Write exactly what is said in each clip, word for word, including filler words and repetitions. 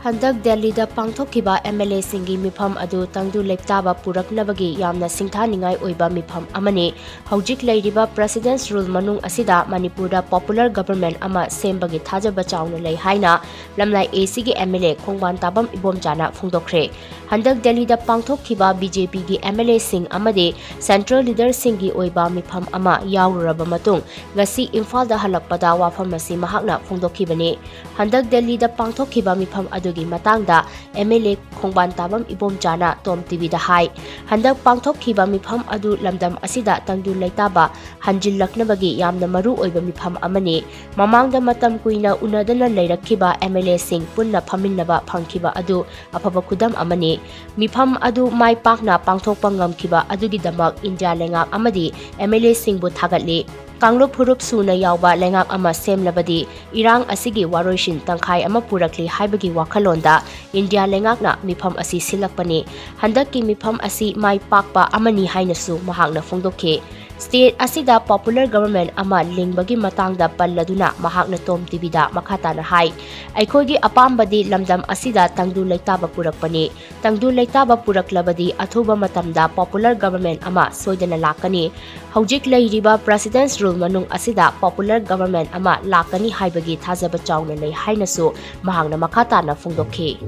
ꯍꯟꯗꯛ ꯗꯦꯜꯂꯤꯗ ꯄꯥꯡꯊꯣꯛꯈꯤꯕ ꯑꯦꯝ ꯑꯦꯜ ꯑꯦꯁꯤꯡꯒꯤ ꯃꯤꯐꯝ ꯑꯗꯨ ꯇꯪꯗꯨ ꯂꯩꯇꯥꯕ ꯄꯨꯔꯛꯅꯕꯒꯤ ꯌꯥꯝꯅ ꯁꯤꯡꯊꯥꯅꯤꯡꯉꯥꯏ ꯑꯣꯏꯕ ꯃꯤꯐꯝ ꯑꯃꯅꯤ꯫ ꯍꯧꯖꯤꯛ ꯂꯩꯔꯤꯕ President's Rule ꯃꯅꯨꯡ ꯑꯁꯤꯗ ꯃꯅꯤꯄꯨꯔꯗ popular government ꯑꯃ ꯁꯦꯝꯕꯒꯤ ꯊꯥꯖꯕ ꯆꯥꯎꯅ ꯂꯩ ꯍꯥꯏꯅ ꯂꯝꯂꯥꯏ ꯑꯦ ꯁꯤꯒꯤ M L A Khongbantabam ꯏꯕꯣꯝꯆꯥꯅ ꯐꯣꯡꯗꯣꯛꯈ꯭ꯔꯦ꯫ ꯍꯟꯗꯛ ꯗꯦꯜꯂꯤꯗ ꯄꯥꯡꯊꯣꯛꯈꯤꯕ ꯕꯤ ꯖꯦ ꯄꯤꯒꯤ ꯑꯦꯝ ꯑꯦꯜ ꯑꯦꯁꯤꯡ ꯑꯃꯗꯤ central leaderꯁꯤꯡꯒꯤ ꯑꯣꯏꯕ ꯃꯤꯐꯝ ꯑꯃ ꯌꯥꯎꯔꯨꯔꯕ ꯃꯇꯨꯡ ꯉꯁꯤ ꯏꯝꯐꯥꯜꯗ ꯍꯜꯂꯛꯄꯗ ꯋꯥꯐꯝ ꯑꯁꯤ ꯃꯍꯥꯛꯅ ꯐꯣꯡꯗꯣꯛꯈꯤꯕꯅꯤ꯫ ꯍꯟꯗꯛ ꯗꯦꯜꯂꯤꯗ ꯄꯥꯡꯊꯣꯛꯈꯤꯕ ꯃꯤꯐꯝ ꯑꯗꯨꯒꯤ ꯃꯇꯥꯡꯗ M L A Khongbantabam ꯏꯕꯣꯝꯆꯥꯅ ꯇꯣꯝ ꯇꯤ ꯚꯤꯗ ꯍꯥꯏ, ꯍꯟꯗꯛ ꯄꯥꯡꯊꯣꯛꯈꯤꯕ ꯃꯤꯐꯝ ꯑꯗꯨ ꯂꯝꯗꯝ ꯑꯁꯤꯗ ꯇꯪꯗꯨ ꯂꯩꯇꯥꯕ ꯍꯟꯖꯤꯜꯂꯛꯅꯕꯒꯤ ꯌꯥꯝꯅ ꯃꯔꯨ ꯑꯣꯏꯕ ꯃꯤꯐꯝ ꯑꯃꯅꯤ꯫ ꯃꯃꯥꯡꯗ ꯃꯇꯝ ꯀꯨꯏꯅ ꯎꯅꯗꯅ ꯂꯩꯔꯛꯈꯤꯕ ꯑꯦꯝ ꯑꯦꯜ ꯑꯦꯁꯤꯡ ꯄꯨꯟꯅ ꯐꯝꯃꯤꯟꯅꯕ ꯐꯪꯈꯤꯕ ꯑꯗꯨ ꯑꯐꯕ ꯈꯨꯗꯝ ꯑꯃꯅꯤ꯫ ꯃꯤꯐꯝ ꯑꯗꯨ ꯃꯥꯏ ꯄꯥꯛꯅ ꯄꯥꯡꯊꯣꯛꯄ ꯉꯝꯈꯤꯕ ꯑꯗꯨꯒꯤꯗꯃꯛ ꯏꯟꯗꯤꯌꯥ ꯂꯩꯉꯥꯛ ꯑꯃꯗꯤ ꯑꯦꯝ ꯑꯦꯜ ꯑꯦꯁꯤꯡꯕꯨ ꯊꯥꯒꯠꯂꯤ꯫ ꯀꯥꯡꯂꯨꯞ ꯐꯨꯔꯨꯞ ꯁꯨꯅ ꯌꯥꯎꯕ ꯂꯩꯉꯥꯛ ꯑꯃ ꯁꯦꯝꯂꯕꯗꯤ ꯏꯔꯥꯡ ꯑꯁꯤꯒꯤ ꯋꯥꯔꯣꯏꯁꯤꯟ ꯇꯪꯈꯥꯏ ꯑꯃ ꯄꯨꯔꯛꯂꯤ ꯍꯥꯏꯕꯒꯤ ꯋꯥꯈꯜꯂꯣꯟꯗ ꯏꯟꯗꯤꯌꯥ ꯂꯩꯉꯥꯛꯅ ꯃꯤꯐꯝ ꯑꯁꯤ ꯁꯤꯜꯂꯛꯄꯅꯤ꯫ ꯍꯟꯗꯛꯀꯤ ꯃꯤꯐꯝ ꯑꯁꯤ ꯃꯥꯏ ꯄꯥꯛꯄ ꯑꯃꯅꯤ ꯍꯥꯏꯅꯁꯨ ꯃꯍꯥꯛꯅ ꯐꯣꯡꯗꯣꯛꯈꯤ꯫ State ꯑꯁꯤꯗ popular government ꯑꯃ ꯂꯤꯡꯕꯒꯤ ꯃꯇꯥꯡꯗ ꯄꯜꯂꯗꯨꯅ ꯃꯍꯥꯛꯅ ꯇꯣꯝ ꯇꯤ ꯚꯤꯗ ꯃꯈꯥ ꯇꯥꯅ ꯍꯥꯏ, ꯑꯩꯈꯣꯏꯒꯤ ꯑꯄꯥꯝꯕꯗꯤ ꯂꯝꯗꯝ ꯑꯁꯤꯗ ꯇꯪꯗꯨ ꯂꯩꯇꯥꯕ ꯄꯨꯔꯛꯄꯅꯤ꯫ ꯇꯪꯗꯨ ꯂꯩꯇꯥꯕ ꯄꯨꯔꯛꯂꯕꯗꯤ ꯑꯊꯨꯕ ꯃꯇꯝꯗ popular government ꯑꯃ ꯁꯣꯏꯗꯅ ꯂꯥꯛꯀꯅꯤ꯫ ꯍꯧꯖꯤꯛ ꯂꯩꯔꯤꯕ President's Rule ꯃꯅꯨꯡ ꯑꯁꯤꯗ popular government ꯑꯃ ꯂꯥꯛꯀꯅꯤ ꯍꯥꯏꯕꯒꯤ ꯊꯥꯖꯕ ꯆꯥꯎꯅ ꯂꯩ ꯍꯥꯏꯅꯁꯨ ꯃꯍꯥꯛꯅ ꯃꯈꯥ ꯇꯥꯅ ꯐꯣꯡꯗꯣꯛꯈꯤ꯫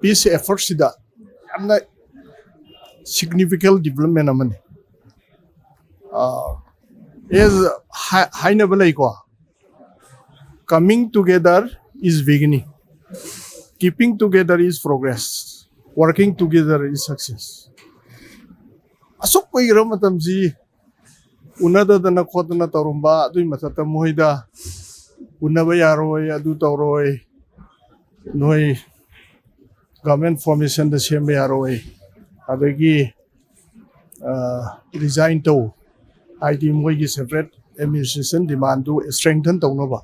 Peace effortꯁꯤꯗ ꯌꯥꯝꯅ significant development ꯑꯃꯅꯤ꯫ ꯑꯦꯁ ꯍꯥꯏꯅꯕ ꯂꯩꯀꯣ, coming together is beginning, keeping together is progress, working together is success. ꯑꯁꯨꯛ ꯀꯨꯏꯈ꯭ꯔꯕ ꯃꯇꯝꯁꯤ ꯎꯅꯗꯗꯅ ꯈꯣꯠꯇꯅ ꯇꯧꯔꯝꯕ, ꯑꯗꯨꯏ ꯃꯊꯛꯇ ꯃꯣꯏꯗ ꯎꯅꯕ ꯌꯥꯔꯣꯏ, ꯑꯗꯨ ꯇꯧꯔꯣꯏ, ꯅꯣꯏ government formationꯗ ꯁꯦꯝꯕ ꯌꯥꯔꯣꯏ, ꯑꯗꯒꯤ resign ꯇꯧ, ꯍꯥꯏꯗꯤ ꯃꯣꯏꯒꯤ separate administration demandꯗꯨ strengthen ꯇꯧꯅꯕ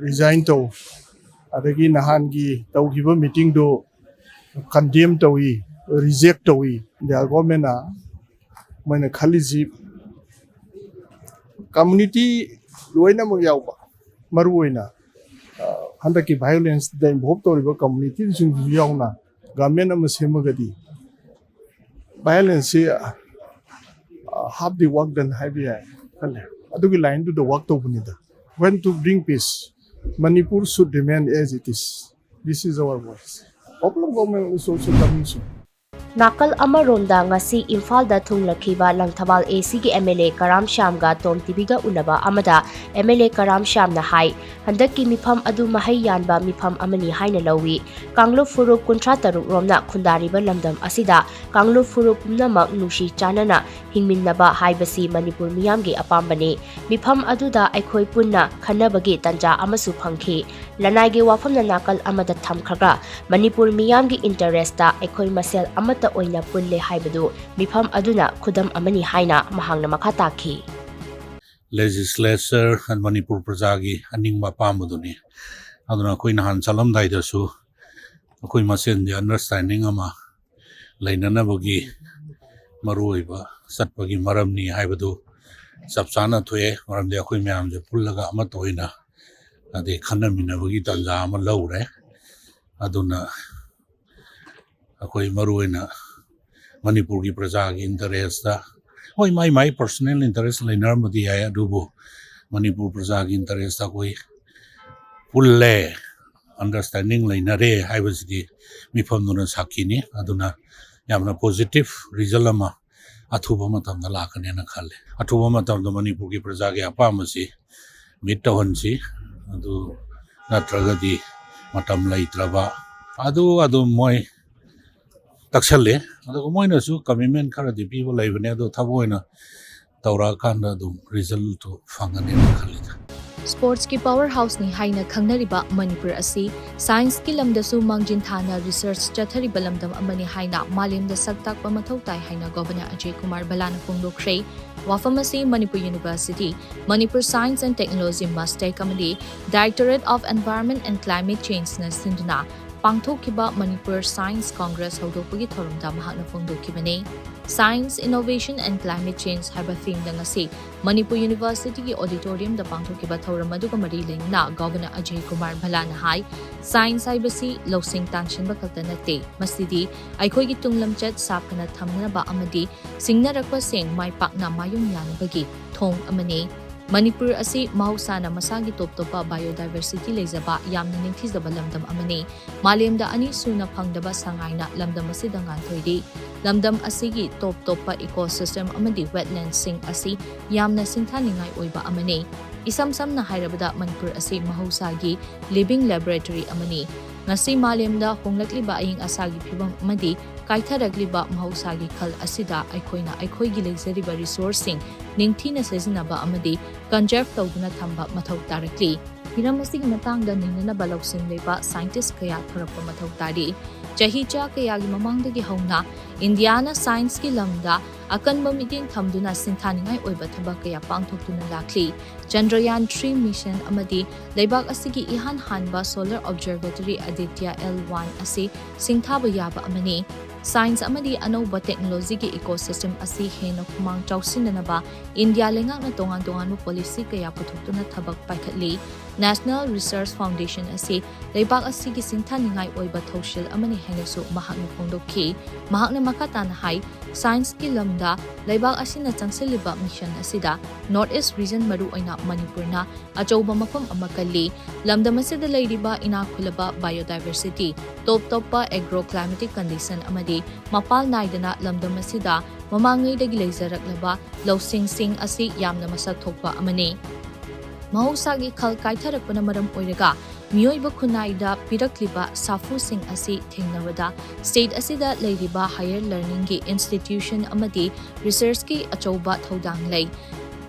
resign ꯇꯧ, ꯑꯗꯒꯤ ꯅꯍꯥꯟꯒꯤ ꯇꯧꯈꯤꯕ meetingꯗꯨ condemn ꯇꯧꯏ, reject ꯇꯧꯏ꯫ India governmentꯅ ꯃꯣꯏꯅ ꯈꯜꯂꯤꯁꯤ community ꯂꯣꯏꯅꯃꯛ ꯌꯥꯎꯕ, ꯃꯔꯨ ꯑꯣꯏꯅ ꯍꯟꯗꯛꯀꯤ ꯚꯥꯏꯑꯣꯂꯦꯟꯁꯇ ꯏꯟꯚꯣꯜꯕ ꯇꯧꯔꯤꯕ ꯀꯝꯃꯨꯅꯤꯇꯤꯁꯤꯡꯁꯤꯁꯨ ꯌꯥꯎꯅ ꯒꯚꯔꯟꯃꯦꯟ ꯑꯃ ꯁꯦꯝꯃꯒꯗꯤ ꯚꯥꯏꯑꯣꯂꯦꯟꯁꯁꯤ half the work done ꯍꯥꯏꯕ ꯌꯥꯏ ꯈꯜꯂꯦ꯫ ꯑꯗꯨꯒꯤ ꯂꯥꯏꯟꯗꯨꯗ ꯋꯥꯛ ꯇꯧꯕꯅꯤꯗ꯫ When to bring peace, Manipur should remain as it is. This is our voice. Popular government is also coming soon. ꯅꯥꯀꯜ ꯑꯃꯔꯣꯝꯗ ꯉꯁꯤ ꯏꯝꯐꯥꯜꯗ ꯊꯨꯡꯂꯈꯤꯕ ꯂꯪꯊꯕꯥꯜ ꯑꯦ ꯁꯤꯒꯤ ꯑꯦꯝ ꯑꯦꯜ ꯑꯦ ꯀꯔꯥꯝ ꯁ꯭ꯌꯥꯝꯒ ꯇꯣꯝ ꯇꯤꯚꯤꯒ ꯎꯅꯕ ꯑꯃꯗ ꯑꯦꯝ ꯑꯦꯜ ꯑꯦ ꯀꯔꯥꯝ ꯁ꯭ꯌꯥꯝꯅ ꯍꯥꯏ, ꯍꯟꯗꯛꯀꯤ ꯃꯤꯐꯝ ꯑꯗꯨ ꯃꯍꯩ ꯌꯥꯟꯕ ꯃꯤꯐꯝ ꯑꯃꯅꯤ ꯍꯥꯏꯅ ꯂꯧꯏ꯫ ꯀꯥꯡꯂꯨꯞ ꯐꯨꯔꯨꯞ ꯀꯨꯟꯊ꯭ꯔꯥ ꯇꯔꯨꯛ ꯔꯣꯝꯅ ꯈꯨꯟꯗꯥꯔꯤꯕ ꯂꯝꯗꯝ ꯑꯁꯤꯗ ꯀꯥꯡꯂꯨꯞ ꯐꯨꯔꯨꯞ ꯄꯨꯝꯅꯃꯛ ꯅꯨꯡꯁꯤ ꯆꯥꯟꯅꯅ ꯍꯤꯡꯃꯤꯟꯅꯕ ꯍꯥꯏꯕꯁꯤ ꯃꯅꯤꯄꯨꯔ ꯃꯤꯌꯥꯝꯒꯤ ꯑꯄꯥꯝꯕꯅꯤ꯫ ꯃꯤꯐꯝ ꯑꯗꯨꯗ ꯑꯩꯈꯣꯏ ꯄꯨꯟꯅ ꯈꯟꯅꯕꯒꯤ ꯇꯥꯟꯖꯥ ꯑꯃꯁꯨ ꯐꯪꯈꯤ꯫ ꯂꯅꯥꯏꯒꯤ ꯋꯥꯐꯝꯅ ꯅꯥꯀꯜ ꯑꯃꯗ ꯊꯝꯈ꯭ꯔꯒ ꯃꯅꯤꯄꯨꯔ ꯃꯤꯌꯥꯝꯒꯤ ꯏꯟꯇꯔꯦꯁꯇ ꯑꯩꯈꯣꯏ ꯃꯁꯦꯜ ꯑꯃꯠꯇ ꯑꯣꯏꯅ ꯄꯨꯜꯂꯦ ꯍꯥꯏꯕꯗꯨ ꯃꯤꯐꯝ ꯑꯗꯨꯅ ꯈꯨꯗꯝ ꯑꯃꯅꯤ ꯍꯥꯏꯅ ꯃꯍꯥꯛꯅ ꯃꯈꯥ ꯇꯥꯈꯤ꯫ Legislature and ꯃꯅꯤꯄꯨꯔ ꯄ꯭ꯔꯖꯥꯒꯤ ꯑꯅꯤꯡꯕ ꯑꯄꯥꯝꯕꯗꯨꯅꯤ꯫ ꯑꯗꯨꯅ ꯑꯩꯈꯣꯏ ꯅꯍꯥꯟ ꯆꯠꯂꯝꯗꯥꯏꯗꯁꯨ ꯑꯩꯈꯣꯏ ꯃꯁꯦꯟꯗꯤ ꯑꯟꯗꯔꯁ꯭ꯇꯦꯟꯗꯤꯡ ꯑꯃ ꯂꯩꯅꯅꯕꯒꯤ ꯃꯔꯨꯑꯣꯏꯕ ꯆꯠꯄꯒꯤ ꯃꯔꯝꯅꯤ ꯍꯥꯏꯕꯗꯨ ꯆꯞ ꯆꯥꯅ ꯊꯣꯛꯑꯦ꯫ ꯃꯔꯝꯗꯤ ꯑꯩꯈꯣꯏ ꯃꯌꯥꯝꯁꯦ ꯄꯨꯜꯂꯒ ꯑꯃꯠꯇ ꯑꯣꯏꯅ ꯑꯗꯩ ꯈꯟꯅꯃꯤꯟꯅꯕꯒꯤ ꯇꯥꯟꯖꯥ ꯑꯃ ꯂꯧꯔꯦ꯫ ꯑꯗꯨꯅ ꯑꯩꯈꯣꯏ ꯃꯔꯨꯑꯣꯏꯅ ꯃꯅꯤꯄꯨꯔꯒꯤ ꯄ꯭ꯔꯖꯥꯒꯤ ꯏꯟꯇꯔꯦꯁꯇ, ꯍꯣꯏ, ꯃꯥꯏ ꯃꯥꯏ ꯄꯔꯁꯣꯅꯦꯜ ꯏꯟꯇꯔꯦꯁ ꯂꯩꯅꯔꯝꯕꯗꯤ ꯌꯥꯏ, ꯑꯗꯨꯕꯨ ꯃꯅꯤꯄꯨꯔ ꯄ꯭ꯔꯖꯥꯒꯤ ꯏꯟꯇꯔꯦꯁꯇ ꯑꯩꯈꯣꯏ ꯄꯨꯜꯂꯦ, ꯑꯟꯗꯔꯁ꯭ꯇꯦꯟꯗꯤꯡ ꯂꯩꯅꯔꯦ ꯍꯥꯏꯕꯁꯤꯗꯤ ꯃꯤꯐꯝꯗꯨꯅ ꯁꯥꯈꯤꯅꯤ꯫ ꯑꯗꯨꯅ ꯌꯥꯝꯅ ꯄꯣꯖꯤꯇꯤꯚ ꯔꯤꯖꯜ ꯑꯃ ꯑꯊꯨꯕ ꯃꯇꯝꯗ ꯂꯥꯛꯀꯅꯦꯅ ꯈꯜꯂꯦ꯫ ꯑꯊꯨꯕ ꯃꯇꯝꯗ ꯃꯅꯤꯄꯨꯔꯒꯤ ꯄ꯭ꯔꯖꯥꯒꯤ ꯑꯄꯥꯝꯕꯁꯤ ꯃꯤꯠ ꯇꯧꯍꯟꯁꯤ꯫ ꯑꯗꯨ ꯅꯠꯇ꯭ꯔꯒꯗꯤ ꯃꯇꯝ ꯂꯩꯇ꯭ꯔꯕ ꯑꯗꯨ ꯑꯗꯨꯝ ꯃꯣꯏ ꯇꯛꯁꯜꯂꯦ꯫ ꯑꯗꯨꯒ ꯃꯣꯏꯅꯁꯨ ꯀꯃꯤꯠꯃꯦꯟ ꯈꯔꯗꯤ ꯄꯤꯕ ꯂꯩꯕꯅꯦ, ꯑꯗꯣ ꯊꯕꯛ ꯑꯣꯏꯅ ꯇꯧꯔꯛꯑꯀꯥꯟꯗ ꯑꯗꯨꯝ ꯔꯤꯖꯜꯇꯨ ꯐꯪꯒꯅꯦꯅ ꯈꯜꯂꯤꯗ꯫ ꯁ꯭ꯄꯣꯔꯠꯁꯀꯤ ꯄꯥꯋꯔ ꯍꯥꯎꯁꯅꯤ ꯍꯥꯏꯅ ꯈꯪꯅꯔꯤꯕ ꯃꯅꯤꯄꯨꯔ ꯑꯁꯤ ꯁꯥꯏꯟꯁꯀꯤ ꯂꯝꯗꯁꯨ ꯃꯥꯡꯖꯤꯟ ꯊꯥꯅ ꯔꯤꯁꯔꯆ ꯆꯠꯊꯔꯤꯕ ꯂꯝꯗꯝ ꯑꯃꯅꯤ ꯍꯥꯏꯅ ꯃꯥꯂꯦꯝꯗ ꯁꯛ ꯇꯥꯛꯄ ꯃꯊꯧ ꯇꯥꯏ ꯍꯥꯏꯅ ꯒꯣꯚꯔꯅꯔ ꯑꯖꯌ ꯀꯨꯃꯥꯔ ꯚꯜꯂꯥꯅ ꯐꯣꯡꯗꯣꯛꯈ꯭ꯔꯦ꯫ ꯋꯥꯐꯝ ꯑꯁꯤ Manipur university, Manipur science and technology ꯃꯁꯇꯦꯛ ꯑꯃꯗꯤ Directorate of Environment and Climate Changeꯅ ꯁꯤꯟꯗꯨꯅ ꯄꯥꯡꯊꯣꯛꯈꯤꯕ ꯃꯅꯤꯄꯨꯔ Science Congress ꯍꯧꯗꯣꯛꯄꯒꯤ ꯊꯧꯔꯝꯗ ꯃꯍꯥꯛꯅ ꯐꯣꯡꯗꯣꯛꯈꯤꯕꯅꯤ꯫ Science, Innovation and Climate Change ꯍꯥꯏꯕ themeꯗ ꯉꯁꯤ ꯃꯅꯤꯄꯨꯔ Universityꯒꯤ auditoriumꯗ ꯄꯥꯡꯊꯣꯛꯈꯤꯕ ꯊꯧꯔꯝ ꯑꯗꯨꯒ ꯃꯔꯤ ꯂꯩꯅꯅ Governor ꯑꯖꯌ ꯀꯨꯃꯥꯔ ꯚꯜꯂꯥꯅ ꯍꯥꯏ, science ꯍꯥꯏꯕꯁꯤ ꯂꯧꯁꯤꯡ ꯇꯥꯟꯁꯤꯟꯕ ꯈꯛꯇ ꯅꯠꯇꯦ, ꯃꯁꯤꯗꯤ ꯑꯩꯈꯣꯏꯒꯤ ꯇꯨꯡ ꯂꯝꯆꯠ ꯁꯥꯐꯅ ꯊꯝꯅꯅꯕ ꯑꯃꯗꯤ ꯁꯤꯡꯅꯔꯛꯄꯁꯤꯡ ꯃꯥꯏ ꯄꯥꯛꯅ ꯃꯥꯌꯣꯛ ꯌꯥꯅꯕꯒꯤ ꯊꯣꯡ ꯑꯃꯅꯤ꯫ ꯃꯅꯤꯄꯨꯔ ꯑꯁꯤ ꯃꯍꯧꯁꯥꯅ ꯃꯁꯥꯒꯤ ꯇꯣꯞ ꯇꯣꯞꯄ biodiversity ꯂꯩꯖꯕ ꯌꯥꯝꯅ ꯅꯤꯡꯊꯤꯖꯕ ꯂꯝꯗꯝ ꯑꯃꯅꯤ꯫ ꯃꯥꯂꯦꯝꯗ ꯑꯅꯤꯁꯨꯅ ꯐꯪꯗꯕ ꯁꯉꯥꯏꯅ ꯂꯝꯗꯝ ꯑꯁꯤꯗ ꯉꯥꯟꯊꯣꯏꯔꯤ꯫ ꯂꯝꯗꯝ ꯑꯁꯤꯒꯤ ꯇꯣꯞ ꯇꯣꯞꯄ ecosystem ꯑꯃꯗꯤ wetlandsꯁꯤꯡ ꯑꯁꯤ ꯌꯥꯝꯅ ꯁꯤꯡꯊꯥꯅꯤꯡꯉꯥꯏ ꯑꯣꯏꯕ ꯑꯃꯅꯤ꯫ ꯏꯁꯝ ꯁꯝꯅ ꯍꯥꯏꯔꯕꯗ, ꯃꯅꯤꯄꯨꯔ ꯑꯁꯤ ꯃꯍꯧꯁꯥꯒꯤ living laboratory ꯑꯃꯅꯤ꯫ ꯉꯁꯤ ꯃꯥꯂꯦꯝꯗ ꯍꯣꯡꯂꯛꯂꯤꯕ ꯑꯏꯪ ꯑꯁꯥꯒꯤ ꯐꯤꯕꯝ ꯑꯃꯗꯤ ꯀꯥꯏꯊꯔꯛꯂꯤꯕ ꯃꯍꯧꯁꯥꯒꯤ ꯈꯜ ꯑꯁꯤꯗ ꯑꯩꯈꯣꯏꯅ ꯑꯩꯈꯣꯏꯒꯤ ꯂꯩꯖꯔꯤꯕ resourceꯁꯤꯡ ꯅꯤꯡꯊꯤꯅ ꯁꯤꯖꯤꯟꯅꯕ ꯑꯃꯗꯤ conserve ꯇꯧꯗꯨꯅ ꯊꯝꯕ ꯃꯊꯧ ꯇꯥꯔꯛꯂꯤ꯫ ꯍꯤꯔꯝ ꯑꯁꯤꯒꯤ ꯃꯇꯥꯡꯗ ꯅꯩꯅꯅꯕ ꯂꯧꯁꯤꯡ ꯂꯩꯕ scientist ꯀꯌꯥ ꯊꯣꯔꯛꯄ ꯃꯊꯧ ꯇꯥꯔꯤ꯫ ꯆꯍꯤꯆꯥ ꯀꯌꯥꯒꯤ ꯃꯃꯥꯡꯗꯒꯤ ꯍꯧꯅ ꯏꯟꯗꯤꯌꯥꯅ scienceꯀꯤ ꯂꯝꯗ ꯑꯀꯟꯕ ꯃꯤꯠꯌꯦꯡ ꯊꯝꯗꯨꯅ ꯁꯤꯡꯊꯥꯅꯤꯡꯉꯥꯏ ꯑꯣꯏꯕ ꯊꯕꯛ ꯀꯌꯥ ꯄꯥꯡꯊꯣꯛꯇꯨꯅ ꯂꯥꯛꯂꯤ꯫ Chandrayaan three mission ꯑꯃꯗꯤ ꯂꯩꯕꯥꯛ ꯑꯁꯤꯒꯤ ꯏꯍꯥꯟ ꯍꯥꯟꯕ solar observatory Aditya L one ꯑꯁꯤ ꯁꯤꯡꯊꯥꯕ ꯌꯥꯕ ꯑꯃꯅꯤ꯫ Science ꯑꯃꯗꯤ ꯑꯅꯧꯕ technologyꯒꯤ ecosystem ꯑꯁꯤ ꯍꯦꯟꯅ ꯈꯨꯃꯥꯡ ꯆꯥꯎꯁꯤꯟꯅꯅꯕ ꯏꯟꯗꯤꯌꯥ ꯂꯩꯉꯥꯛꯅ ꯇꯣꯉꯥꯟ ꯇꯣꯉꯥꯟꯕ policy ꯀꯌꯥ ꯄꯨꯊꯣꯛꯇꯨꯅ ꯊꯕꯛ ꯄꯥꯏꯈꯠꯂꯤ꯫ National Research Foundation ꯑꯁꯤ ꯂꯩꯕꯥꯛ ꯑꯁꯤꯒꯤ ꯁꯤꯡꯊꯥꯅꯤꯡꯉꯥꯏ ꯑꯣꯏꯕ ꯊꯧꯁꯤꯜ ꯑꯃꯅꯤ ꯍꯥꯏꯅꯁꯨ ꯃꯍꯥꯛꯅ ꯐꯣꯡꯗꯣꯛꯈꯤ꯫ ꯃꯍꯥꯛꯅ ꯃꯈꯥ ꯇꯥꯅ ꯍꯥꯏ, scienceꯀꯤ ꯂꯝꯗ ꯂꯩꯕꯥꯛ ꯑꯁꯤꯅ ꯆꯪꯁꯤꯜꯂꯤꯕ mission ꯑꯁꯤꯗ North East region, ꯃꯔꯨꯑꯣꯏꯅ ꯃꯅꯤꯄꯨꯔꯅ ꯑꯆꯧꯕ ꯃꯐꯝ ꯑꯃ ꯀꯜꯂꯤ꯫ ꯂꯝꯗꯝ ꯑꯁꯤꯗ ꯂꯩꯔꯤꯕ ꯏꯅꯥꯛ ꯈꯨꯜꯂꯕ biodiversity, ꯇꯣꯞ ꯇꯣꯞꯄ agroclimatic condition ꯑꯃꯗꯤ ꯃꯄꯥꯜ ꯅꯥꯏꯗꯅ ꯂꯝꯗꯝ ꯑꯁꯤꯗ ꯃꯃꯥꯡꯉꯩꯗꯒꯤ ꯂꯩꯖꯔꯛꯂꯕ ꯂꯧꯁꯤꯡꯁꯤꯡ ꯑꯁꯤ ꯌꯥꯝꯅ ꯃꯁꯛ ꯊꯣꯛꯄ ꯑꯃꯅꯤ꯫ ꯃꯍꯧꯁꯥꯒꯤ ꯈꯜ ꯀꯥꯏꯊꯔꯛꯄꯅ ꯃꯔꯝ ꯑꯣꯏꯔꯒ ꯃꯤꯑꯣꯏꯕ ꯈꯨꯟꯅꯥꯏꯗ ꯄꯤꯔꯛꯂꯤꯕ ꯁꯥꯐꯨꯁꯤꯡ ꯑꯁꯤ ꯊꯦꯡꯅꯕꯗ state ꯑꯁꯤꯗ ꯂꯩꯔꯤꯕ higher learningꯒꯤ institution ꯑꯃꯗꯤ researchꯀꯤ ꯑꯆꯧꯕ ꯊꯧꯗꯥꯡ ꯂꯩ꯫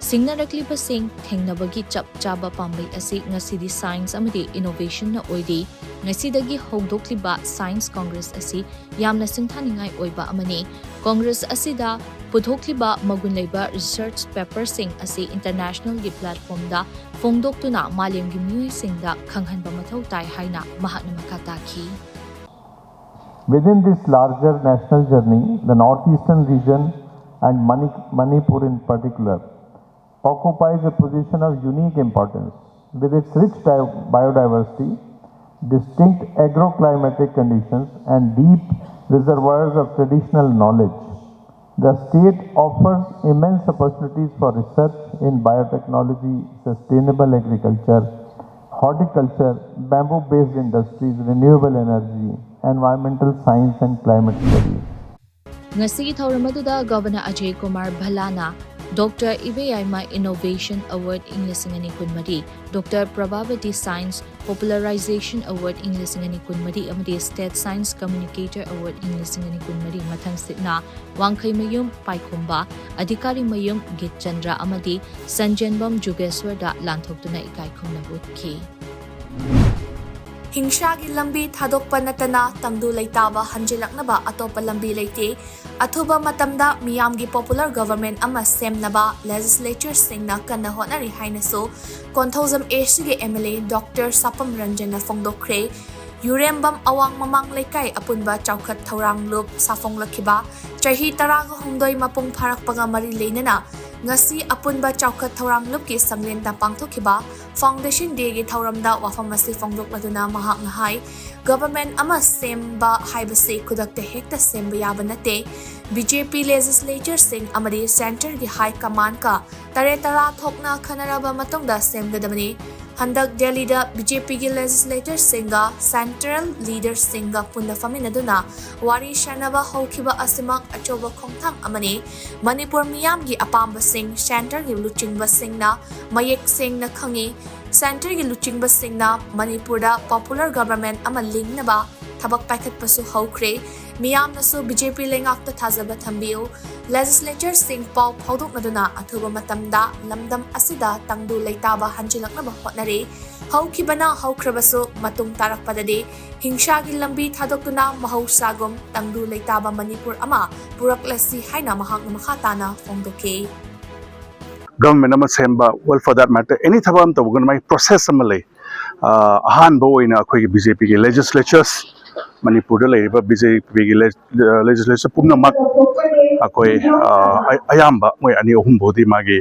ꯁꯤꯡꯅꯔꯛꯂꯤꯕꯁꯤꯡ ꯊꯦꯡꯅꯕꯒꯤ ꯆꯞ ꯆꯥꯕ ꯄꯥꯝꯕꯩ ꯑꯁꯤ ꯉꯁꯤꯗꯤ science ꯑꯃꯗꯤ innovationꯅ ꯑꯣꯏꯔꯤ꯫ ꯉꯁꯤꯗꯒꯤ ꯍꯧꯗꯣꯛꯂꯤꯕ Science Congress ꯑꯁꯤ ꯌꯥꯝꯅ ꯁꯤꯡꯊꯥꯅꯤꯡꯉꯥꯏ ꯑꯣꯏꯕ ꯑꯃꯅꯤ꯫ Congress ꯑꯁꯤꯗ ꯄꯨꯊꯣꯛꯂꯤꯕ ꯃꯒꯨꯟ ꯂꯩꯕ research paperꯁꯤꯡ ꯑꯁꯤ internationalꯒꯤ platformꯗ ꯐꯣꯡꯗꯣꯛꯇꯨꯅ ꯃꯥꯂꯦꯝꯒꯤ ꯃꯤꯑꯣꯏꯁꯤꯡꯗ ꯈꯪꯍꯟꯕ ꯃꯊꯧ ꯇꯥꯏ ꯍꯥꯏꯅ ꯃꯍꯥꯛꯅ ꯃꯈꯥ ꯇꯥꯈꯤ꯫ Within this larger national journey, the northeastern region and Mani- Manipur in particular occupies a position of unique importance. With its rich di- biodiversity, distinct agroclimatic conditions, and deep reservoirs of traditional knowledge, the state offers immense opportunities for research in biotechnology, sustainable agriculture, horticulture, bamboo based industries, renewable energy, environmental science, and climate studies. ꯉꯁꯤꯒꯤ ꯊꯧꯔꯝ ꯑꯗꯨꯗ governor Ajay Kumar ꯚꯜꯂꯥꯅ doctor Ibeyaima innovation award ꯏꯪ ꯂꯤꯁꯤꯡ ꯑꯅꯤ ꯀꯨꯟꯃꯔꯤ, doctor Prabhavati science popularisation award ꯏꯪ ꯂꯤꯁꯤꯡ ꯑꯅꯤ ꯀꯨꯟꯃꯔꯤ ꯑꯃꯗꯤ ꯁ꯭ꯇꯦꯠ ꯁꯥꯏꯟꯁ ꯀꯝꯃ꯭ꯌꯨꯅꯤꯀꯦꯇꯔ ꯑꯦꯋꯥꯔꯗ ꯏꯪ ꯂꯤꯁꯤꯡ ꯑꯅꯤ ꯀꯨꯟꯃꯔꯤ ꯃꯊꯪꯁꯤꯠꯅ ꯋꯥꯡꯈꯩꯃꯌꯨꯝ ꯄꯥꯏꯈꯣꯝꯕ, ꯑꯙꯤꯀꯥꯔꯤꯃꯌꯨꯝ ꯒꯤꯠꯆꯟꯗ꯭ꯔ ꯑꯃꯗꯤ ꯁꯟꯖꯦꯟꯕꯝ ꯖꯨꯒꯦꯁ꯭ꯋꯔꯗ ꯂꯥꯟꯊꯣꯛꯇꯨꯅ ꯏꯀꯥꯏ ꯈꯨꯝꯅꯕ ꯎꯠꯈꯤ꯫ ꯍꯤꯡꯁꯥꯒꯤ ꯂꯝꯕꯤ ꯊꯥꯗꯣꯛꯄ ꯅꯠꯇꯅ ꯇꯪꯗꯨ ꯂꯩꯇꯥꯕ ꯍꯟꯖꯤꯜꯂꯛꯅꯕ ꯑꯇꯣꯞꯄ ꯂꯝꯕꯤ ꯂꯩꯇꯦ꯫ ꯑꯊꯨꯕ ꯃꯇꯝꯗ ꯃꯤꯌꯥꯝꯒꯤ ꯄꯣꯄꯨꯂꯔ ꯒꯚꯔꯟꯃꯦꯟꯠ ꯑꯃ ꯁꯦꯝꯅꯕ ꯂꯦꯖꯤꯁꯂꯦꯆꯔꯁꯤꯡꯅ ꯀꯟꯅ ꯍꯣꯠꯅꯔꯤ ꯍꯥꯏꯅꯁꯨ ꯀꯣꯟꯊꯧꯖꯝ ꯑꯦꯁꯤꯒꯤ ꯑꯦꯝ ꯑꯦꯜ ꯑꯦ ꯗꯣꯛꯇꯔ ꯁꯥꯄꯝ ꯔꯟꯖꯟꯅ ꯐꯣꯡꯗꯣꯛꯈ꯭ꯔꯦ꯫ ꯌꯨꯔꯦꯝꯕꯝ ꯑꯋꯥꯡ ꯃꯃꯥꯡ ꯂꯩꯀꯥꯏ ꯑꯄꯨꯟꯕ ꯆꯥꯎꯈꯠ ꯊꯧꯔꯥꯡ ꯂꯨꯞ ꯁꯥꯐꯣꯡꯂꯛꯈꯤꯕ ꯆꯍꯤ ꯇꯔꯥꯒ ꯍꯨꯝꯗꯣꯏ ꯃꯄꯨꯡ ꯐꯥꯔꯛꯄꯒ ꯃꯔꯤ ꯂꯩꯅꯅ ꯉꯁꯤ ꯑꯄꯨꯟꯕ ꯆꯥꯎꯈꯠ ꯊꯧꯔꯥꯡ ꯂꯨꯞꯀꯤ ꯁꯪꯂꯦꯟꯗ ꯄꯥꯡꯊꯣꯛꯈꯤꯕ ꯐꯥꯎꯟꯗꯦꯁꯟ ꯗꯦꯒꯤ ꯊꯧꯔꯝꯗ ꯋꯥꯐꯝ ꯑꯁꯤ ꯐꯣꯡꯗꯣꯛꯂꯗꯨꯅ ꯃꯍꯥꯛꯅ ꯍꯥꯏ, ꯒꯚꯔꯟꯃꯦꯟꯠ ꯑꯃ ꯁꯦꯝꯕ ꯍꯥꯏꯕꯁꯤ ꯈꯨꯗꯛꯇ ꯍꯦꯛꯇ ꯁꯦꯝꯕ ꯌꯥꯕ ꯅꯠꯇꯦ꯫ ꯕꯤ ꯖꯦ ꯄꯤ ꯂꯦꯖꯤꯁꯂꯦꯆꯔꯁꯤꯡ ꯑꯃꯗꯤ ꯁꯦꯟꯇꯔꯒꯤ ꯍꯥꯏ ꯀꯃꯥꯟꯗꯀ ꯇꯔꯦꯠ ꯇꯔꯥ ꯊꯣꯛꯅ ꯈꯟꯅꯔꯕ ꯃꯇꯨꯡꯗ ꯁꯦꯝꯒꯗꯕꯅꯤ꯫ ꯍꯟꯗꯛ ꯗꯦꯜꯂꯤꯗ ꯕꯤ ꯖꯦ ꯄꯤꯒꯤ ꯂꯦꯖꯤꯁꯂꯦꯇꯔꯁꯤꯡꯒ ꯁꯦꯟꯇ꯭ꯔꯦꯜ ꯂꯤꯗꯔꯁꯤꯡꯒ ꯄꯨꯟꯅ ꯐꯝꯃꯤꯟꯅꯗꯨꯅ ꯋꯥꯔꯤ ꯁꯥꯅꯕ ꯍꯧꯈꯤꯕ ꯑꯁꯤꯃꯛ ꯑꯆꯧꯕ ꯈꯣꯡꯊꯥꯡ ꯑꯃꯅꯤ꯫ ꯃꯅꯤꯄꯨꯔ ꯃꯤꯌꯥꯝꯒꯤ ꯑꯄꯥꯝꯕꯁꯤꯡ ꯁꯦꯟꯇ꯭ꯔꯒꯤ ꯂꯨꯆꯤꯡꯕꯁꯤꯡꯅ ꯃꯌꯦꯛ ꯁꯦꯡꯅ ꯈꯪꯏ꯫ ꯁꯦꯟꯇ꯭ꯔꯒꯤ ꯂꯨꯆꯤꯡꯕꯁꯤꯡꯅ ꯃꯅꯤꯄꯨꯔꯗ ꯄꯣꯄꯨꯂꯔ ꯒꯚꯔꯟꯃꯦꯟꯠ ꯑꯃ ꯂꯤꯡꯅꯕ ꯊꯕꯛ ꯄꯥꯏꯈꯠꯄꯁꯨ ꯍꯧꯈ꯭ꯔꯦ꯫ ꯃꯤꯌꯥꯝꯅꯁꯨ ꯕꯤ ꯖꯦ ꯄꯤ ꯂꯩꯉꯥꯛꯇ ꯊꯥꯖꯕ ꯊꯝꯕꯤꯌꯨ꯫ ꯂꯦꯖꯤꯁꯂꯦꯆꯔꯁꯤꯡ ꯄꯥꯎ ꯐꯥꯎꯗꯣꯛꯅꯗꯨꯅ ꯑꯊꯨꯕ ꯃꯇꯝꯗ ꯂꯝꯗꯝ ꯑꯁꯤꯗ ꯇꯪꯗꯨ ꯂꯩꯇꯥꯕ ꯍꯟꯖꯤꯜꯂꯛꯅꯕ ꯍꯣꯠꯅꯔꯤ꯫ ꯍꯧꯈꯤꯕꯅ ꯍꯧꯈ꯭ꯔꯕꯁꯨ ꯃꯇꯨꯡ ꯇꯥꯔꯛꯄꯗꯗꯤ ꯍꯤꯡꯁꯥꯒꯤ ꯂꯝꯕꯤ ꯊꯥꯗꯣꯛꯇꯨꯅ ꯃꯍꯧꯁꯥꯒꯨꯝ ꯇꯪꯗꯨ ꯂꯩꯇꯥꯕ ꯃꯅꯤꯄꯨꯔ ꯑꯃ ꯄꯨꯔꯛꯂꯁꯤ ꯍꯥꯏꯅ ꯃꯍꯥꯛꯅ ꯃꯈꯥ ꯇꯥꯅ ꯐꯣꯡꯗꯣꯛꯈꯤ꯫ ꯒꯚꯔꯟꯃꯦꯟꯠ ꯑꯃ ꯁꯦꯝꯕ, well, for that matter, any ꯊꯕꯛ ꯑꯃ ꯇꯧꯕꯒꯅ ꯃꯥꯒꯤ ꯄ꯭ꯔꯣꯁꯦꯁ ꯑꯃ ꯂꯩ꯫ ꯑ, ꯑꯍꯥꯟꯕ ꯑꯣꯏꯅ ꯑꯩꯈꯣꯏꯒꯤ ꯕꯤ ꯖꯦ ꯄꯤꯒꯤ ꯂꯦꯖꯤꯁꯂꯦꯆꯔꯁ ꯃꯅꯤꯄꯨꯔꯗ ꯂꯩꯔꯤꯕ ꯕꯤ ꯖꯦ ꯄꯤꯒꯤ ꯂꯦꯖꯤꯁꯂꯦꯆꯔ ꯄꯨꯝꯅꯃꯛ ꯑꯩꯈꯣꯏ ꯑ, ꯑ- ꯑꯌꯥꯝꯕ ꯃꯣꯏ ꯑꯅꯤ ꯑꯍꯨꯝ ꯐꯥꯎꯗꯤ ꯃꯥꯒꯤ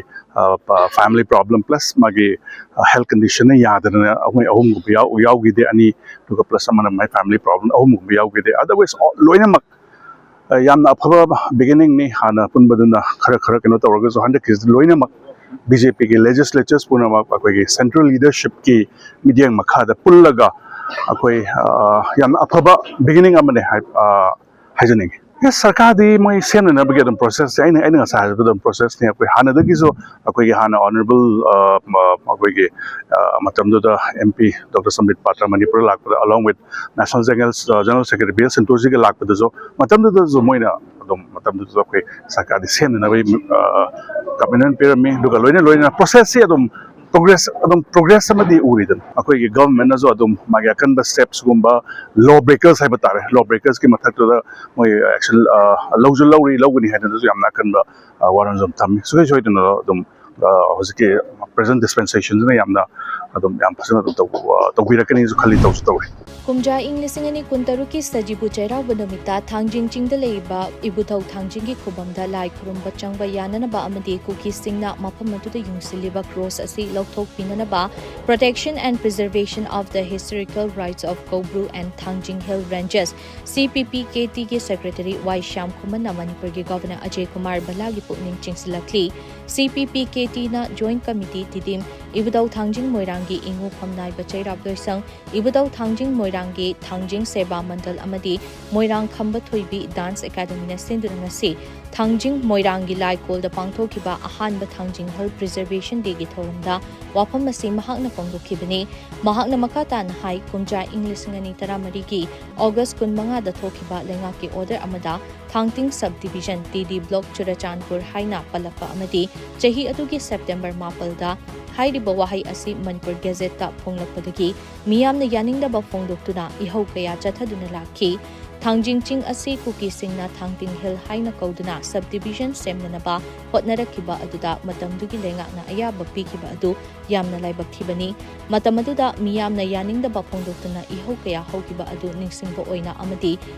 ꯐꯦꯃꯤꯂꯤ ꯄ꯭ꯔꯣꯕ꯭ꯂꯦꯝ ꯄ꯭ꯂꯁ ꯃꯥꯒꯤ ꯍꯦꯜꯊ ꯀꯟꯗꯤꯁꯟꯅ ꯌꯥꯗꯗꯅ ꯃꯣꯏ ꯑꯍꯨꯝꯒꯨꯝꯕ ꯌꯥꯎ- ꯌꯥꯎꯈꯤꯗꯦ, ꯑꯅꯤ, ꯑꯗꯨꯒ ꯄ꯭ꯂꯁ ꯑꯃꯅ ꯃꯥꯏ ꯐꯦꯃꯤꯂꯤ ꯄ꯭ꯔꯣꯕ꯭ꯂꯦꯝ, ꯑꯍꯨꯝꯒꯨꯝꯕ ꯌꯥꯎꯈꯤꯗꯦ꯫ ꯑꯗꯔꯋꯥꯏꯁ ꯂꯣꯏꯅꯃꯛ ꯑ, ꯌꯥꯝꯅ ꯑꯐꯕ ꯕꯤꯒꯤꯅꯤꯡꯅꯤ꯫ ꯍꯥꯟꯅ ꯄꯨꯟꯕꯗꯨꯅ ꯈꯔ ꯈꯔ ꯀꯩꯅꯣ ꯇꯧꯔꯒꯁꯨ ꯍꯟꯗꯛꯀꯤꯁꯤꯗꯤ ꯂꯣꯏꯅꯃꯛ ꯕꯤ ꯖꯦ ꯄꯤꯒꯤ ꯂꯦꯖꯤꯁꯂꯦꯆꯔꯁ ꯄꯨꯝꯅꯃꯛ ꯑꯩꯈꯣꯏꯒꯤ ꯁꯦꯟꯇ꯭ꯔꯦꯜ ꯂꯤꯗꯔꯁꯤꯞꯀꯤ ꯃꯤꯠꯌꯦꯡ ꯃꯈꯥꯗ ꯄꯨꯜꯂꯒ ꯑꯩꯈꯣꯏ ꯑ, ꯌꯥꯝꯅ ꯑꯐꯕ ꯕꯤꯒꯤꯅꯤꯡ ꯑꯃꯅꯦ ꯍꯥꯏ ꯑ, ꯍꯥꯏꯖꯅꯤꯡꯉꯤ꯫ ꯌꯦꯁ, ꯁꯔꯀꯥꯔꯗꯤ ꯃꯣꯏ ꯁꯦꯝꯅꯅꯕꯒꯤ ꯑꯗꯨꯝ ꯄ꯭ꯔꯣꯁꯦꯁꯁꯦ ꯑꯩꯅ ꯑꯩꯅ ꯉꯁꯥꯏ ꯍꯥꯏꯕꯗꯣ ꯑꯗꯨꯝ ꯄ꯭ꯔꯣꯁꯦꯁꯅꯤ꯫ ꯑꯩꯈꯣꯏ ꯍꯥꯟꯅꯗꯒꯤꯁꯨ ꯑꯩꯈꯣꯏꯒꯤ ꯍꯥꯟꯅ ꯑꯣꯅꯔꯦꯕꯜ ꯑꯩꯈꯣꯏꯒꯤ ꯑ, ꯃꯇꯝꯗꯨꯗ ꯑꯦꯝ ꯄꯤ ꯗꯣꯛꯇꯔ ꯁꯝꯕꯤꯠ ꯄꯥꯇ꯭ꯔ ꯃꯅꯤꯄꯨꯔꯗ ꯂꯥꯛꯄꯗ along with National General General Secretary B L ꯁꯟꯇꯣꯁꯖꯤꯒ ꯂꯥꯛꯄꯗꯁꯨ ꯃꯇꯝꯗꯨꯗꯁꯨ ꯃꯣꯏꯅ ꯑꯗꯨꯝ ꯃꯇꯝꯗꯨꯗꯁꯨ ꯑꯩꯈꯣꯏ ꯁꯔꯀꯥꯔꯗꯤ ꯁꯦꯝꯅꯅꯕꯒꯤ ꯀꯃꯤꯠꯃꯦꯟ ꯄꯤꯔꯝꯃꯤ꯫ ꯑꯗꯨꯒ ꯂꯣꯏꯅ ꯂꯣꯏꯅꯅ ꯄ꯭ꯔꯣꯁꯦꯁꯁꯤ ꯑꯗꯨꯝ ꯄ꯭ꯔꯣꯒ꯭ꯔꯦꯁ ꯑꯗꯨꯝ ꯄ꯭ꯔꯣꯒ꯭ꯔꯦꯁ ꯑꯃꯗꯤ ꯎꯔꯤꯗꯅ ꯑꯩꯈꯣꯏꯒꯤ ꯒꯚꯔꯟꯃꯦꯟꯠꯅꯁꯨ ꯑꯗꯨꯝ ꯃꯥꯒꯤ ꯑꯀꯟꯕ ꯁ꯭ꯇꯦꯞꯁꯀꯨꯝꯕ ꯂꯣ ꯕ꯭ꯔꯦꯀꯔꯁ ꯍꯥꯏꯕ ꯇꯥꯔꯦ, ꯂꯣ ꯕ꯭ꯔꯦꯀꯔꯁꯀꯤ ꯃꯊꯛꯇꯨꯗ ꯃꯣꯏ ꯑꯦꯛꯁꯟ ꯂꯧꯁꯨ ꯂꯧꯔꯤ, ꯂꯧꯒꯅꯤ ꯍꯥꯏꯗꯅꯁꯨ ꯌꯥꯝꯅ ꯑꯀꯟꯕ ꯋꯥꯔꯣꯜꯁꯨ ꯑꯗꯨꯝ ꯊꯝꯃꯤ꯫ ꯁꯨꯡꯁꯣꯏ ꯁꯣꯏꯗꯅ ꯑꯗꯨꯝ ꯑ, ꯍꯧꯖꯤꯛꯀꯤ ꯄ꯭ꯔꯦꯖꯦꯟ ꯗꯤꯁꯄꯦꯟꯁꯦꯁꯟꯁꯤꯅ ꯌꯥꯝꯅ ꯑꯗꯨꯝ ꯌꯥꯝ ꯐꯖꯅ ꯑꯗꯨꯝ ꯇꯧꯕ ꯇꯧꯕꯤꯔꯛꯀꯅꯤꯁꯨ ꯈꯜꯂꯤ, ꯇꯧꯁꯨ ꯇꯧꯔꯤ꯫ ꯀꯨꯝꯖꯥ ꯏꯪ ꯂꯤꯁꯤꯡ ꯑꯅꯤ ꯀꯨꯟꯇꯔꯨꯛꯀꯤ ꯁꯖꯤꯕꯨ ꯆꯩꯔꯥꯎꯕ ꯅꯨꯃꯤꯠꯇ ꯊꯥꯡꯖꯤꯡ ꯆꯤꯡꯗ ꯂꯩꯔꯤꯕ ꯏꯕꯨꯙꯧ ꯊꯥꯡꯖꯤꯡꯒꯤ ꯈꯨꯕꯝꯗ ꯂꯥꯏ ꯈꯨꯔꯨꯝꯕ ꯆꯪꯕ ꯌꯥꯅꯅꯕ ꯑꯃꯗꯤ ꯀꯨꯀꯤꯁꯤꯡꯅ ꯃꯐꯝ ꯑꯗꯨꯗ ꯌꯨꯡꯁꯤꯜꯂꯤꯕ ꯀ꯭ꯔꯣꯁ ꯑꯁꯤ ꯂꯧꯊꯣꯛꯄꯤꯅꯅꯕ Protection and Preservation of the Historical Rights of Koubru and Thangjing Hill Ranges, C P P K T ꯒꯤ ꯁꯦꯀ꯭ꯔꯦꯇꯔꯤ ꯋꯥꯏ ꯁ꯭ꯌꯥꯝ ꯈꯨꯃꯟꯅ ꯃꯅꯤꯄꯨꯔꯒꯤ ꯒꯚꯔꯅꯔ ꯑꯖꯦ ꯀꯨꯃꯥꯔ ꯚꯜꯂꯥꯒꯤ ꯄꯨꯛꯅꯤꯡ ꯆꯤꯡꯁꯤꯜꯂꯛꯂꯤ꯫ C P P K T ꯅ ꯖꯣꯏꯟꯠ ꯀꯃꯤꯇꯤ ꯇꯤꯗꯤꯝ ꯏꯕꯨꯙꯧ ꯊꯥꯡꯖꯤꯡ ꯃꯣꯏꯔꯥꯡꯒꯤ ꯏꯉꯨ ꯐꯝꯅꯥꯏꯕ ꯆꯩꯔꯥꯞ ꯂꯣꯏꯁꯪ, ꯏꯕꯨꯙꯧ ꯊꯥꯡꯖꯤꯡ ꯃꯣꯏꯔꯥꯡꯒꯤ ꯊꯥꯡꯖꯤꯡ ꯁꯦꯕꯥ ꯃꯟꯗꯜ ꯑꯃꯗꯤ ꯃꯣꯏꯔꯥꯡ ꯈꯝꯕ ꯊꯣꯏꯕꯤ ꯗꯥꯟꯁ ꯑꯦꯀꯥꯗꯃꯤꯅ ꯁꯤꯟꯗꯨꯅ ꯉꯁꯤ ꯊꯥꯡꯖꯤꯡ ꯃꯣꯏꯔꯥꯡꯒꯤ ꯂꯥꯏꯀꯣꯜꯗ ꯄꯥꯡꯊꯣꯛꯈꯤꯕ ꯑꯍꯥꯟꯕ ꯊꯥꯡꯖꯤꯡ ꯍꯤꯜ ꯄ꯭ꯔꯤꯖꯔꯚꯦꯁꯟ ꯗꯦꯒꯤ ꯊꯧꯔꯝꯗ ꯋꯥꯐꯝ ꯑꯁꯤ ꯃꯍꯥꯛꯅ ꯐꯣꯡꯗꯣꯛꯈꯤꯕꯅꯤ꯫ ꯃꯍꯥꯛꯅ ꯃꯈꯥ ꯇꯥꯅ ꯍꯥꯏ, ꯀꯨꯝꯖꯥ ꯏꯪ ꯂꯤꯁꯤꯡ ꯑꯅꯤ ꯇꯔꯥꯃꯔꯤꯒꯤ ꯑꯣꯒꯁ ꯀꯨꯟꯃꯉꯥꯗ ꯊꯣꯛꯈꯤꯕ ꯂꯩꯉꯥꯛꯀꯤ ꯑꯣꯔꯗꯔ ꯑꯃꯗ ꯊꯥꯡꯇꯤꯡ sub division, T D block, Churachandpur ꯍꯥꯏꯅ ꯄꯜꯂꯛꯄ ꯑꯃꯗꯤ ꯆꯍꯤ ꯑꯗꯨꯒꯤ ꯁꯦꯞꯇꯦꯝꯕꯔ ꯃꯥꯄꯜꯗ ꯍꯥꯏꯔꯤꯕ ꯋꯥꯍꯩ ꯑꯁꯤ ꯃꯅꯤꯄꯨꯔ ꯒꯦꯖꯦꯠꯇ ꯐꯣꯡꯂꯛꯄꯗꯒꯤ ꯃꯤꯌꯥꯝꯅ ꯌꯥꯅꯤꯡꯗꯕ ꯐꯣꯡꯗꯣꯛꯇꯨꯅ ꯏꯍꯧ ꯀꯌꯥ ꯆꯠꯊꯗꯨꯅ ꯂꯥꯛꯈꯤ꯫ ꯊꯥꯡꯖꯤꯡ ꯆꯤꯡ ꯑꯁꯤ ꯀꯨꯀꯤꯁꯤꯡꯅ ꯊꯥꯡꯇꯤꯡ ꯍꯤꯜ ꯍꯥꯏꯅ ꯀꯧꯗꯨꯅ ꯁꯕ ꯗꯤꯕꯤꯖꯟ ꯁꯦꯝꯅꯅꯕ ꯍꯣꯠꯅꯔꯛꯈꯤꯕ ꯑꯗꯨꯗ ꯃꯇꯝꯗꯨꯒꯤ ꯂꯩꯉꯥꯛꯅ ꯑꯌꯥꯕ ꯄꯤꯈꯤꯕ ꯑꯗꯨ ꯌꯥꯝꯅ ꯂꯥꯏꯕꯛ ꯊꯤꯕꯅꯤ꯫ ꯃꯇꯝ ꯑꯗꯨꯗ ꯃꯤꯌꯥꯝꯅ ꯌꯥꯅꯤꯡꯗꯕ ꯐꯣꯡꯗꯣꯛꯇꯨꯅ ꯏꯍꯧ ꯀꯌꯥ ꯍꯧꯈꯤꯕ ꯑꯗꯨ ꯅꯤꯡꯁꯤꯡꯕ ꯑꯣꯏꯅ ꯑꯃꯗꯤ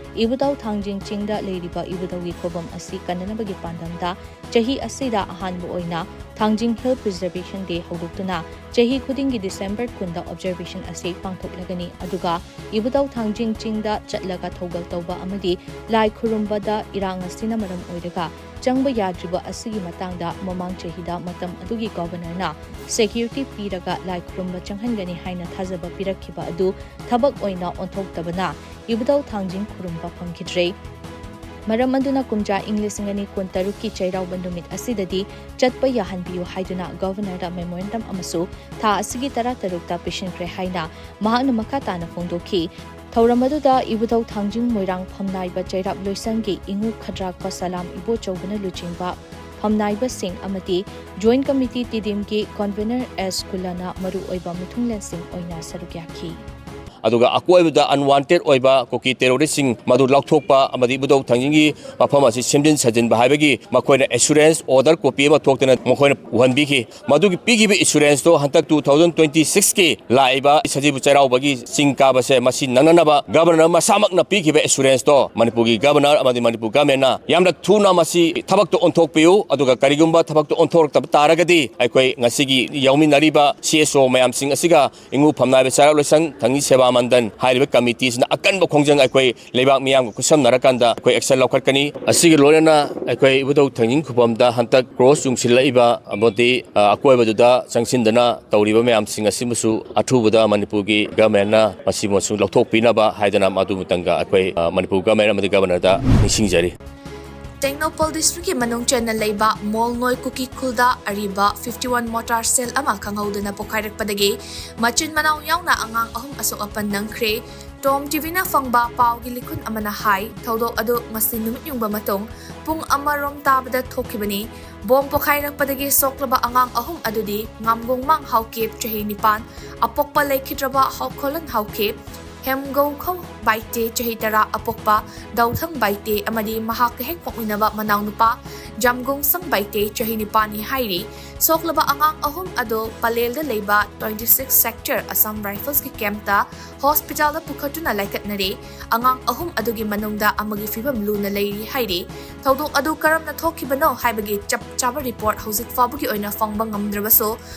ꯏꯕꯨꯙꯧ ꯊꯥꯡꯖꯤꯡ ꯆꯤꯡꯗ ꯂꯩꯔꯤꯕ ꯏꯕꯨꯙꯧꯒꯤ ꯈꯨꯕꯝ ꯑꯁꯤ ꯀꯟꯅꯅꯕꯒꯤ ꯄꯥꯟꯗꯝꯗ ꯆꯍꯤ ꯑꯁꯤꯗ ꯑꯍꯥꯟꯕ ꯑꯣꯏꯅ ꯊꯥꯡꯖꯤꯡ ꯍꯤꯜ ꯄ꯭ꯔꯤꯖꯔꯕꯦꯁꯟ ꯗꯦ ꯍꯧꯗꯣꯛꯇꯨꯅ ꯆꯍꯤ ꯈꯨꯗꯤꯡꯒꯤ ꯗꯤꯁꯦꯝꯕꯔ ꯀꯨꯟꯗ ꯑꯣꯕꯖꯔꯕꯦꯁꯟ ꯑꯁꯤ ꯄꯥꯡꯊꯣꯛꯂꯒꯅꯤ꯫ ꯑꯗꯨꯒ ꯏꯕꯨꯙꯧ ꯊꯥꯡꯖꯤꯡ ꯆꯤꯡꯗ ꯆꯠꯂꯒ ꯊꯧꯒꯜ ꯇꯧꯕ ꯑꯃꯗꯤ ꯂꯥꯏ ꯈꯨꯔꯨꯝꯕꯗ ꯏꯔꯥꯡ ꯑꯁꯤꯅ ꯃꯔꯝ ꯑꯣꯏꯔꯒ ꯆꯪꯕ ꯌꯥꯗ꯭ꯔꯤꯕ ꯑꯁꯤꯒꯤ ꯃꯇꯥꯡꯗ ꯃꯃꯥꯡ ꯆꯍꯤꯗ ꯃꯇꯝ ꯑꯗꯨꯒꯤ ꯒꯣꯚꯔꯅꯔꯅ ꯁꯦꯀ꯭ꯌꯨꯔꯤꯇꯤ ꯄꯤꯔꯒ ꯂꯥꯏ ꯈꯨꯔꯨꯝꯕ ꯆꯪꯍꯟꯒꯅꯤ ꯍꯥꯏꯅ ꯊꯥꯖꯕ ꯄꯤꯔꯛꯈꯤꯕ ꯑꯗꯨ ꯊꯕꯛ ꯑꯣꯏꯅ ꯑꯣꯟꯊꯣꯛꯇꯕꯅ ꯏꯕꯨꯙꯧ ꯊꯥꯡꯖꯤꯡ ꯈꯨꯔꯨꯝꯕ ꯐꯪꯈꯤꯗ꯭ꯔꯦ꯫ ꯃꯔꯝ ꯑꯗꯨꯅ ꯀꯨꯝꯖꯥ ꯏꯪ ꯂꯤꯁꯤꯡ ꯑꯅꯤ ꯀꯨꯟꯇꯔꯨꯛꯀꯤ ꯆꯩꯔꯥꯎꯕ ꯅꯨꯃꯤꯠ ꯑꯁꯤꯗꯗꯤ ꯆꯠꯄ ꯌꯥꯍꯟꯕꯤꯌꯨ ꯍꯥꯏꯗꯨꯅ ꯒꯣꯚꯔꯅꯔꯗ ꯃꯦꯃꯣꯔꯦꯟꯗꯝ ꯑꯃꯁꯨ ꯊꯥ ꯑꯁꯤꯒꯤ ꯇꯔꯥꯇꯔꯨꯛꯇ ꯄꯤꯁꯤꯟꯈ꯭ꯔꯦ ꯍꯥꯏꯅ ꯃꯍꯥꯛꯅ ꯃꯈꯥ ꯇꯥꯅ ꯐꯣꯡꯗꯣꯛꯈꯤ꯫ ꯊꯧꯔꯝ ꯑꯗꯨꯗ ꯏꯕꯨꯙꯧ ꯊꯥꯡꯖꯤꯡ ꯃꯣꯏꯔꯥꯡ ꯐꯝꯅꯥꯏꯕ ꯆꯩꯔꯥꯛ ꯂꯣꯏꯁꯪꯒꯤ ꯏꯉꯨ ꯈꯗ꯭ꯔꯥꯛꯄ ꯁꯂꯥꯝ ꯏꯕꯣꯆꯧꯕꯅ ꯂꯨꯆꯤꯡꯕ ꯐꯝꯅꯥꯏꯕꯁꯤꯡ ꯑꯃꯗꯤ ꯖꯣꯏꯟꯠ ꯀꯃꯤꯇꯤ ꯇꯤꯗꯤꯝꯒꯤ ꯀꯟꯚꯦꯅꯔ ꯑꯦꯁ ꯀꯨꯂꯥꯅ ꯃꯔꯨꯑꯣꯏꯕ ꯃꯤꯊꯨꯡꯂꯦꯟꯁꯤꯡ ꯑꯣꯏꯅ ꯁꯔꯨꯛ ꯌꯥꯈꯤ꯫ ꯑꯗꯨꯒ ꯑꯀꯣꯏꯕꯗ ꯑꯟꯋꯥꯟꯇꯦꯗ ꯑꯣꯏꯕ ꯀꯨꯀꯤ ꯇꯦꯔꯣꯔꯤꯁꯁꯤꯡ ꯃꯗꯨ ꯂꯧꯊꯣꯛꯄ ꯑꯃꯗꯤ ꯏꯕꯨꯙꯧ ꯊꯥꯡꯖꯤꯡꯒꯤ ꯃꯐꯝ ꯑꯁꯤ ꯁꯦꯝꯖꯤꯟ ꯁꯥꯖꯤꯟꯕ ꯍꯥꯏꯕꯒꯤ ꯃꯈꯣꯏꯅ ꯑꯦꯁꯨꯔꯦꯟꯁ ꯑꯣꯔꯗꯔ ꯀꯣꯄꯤ ꯑꯃ ꯊꯣꯛꯇꯅ ꯃꯈꯣꯏꯅ ꯎꯍꯟꯕꯤꯈꯤ꯫ ꯃꯗꯨꯒꯤ ꯄꯤꯈꯤꯕ ꯑꯦꯁꯨꯔꯦꯟꯁꯇꯣ ꯍꯟꯗꯛ ꯇꯨ ꯊꯥꯎꯖꯟ ꯇ꯭ꯋꯦꯟꯇꯤ ꯁꯤꯛꯁꯀꯤ ꯂꯥꯛꯏꯕ ꯁꯖꯤꯕꯨ ꯆꯩꯔꯥꯎꯕꯒꯤ ꯆꯤꯡ ꯀꯥꯕꯁꯦ ꯃꯁꯤ ꯅꯪꯅꯅꯕ ꯒꯕꯔꯅꯔ ꯃꯁꯥꯃꯛꯅ ꯄꯤꯈꯤꯕ ꯑꯦꯁꯨꯔꯦꯟꯁꯇꯣ ꯃꯅꯤꯄꯨꯔꯒꯤ ꯒꯕꯔꯅꯔ ꯑꯃꯗꯤ ꯃꯅꯤꯄꯨꯔ ꯒꯃꯦꯟꯅ ꯌꯥꯝꯅ ꯊꯨꯅ ꯃꯁꯤ ꯊꯕꯛꯇ ꯑꯣꯟꯊꯣꯛꯄꯤꯌꯨ꯫ ꯑꯗꯨꯒ ꯀꯔꯤꯒꯨꯝꯕ ꯊꯕꯛꯇ ꯑꯣꯟꯊꯣꯔꯛꯇꯕ ꯇꯥꯔꯒꯗꯤ ꯑꯩꯈꯣꯏ ꯉꯁꯤꯒꯤ ꯌꯥꯎꯃꯤꯟꯅꯔꯤꯕ ꯁꯤ ꯑꯦꯁ ꯑꯣ ꯃꯌꯥꯝꯁꯤꯡ ꯑꯁꯤꯒ ꯏꯉꯨ ꯐꯝꯅꯥꯏꯕ ꯆꯩꯔꯥꯛ ꯂꯣꯏꯁꯪ ꯊꯥꯡꯖꯤꯡ ꯁꯦꯕꯥ ꯃꯟꯗꯟ ꯍꯥꯏꯔꯤꯕ ꯀꯃꯤꯇꯤꯁꯤꯅ ꯑꯀꯟꯕ ꯈꯣꯡꯖꯪ ꯑꯩꯈꯣꯏ ꯂꯩꯕꯥꯛ ꯃꯤꯌꯥꯝꯒ ꯈꯨꯠꯁꯝꯅꯔꯀꯥꯟꯗ ꯑꯩꯈꯣꯏ ꯑꯦꯛꯁꯟ ꯂꯧꯈꯠꯀꯅꯤ꯫ ꯑꯁꯤꯒ ꯂꯣꯏꯅꯅ ꯑꯩꯈꯣꯏ ꯏꯕꯨꯙꯧ ꯊꯥꯡꯖꯤꯡ ꯈꯨꯕꯝꯗ ꯍꯟꯗꯛ ꯀ꯭ꯔꯣꯁ ꯌꯨꯡꯁꯤꯜꯂꯛꯏꯕ ꯑꯃꯗꯤ, ꯑ, ꯑꯀꯣꯏꯕꯗꯨꯗ ꯆꯪꯁꯤꯟꯗꯅ ꯇꯧꯔꯤꯕ ꯃꯌꯥꯝꯁꯤꯡ ꯑꯁꯤꯕꯨꯁꯨ ꯑꯊꯨꯕꯗ ꯃꯅꯤꯄꯨꯔꯒꯤ ꯒꯃꯦꯟꯅ ꯃꯁꯤꯃꯁꯨ ꯂꯧꯊꯣꯛꯄꯤꯅꯕ ꯍꯥꯏꯗꯅ ꯃꯗꯨꯃꯇꯪꯒ ꯑꯩꯈꯣꯏ, ꯑ, ꯃꯅꯤꯄꯨꯔ ꯒꯃꯦꯟ ꯑꯃꯗꯤ ꯒꯕꯔꯅꯔꯗ ꯅꯤꯡꯁꯤꯡꯖꯔꯤ꯫ ꯇꯦꯡꯅꯧꯄꯜ ꯗꯤꯁꯇ꯭ꯔꯤꯛꯀꯤ ꯃꯅꯨꯡ ꯆꯟꯅ ꯂꯩꯕ ꯃꯣꯜꯉꯣꯏ ꯀꯨꯀꯤ ꯈꯨꯜꯗ ꯑꯔꯤꯕ ꯐꯤꯐꯇꯤ ꯋꯥꯟ ꯃꯣꯇꯥꯔ ꯁꯦꯜ ꯑꯃ ꯈꯪꯍꯧꯗꯅ ꯄꯣꯈꯥꯏꯔꯛꯄꯗꯒꯤ ꯃꯆꯤꯟ ꯃꯅꯥꯎ ꯌꯥꯎꯅ ꯑꯉꯥꯡ ꯑꯍꯨꯝ ꯑꯁꯣꯛ ꯑꯄꯟ ꯅꯪꯈ꯭ꯔꯦ꯫ ꯇꯣꯝ ꯇꯤꯚꯤꯅ ꯐꯪꯕ ꯄꯥꯎꯒꯤ ꯂꯤꯈꯨꯟ ꯑꯃꯅ ꯍꯥꯏ, ꯊꯧꯗꯣꯛ ꯑꯗꯨ ꯉꯁꯤ ꯅꯨꯃꯤꯠ ꯌꯨꯡꯕ ꯃꯇꯨꯡ ꯄꯨꯡ ꯑꯃꯔꯣꯝ ꯇꯥꯕꯗ ꯊꯣꯛꯈꯤꯕꯅꯤ꯫ ꯕꯣꯝ ꯄꯣꯈꯥꯏꯔꯛꯄꯗꯒꯤ ꯁꯣꯛꯂꯕ ꯑꯉꯥꯡ ꯑꯍꯨꯝ ꯑꯗꯨꯗꯤ ꯉꯥꯝꯒꯣꯡꯃꯥꯡ ꯍꯥꯎꯀꯤꯞ, ꯆꯍꯤ ꯅꯤꯄꯥꯟ, ꯑꯄꯣꯛꯄ ꯂꯩꯈꯤꯗ꯭ꯔꯕ ꯍꯥꯎꯈꯣꯂꯟ ꯍꯥꯎꯀꯤꯞ, ꯍꯦꯝꯒꯧꯈꯧ ꯕꯥꯏꯇꯦ, ꯆꯍꯤ ꯇꯔꯥ, ꯑꯄꯣꯛꯄ ꯗꯧꯊꯪ ꯕꯥꯏꯇꯦ ꯑꯃꯗꯤ ꯃꯍꯥꯛꯀ ꯍꯦꯛ ꯄꯣꯛꯃꯤꯟꯅꯕ ꯃꯅꯥꯎꯅꯨꯄꯥ ꯖꯝꯒꯨꯡꯁꯪ ꯕꯥꯏꯇꯦ, ꯆꯍꯤ ꯅꯤꯄꯥꯟꯅꯤ ꯍꯥꯏꯔꯤ꯫ ꯁꯣꯛꯂꯕ ꯑꯉꯥꯡ ꯑꯍꯨꯝ ꯑꯗꯨ ꯄꯂꯦꯜꯗ ꯂꯩꯕ twenty six sector Assam Riflesꯀꯤ campꯇ hospitalꯗ ꯄꯨꯈꯠꯇꯨꯅ ꯂꯥꯏꯀꯠꯅꯔꯦ꯫ ꯑꯉꯥꯡ ꯑꯍꯨꯝ ꯑꯗꯨꯒꯤ ꯃꯅꯨꯡꯗ ꯑꯃꯒꯤ ꯐꯤꯕꯝ ꯂꯨꯅ ꯂꯩꯔꯤ ꯍꯥꯏꯔꯤ꯫ ꯊꯧꯗꯣꯛ ꯑꯗꯨ ꯀꯔꯝꯅ ꯊꯣꯛꯈꯤꯕꯅꯣ ꯍꯥꯏꯕꯒꯤ ꯆꯞ ꯆꯥꯕ report ꯍꯧꯖꯤꯛ ꯐꯥꯎꯕꯒꯤ ꯑꯣꯏꯅ ꯐꯪꯕ ꯉꯝꯗ꯭ꯔꯕꯁꯨ,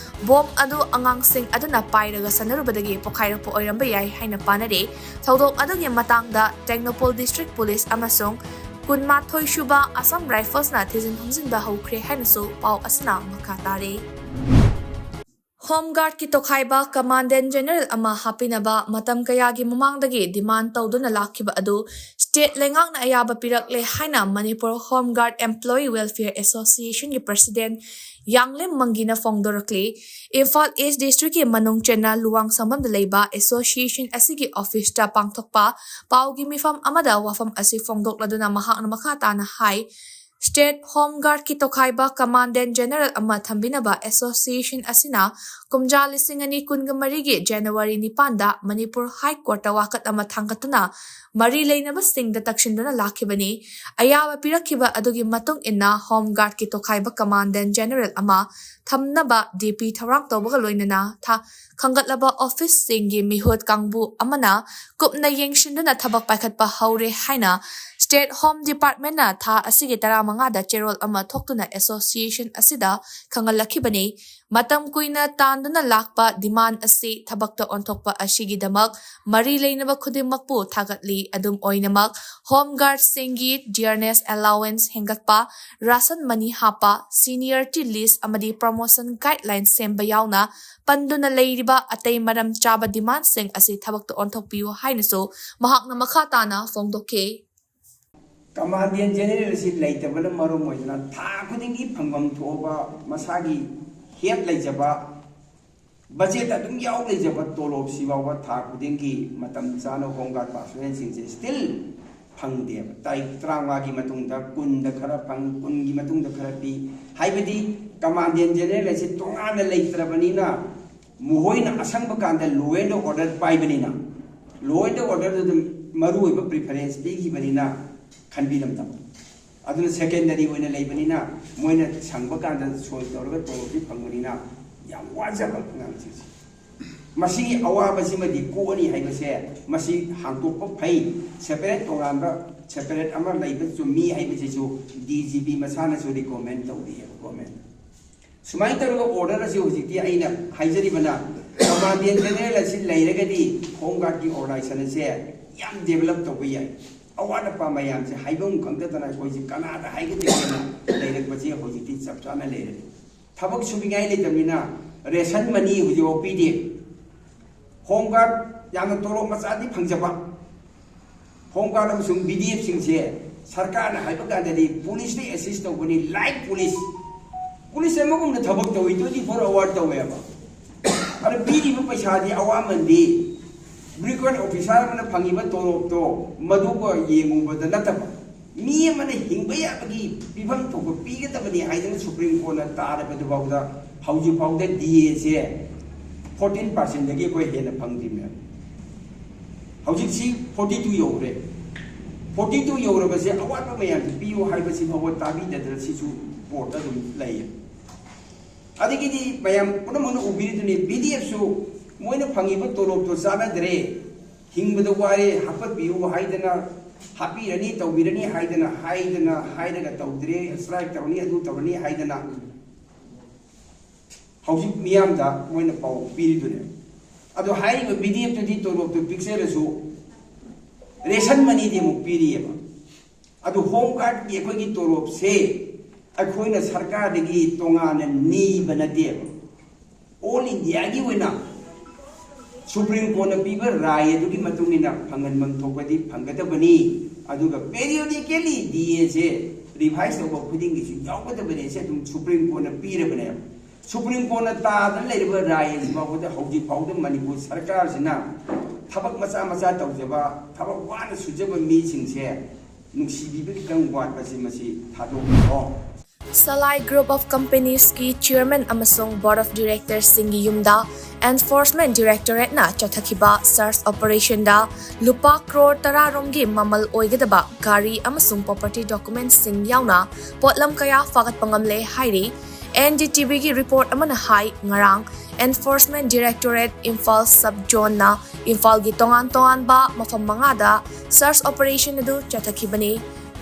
bomb ꯑꯗꯨ ꯑꯉꯥꯡꯁꯤꯡ ꯑꯗꯨꯅ ꯄꯥꯏꯔꯒ ꯁꯥꯟꯅꯔꯨꯕꯗꯒꯤ ꯄꯣꯈꯥꯏꯔꯛꯄ ꯑꯣꯏꯔꯝꯕ ꯌꯥꯏ ꯍꯥꯏꯅ ꯄꯥꯅꯔꯤ꯫ ꯊꯧꯗꯣꯛ ꯑꯗꯨꯒꯤ ꯃꯇꯥꯡꯗ ꯇꯦꯡꯅꯧꯄꯜ District Police ꯑꯃꯁꯨꯡ ꯀꯨꯟꯃꯥꯊꯣꯏ ꯁꯨꯕ Assam Riflesꯅ ꯊꯤꯖꯤꯟ ꯍꯨꯝꯖꯤꯟꯕ ꯍꯧꯈ꯭ꯔꯦ ꯍꯥꯏꯅꯁꯨ ꯄꯥꯎ ꯑꯁꯤꯅ ꯃꯈꯥ ꯇꯥꯔꯤ꯫ Home Guardꯀꯤ ꯇꯣꯈꯥꯏꯕ Commandant General ꯑꯃ ꯍꯥꯞꯄꯤꯅꯕ ꯃꯇꯝ ꯀꯌꯥꯒꯤ ꯃꯃꯥꯡꯗꯒꯤ demand ꯇꯧꯗꯨꯅ ꯂꯥꯛꯈꯤꯕ ꯑꯗꯨ state ꯂꯩꯉꯥꯛꯅ ꯑꯌꯥꯕ ꯄꯤꯔꯛꯂꯦ ꯍꯥꯏꯅ Manipur Home Guard Employee Welfare Associationꯒꯤ President ꯌꯥꯡꯂꯦꯝ ꯃꯪꯒꯤꯅ ꯐꯣꯡꯗꯣꯔꯛꯂꯤ꯫ ꯏꯝꯐꯥꯜ East Districtꯀꯤ ꯃꯅꯨꯡ ꯆꯟꯅ ꯂꯨꯋꯥꯡꯁꯪꯕꯝꯗ ꯂꯩꯕ association ꯑꯁꯤꯒꯤ officeꯇ ꯄꯥꯡꯊꯣꯛꯄ ꯄꯥꯎꯒꯤ ꯃꯤꯐꯝ ꯑꯃꯗ ꯋꯥꯐꯝ ꯑꯁꯤ ꯐꯣꯡꯗꯣꯛꯂꯗꯨꯅ ꯃꯍꯥꯛꯅ ꯃꯈꯥ ꯇꯥꯅ ꯍꯥꯏ, State Home Guardꯀꯤ ꯇꯣꯈꯥꯏꯕ Commandant General ꯑꯃ ꯊꯝꯕꯤꯅꯕ association ꯑꯁꯤꯅ ꯀꯨꯝꯖꯥ ꯂꯤꯁꯤꯡ ꯑꯅꯤ ꯀꯨꯟꯒ ꯃꯔꯤꯒꯤ January ꯅꯤꯄꯥꯟꯗ Manipur High Courtꯇ ꯋꯥꯀꯠ ꯑꯃ ꯊꯥꯡꯒꯠꯇꯨꯅ ꯃꯔꯤ ꯂꯩꯅꯕꯁꯤꯡꯗ ꯇꯛꯁꯤꯟꯗꯨꯅ ꯂꯥꯛꯈꯤꯕꯅꯤ꯫ ꯑꯌꯥꯕ ꯄꯤꯔꯛꯈꯤꯕ ꯑꯗꯨꯒꯤ ꯃꯇꯨꯡ ꯏꯟꯅ Home Guardꯀꯤ ꯇꯣꯈꯥꯏꯕ Commandant General ꯑꯃ ꯊꯝꯅꯕ DP ꯊꯧꯔꯥꯡ ꯇꯧꯕꯒ ꯂꯣꯏꯅꯅ ꯊꯥ-, ꯈꯟꯒꯠꯂꯕ officeꯁꯤꯡꯒꯤ ꯃꯤꯍꯨꯠ ꯀꯥꯡꯕꯨ ꯑꯃꯅ ꯀꯨꯞꯅ ꯌꯦꯡꯁꯤꯟꯗꯨꯅ ꯊꯕꯛ ꯄꯥꯏꯈꯠꯄ ꯍꯧꯔꯦ ꯍꯥꯏꯅ State Home Departmentꯅ ꯊꯥ ꯑꯁꯤꯒꯤ ꯇꯔꯥꯃꯉꯥꯗ ꯆꯦꯔꯣꯜ ꯑꯃ ꯊꯣꯛꯇꯨꯅ association ꯑꯁꯤꯗ ꯈꯪꯍꯜꯂꯛꯈꯤꯕꯅꯤ꯫ ꯃꯇꯝ ꯀꯨꯏꯅ ꯇꯥꯟꯗꯨꯅ ꯂꯥꯛꯄ demand ꯑꯁꯤ ꯊꯕꯛꯇ ꯑꯣꯟꯊꯣꯛꯄ ꯑꯁꯤꯒꯤꯗꯃꯛ ꯃꯔꯤ ꯂꯩꯅꯕ ꯈꯨꯗꯤꯡꯃꯛꯄꯨ ꯊꯥꯒꯠꯂꯤ꯫ ꯑꯗꯨꯝ ꯑꯣꯏꯅꯃꯛ, Home Guardꯁꯤꯡꯒꯤ dearness allowance ꯍꯦꯟꯒꯠꯄ, ration money ꯍꯥꯞꯄ, seniority list ꯑꯃꯗꯤ promotion guidelines ꯁꯦꯝꯕ ꯌꯥꯎꯅ ꯄꯟꯗꯨꯅ ꯂꯩꯔꯤꯕ ꯑꯇꯩ ꯃꯔꯝ ꯆꯥꯕ demandꯁꯤꯡ ꯑꯁꯤ ꯊꯕꯛꯇ ꯑꯣꯟꯊꯣꯛꯄꯤꯌꯨ ꯍꯥꯏꯅꯁꯨ ꯃꯍꯥꯛꯅ ꯃꯈꯥ ꯇꯥꯅ ꯐꯣꯡꯗꯣꯛꯈꯤ꯫ Commandant General ꯑꯁꯤ ꯂꯩꯇꯕꯅ ꯃꯔꯝ ꯑꯣꯏꯗꯨꯅ ꯊꯥ ꯈꯨꯗꯤꯡꯒꯤ ꯐꯪꯐꯝ ꯊꯣꯛꯑꯕ ꯃꯁꯥꯒꯤ head ꯂꯩꯖꯕ, budget ꯑꯗꯨꯝ ꯌꯥꯎ ꯂꯩꯖꯕ ꯇꯣꯂꯣꯞꯁꯤ ꯐꯥꯎꯕ ꯊꯥ ꯈꯨꯗꯤꯡꯒꯤ ꯃꯇꯝ ꯆꯥꯅ Home Guard personnelꯁꯤꯡꯁꯦ still ꯐꯪꯗꯦꯕ꯫ ꯇꯥꯔꯤꯛ ꯇꯔꯥꯃꯉꯥꯒꯤ ꯃꯇꯨꯡꯗ, ꯀꯨꯟꯗ ꯈꯔ ꯐꯪ, ꯀꯨꯟꯒꯤ ꯃꯇꯨꯡꯗ ꯈꯔ ꯄꯤ꯫ ꯍꯥꯏꯕꯗꯤ Commandant General ꯑꯁꯤ ꯇꯣꯉꯥꯟꯅ ꯂꯩꯇ꯭ꯔꯕꯅꯤꯅ, ꯃꯈꯣꯏꯅ ꯑꯁꯪꯕ ꯀꯥꯟꯗ law and order ꯄꯥꯏꯕꯅꯤꯅ, Law and orderꯗ ꯑꯗꯨꯝ ꯃꯔꯨ ꯑꯣꯏꯕ preference ꯄꯤꯈꯤꯕꯅꯤꯅ ꯈꯟꯕꯤꯔꯝꯗꯕ꯫ ꯑꯗꯨꯅ secondary ꯑꯣꯏꯅ ꯂꯩꯕꯅꯤꯅ ꯃꯣꯏꯅ ꯁꯪꯕ ꯀꯥꯟꯗ ꯁꯣꯏ ꯇꯧꯔꯒ ꯇꯣꯂꯣꯞꯁꯤ ꯐꯪꯕꯅꯤꯅ ꯌꯥꯝ ꯋꯥꯖꯕ ꯑꯉꯥꯡꯁꯤꯡꯁꯦ꯫ ꯃꯁꯤꯒꯤ ꯑꯋꯥꯕꯁꯤꯃꯗꯤ ꯀꯣꯛꯑꯅꯤ ꯍꯥꯏꯕꯁꯦ ꯃꯁꯤ ꯍꯥꯡꯇꯣꯛꯄ ꯐꯩ꯫ Separate ꯇꯣꯉꯥꯟꯕ separate ꯑꯃ ꯂꯩꯕ ꯆꯨꯝꯃꯤ ꯍꯥꯏꯕꯁꯤꯁꯨ D G P ꯃꯁꯥꯅꯁꯨ recommend ꯇꯧꯔꯤꯑꯕ government꯫ ꯁꯨꯃꯥꯏꯅ ꯇꯧꯔꯒ order ꯑꯁꯤ ꯍꯧꯖꯤꯛꯇꯤ ꯑꯩꯅ ꯍꯥꯏꯖꯔꯤꯕꯅ Commandant General ꯑꯁꯤ ꯂꯩꯔꯒꯗꯤ Home Guardꯀꯤ organization ꯑꯁꯦ ꯌꯥꯝ develop ꯇꯧꯕ ꯌꯥꯏ꯫ ꯑꯋꯥꯠ ꯑꯄꯥ ꯃꯌꯥꯝꯁꯦ ꯍꯥꯏꯐꯝ ꯈꯪꯗꯗꯅ ꯑꯩꯈꯣꯏꯁꯤ ꯀꯅꯥꯗ ꯍꯥꯏꯒꯗꯒꯦꯅ ꯂꯩꯔꯛꯄꯁꯦ ꯍꯧꯖꯤꯛꯇꯤ ꯆꯞ ꯆꯥꯅ ꯂꯩꯔꯦ꯫ ꯊꯕꯛ ꯁꯨꯕꯤꯉꯥꯏ ꯂꯩꯇꯕꯅꯤꯅ ration money ꯍꯧꯖꯤꯛꯐꯥꯎ ꯄꯤꯗꯦ꯫ Home Guard ꯌꯥꯝꯅ ꯇꯣꯂꯣꯞ ꯃꯆꯥꯗꯤ ꯐꯪꯖꯕ Home Guard ꯑꯃꯁꯨꯡ B D Fꯁꯤꯡꯁꯦ ꯁꯔꯀꯥꯔꯅ ꯍꯥꯏꯕ ꯀꯥꯟꯗꯗꯤ policeꯇ assist ꯇꯧꯕꯅꯤ, like police꯫ Police ꯑꯃꯒꯨꯝꯅ ꯊꯕꯛ ꯇꯧꯏ, twenty four hour ꯇꯧꯋꯦꯕ꯫ ꯑꯗ ꯄꯤꯔꯤꯕ ꯄꯩꯁꯥꯗꯤ ꯑꯋꯥꯃꯟꯗꯤ brigade officer ꯑꯃꯅ ꯐꯪꯉꯤꯕ ꯇꯣꯂꯣꯞꯇꯣ ꯃꯗꯨꯒ ꯌꯦꯡꯉꯨꯕꯗ ꯅꯠꯇꯕ, ꯃꯤ ꯑꯃꯅ ꯍꯤꯡꯕ ꯌꯥꯕꯒꯤ ꯄꯤꯐꯝ ꯊꯣꯛꯄ ꯄꯤꯒꯗꯕꯅꯤ ꯍꯥꯏꯗꯅ Supreme Courtꯅ ꯇꯥꯔꯕꯗꯨꯐꯥꯎꯗ ꯍꯧꯖꯤꯛꯐꯥꯎꯗ D Aꯁꯦ fourteen percentꯗꯒꯤ ꯑꯩꯈꯣꯏ ꯍꯦꯟꯅ ꯐꯪꯗ꯭ꯔꯤꯕꯅꯦꯕ꯫ ꯍꯧꯖꯤꯛꯁꯤ forty two ꯌꯧꯈ꯭ꯔꯦ꯫ Forty two ꯌꯧꯔꯕꯁꯦ ꯑꯋꯥꯠꯄ ꯃꯌꯥꯝꯁꯦ ꯄꯤꯌꯨ ꯍꯥꯏꯕꯁꯤ ꯐꯥꯎꯕ ꯇꯥꯕꯤꯗꯗꯅ ꯁꯤꯁꯨ courtꯇ ꯑꯗꯨꯝ ꯂꯩꯌꯦ꯫ ꯑꯗꯒꯤꯗꯤ ꯃꯌꯥꯝ ꯄꯨꯝꯅꯃꯛꯅ ꯎꯕꯤꯔꯤꯗꯨꯅꯤ, B D Fꯁꯨ ꯃꯣꯏꯅ ꯐꯪꯉꯤꯕ ꯇꯣꯂꯣꯞꯇꯣ ꯆꯥꯟꯅꯗ꯭ꯔꯦ, ꯍꯤꯡꯕꯗ ꯋꯥꯔꯦ, ꯍꯥꯞꯀꯠꯄꯤꯌꯨ ꯍꯥꯏꯗꯅ, ꯍꯥꯞꯄꯤꯔꯅꯤ, ꯇꯧꯕꯤꯔꯅꯤ ꯍꯥꯏꯗꯅ, ꯍꯥꯏꯗꯅ, ꯍꯥꯏꯔꯒ ꯇꯧꯗ꯭ꯔꯦ, strike ꯇꯧꯔꯅꯤ, ꯑꯗꯨ ꯇꯧꯔꯅꯤ ꯍꯥꯏꯗꯅ ꯍꯧꯖꯤꯛ ꯃꯤꯌꯥꯝꯗ ꯃꯣꯏꯅ ꯄꯥꯎ ꯄꯤꯔꯤꯗꯨꯅꯦ꯫ ꯑꯗꯣ ꯍꯥꯏꯔꯤꯕ B D Fꯇꯨꯗꯤ ꯇꯣꯂꯣꯞꯇꯨ ꯄꯤꯛꯆꯔꯁꯨ ration moneyꯗꯤ ꯑꯃꯨꯛ ꯄꯤꯔꯤꯑꯕ꯫ ꯑꯗꯨ Home Guardꯀꯤ ꯑꯩꯈꯣꯏꯒꯤ ꯇꯣꯂꯣꯞꯁꯦ ꯑꯩꯈꯣꯏꯅ ꯁꯔꯀꯥꯔꯗꯒꯤ ꯇꯣꯉꯥꯟꯅ ꯅꯤꯕ ꯅꯠꯇꯦꯕ꯫ All Indiaꯒꯤ ꯑꯣꯏꯅ Supreme Courtꯅ ꯄꯤꯕ ꯔꯥꯏ ꯑꯗꯨꯒꯤ ꯃꯇꯨꯡ ꯏꯟꯅ ꯐꯪꯍꯟꯐꯝ ꯊꯣꯛꯄꯗꯤ ꯐꯪꯒꯗꯕꯅꯤ꯫ ꯑꯗꯨꯒ periodically D Aꯁꯦ revise ꯇꯧꯕ ꯈꯨꯗꯤꯡꯒꯤꯁꯨ ꯌꯥꯎꯒꯗꯕꯅꯤ꯫ ꯁꯤ ꯑꯗꯨꯝ Supreme Courtꯅ ꯄꯤꯔꯕꯅꯦꯕ꯫ Supreme Courtꯅ ꯇꯥꯗꯅ ꯂꯩꯔꯤꯕ ꯔꯥꯏ ꯑꯁꯤ ꯐꯥꯎꯕꯗ ꯍꯧꯖꯤꯛ ꯐꯥꯎꯗ ꯃꯅꯤꯄꯨꯔ ꯁꯔꯀꯥꯔꯁꯤꯅ ꯊꯕꯛ ꯃꯆꯥ ꯃꯆꯥ ꯇꯧꯖꯕ, ꯊꯕꯛ ꯋꯥꯅ ꯁꯨꯖꯕ ꯃꯤꯁꯤꯡꯁꯦ ꯅꯨꯡꯁꯤꯕꯤꯕ ꯈꯤꯇꯪ ꯋꯥꯠꯄꯁꯤ ꯃꯁꯤ ꯊꯥꯗꯣꯛꯄꯤꯔꯣ꯫ Salai Group of Companiesꯀꯤ Chairman ꯑꯃꯁꯨꯡ Board of Directorsꯁꯤꯡꯒꯤ ꯌꯨꯝꯗ Enforcement Directorate ꯅ ꯆꯠꯊꯈꯤꯕ search operation ꯗ ꯂꯨꯄꯥ ꯀ꯭ꯔꯣꯔ ꯇꯔꯥ ꯔꯣꯝꯒꯤ ꯃꯃꯜ ꯑꯣꯏꯒꯗꯕ ꯒꯥꯔꯤ ꯑꯃꯁꯨꯡ property documents ꯁꯤꯡ ꯌꯥꯎꯅ ꯄꯣꯠꯂꯝ ꯀꯌꯥ ꯐꯥꯒꯠꯄ ꯉꯝꯂꯦ ꯍꯥꯏꯔꯤ꯫ N D T V ꯒꯤ report ꯑꯃꯅ ꯍꯥꯏ, ꯉꯔꯥꯡ Enforcement Directorate Imphal sub zone ꯅ ꯏꯝꯐꯥꯜꯒꯤ ꯇꯣꯉꯥꯟ ꯇꯣꯉꯥꯟꯕ ꯃꯐꯝ ꯃꯉꯥꯗ search operation ꯑꯗꯨ ꯆꯠꯊꯈꯤꯕꯅꯤ꯫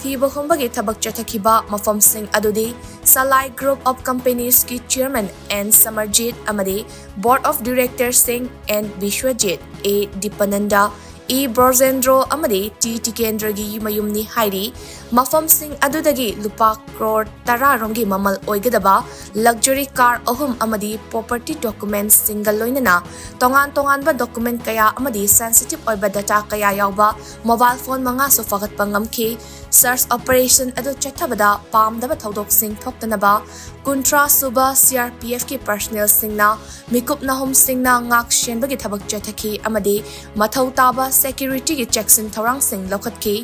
ꯊꯤꯕ ꯍꯨꯝꯕꯒꯤ ꯊꯕꯛ ꯆꯠꯊꯈꯤꯕ ꯃꯐꯝꯁꯤꯡ ꯑꯗꯨꯗꯤ Salai Group of Companies ꯀꯤ chairman N Samarjit ꯑꯃꯗꯤ board of directors ꯁꯤꯡ N Biswajit, A Dipananda, E Brojendro ꯑꯃꯗꯤ T Tikendra ꯒꯤ ꯃꯌꯨꯝꯅꯤ ꯍꯥꯏꯔꯤ꯫ ꯃꯐꯝꯁꯤꯡ ꯑꯗꯨꯗꯒꯤ ꯂꯨꯄꯥ ꯀ꯭ꯔꯣꯔ ꯇꯔꯥ ꯔꯣꯝꯒꯤ ꯃꯃꯜ ꯑꯣꯏꯒꯗꯕ luxury car ꯑꯍꯨꯝ ꯑꯃꯗꯤ property documents ꯁꯤꯡꯒ ꯂꯣꯏꯅꯅ ꯇꯣꯉꯥꯟ ꯇꯣꯉꯥꯟꯕ document ꯀꯌꯥ ꯑꯃꯗꯤ sensitive ꯑꯣꯏꯕ data ꯀꯌꯥ ꯌꯥꯎꯕ mobile phone ꯃꯉꯥꯁꯨ ꯐꯥꯒꯠꯄ ꯉꯝꯈꯤ꯫ Search operation ꯑꯗꯨ ꯆꯠꯊꯕꯗ ꯄꯥꯝꯗꯕ ꯊꯧꯗꯣꯛꯁꯤꯡ ꯊꯣꯛꯇꯅꯕ ꯀꯨꯟꯊ꯭ꯔꯥ ꯁꯨꯕ C R P F ꯀꯤ personnel ꯁꯤꯡꯅ ꯃꯤꯀꯨꯞ ꯅꯥꯍꯨꯝꯁꯤꯡꯅ ꯉꯥꯛ ꯁꯦꯟꯕꯒꯤ ꯊꯕꯛ ꯆꯠꯊꯈꯤ ꯑꯃꯗꯤ ꯃꯊꯧ ꯇꯥꯕ security ꯒꯤ ꯆꯦꯛꯁꯤꯟ ꯊꯧꯔꯥꯡꯁꯤꯡ ꯂꯧꯈꯠꯈꯤ꯫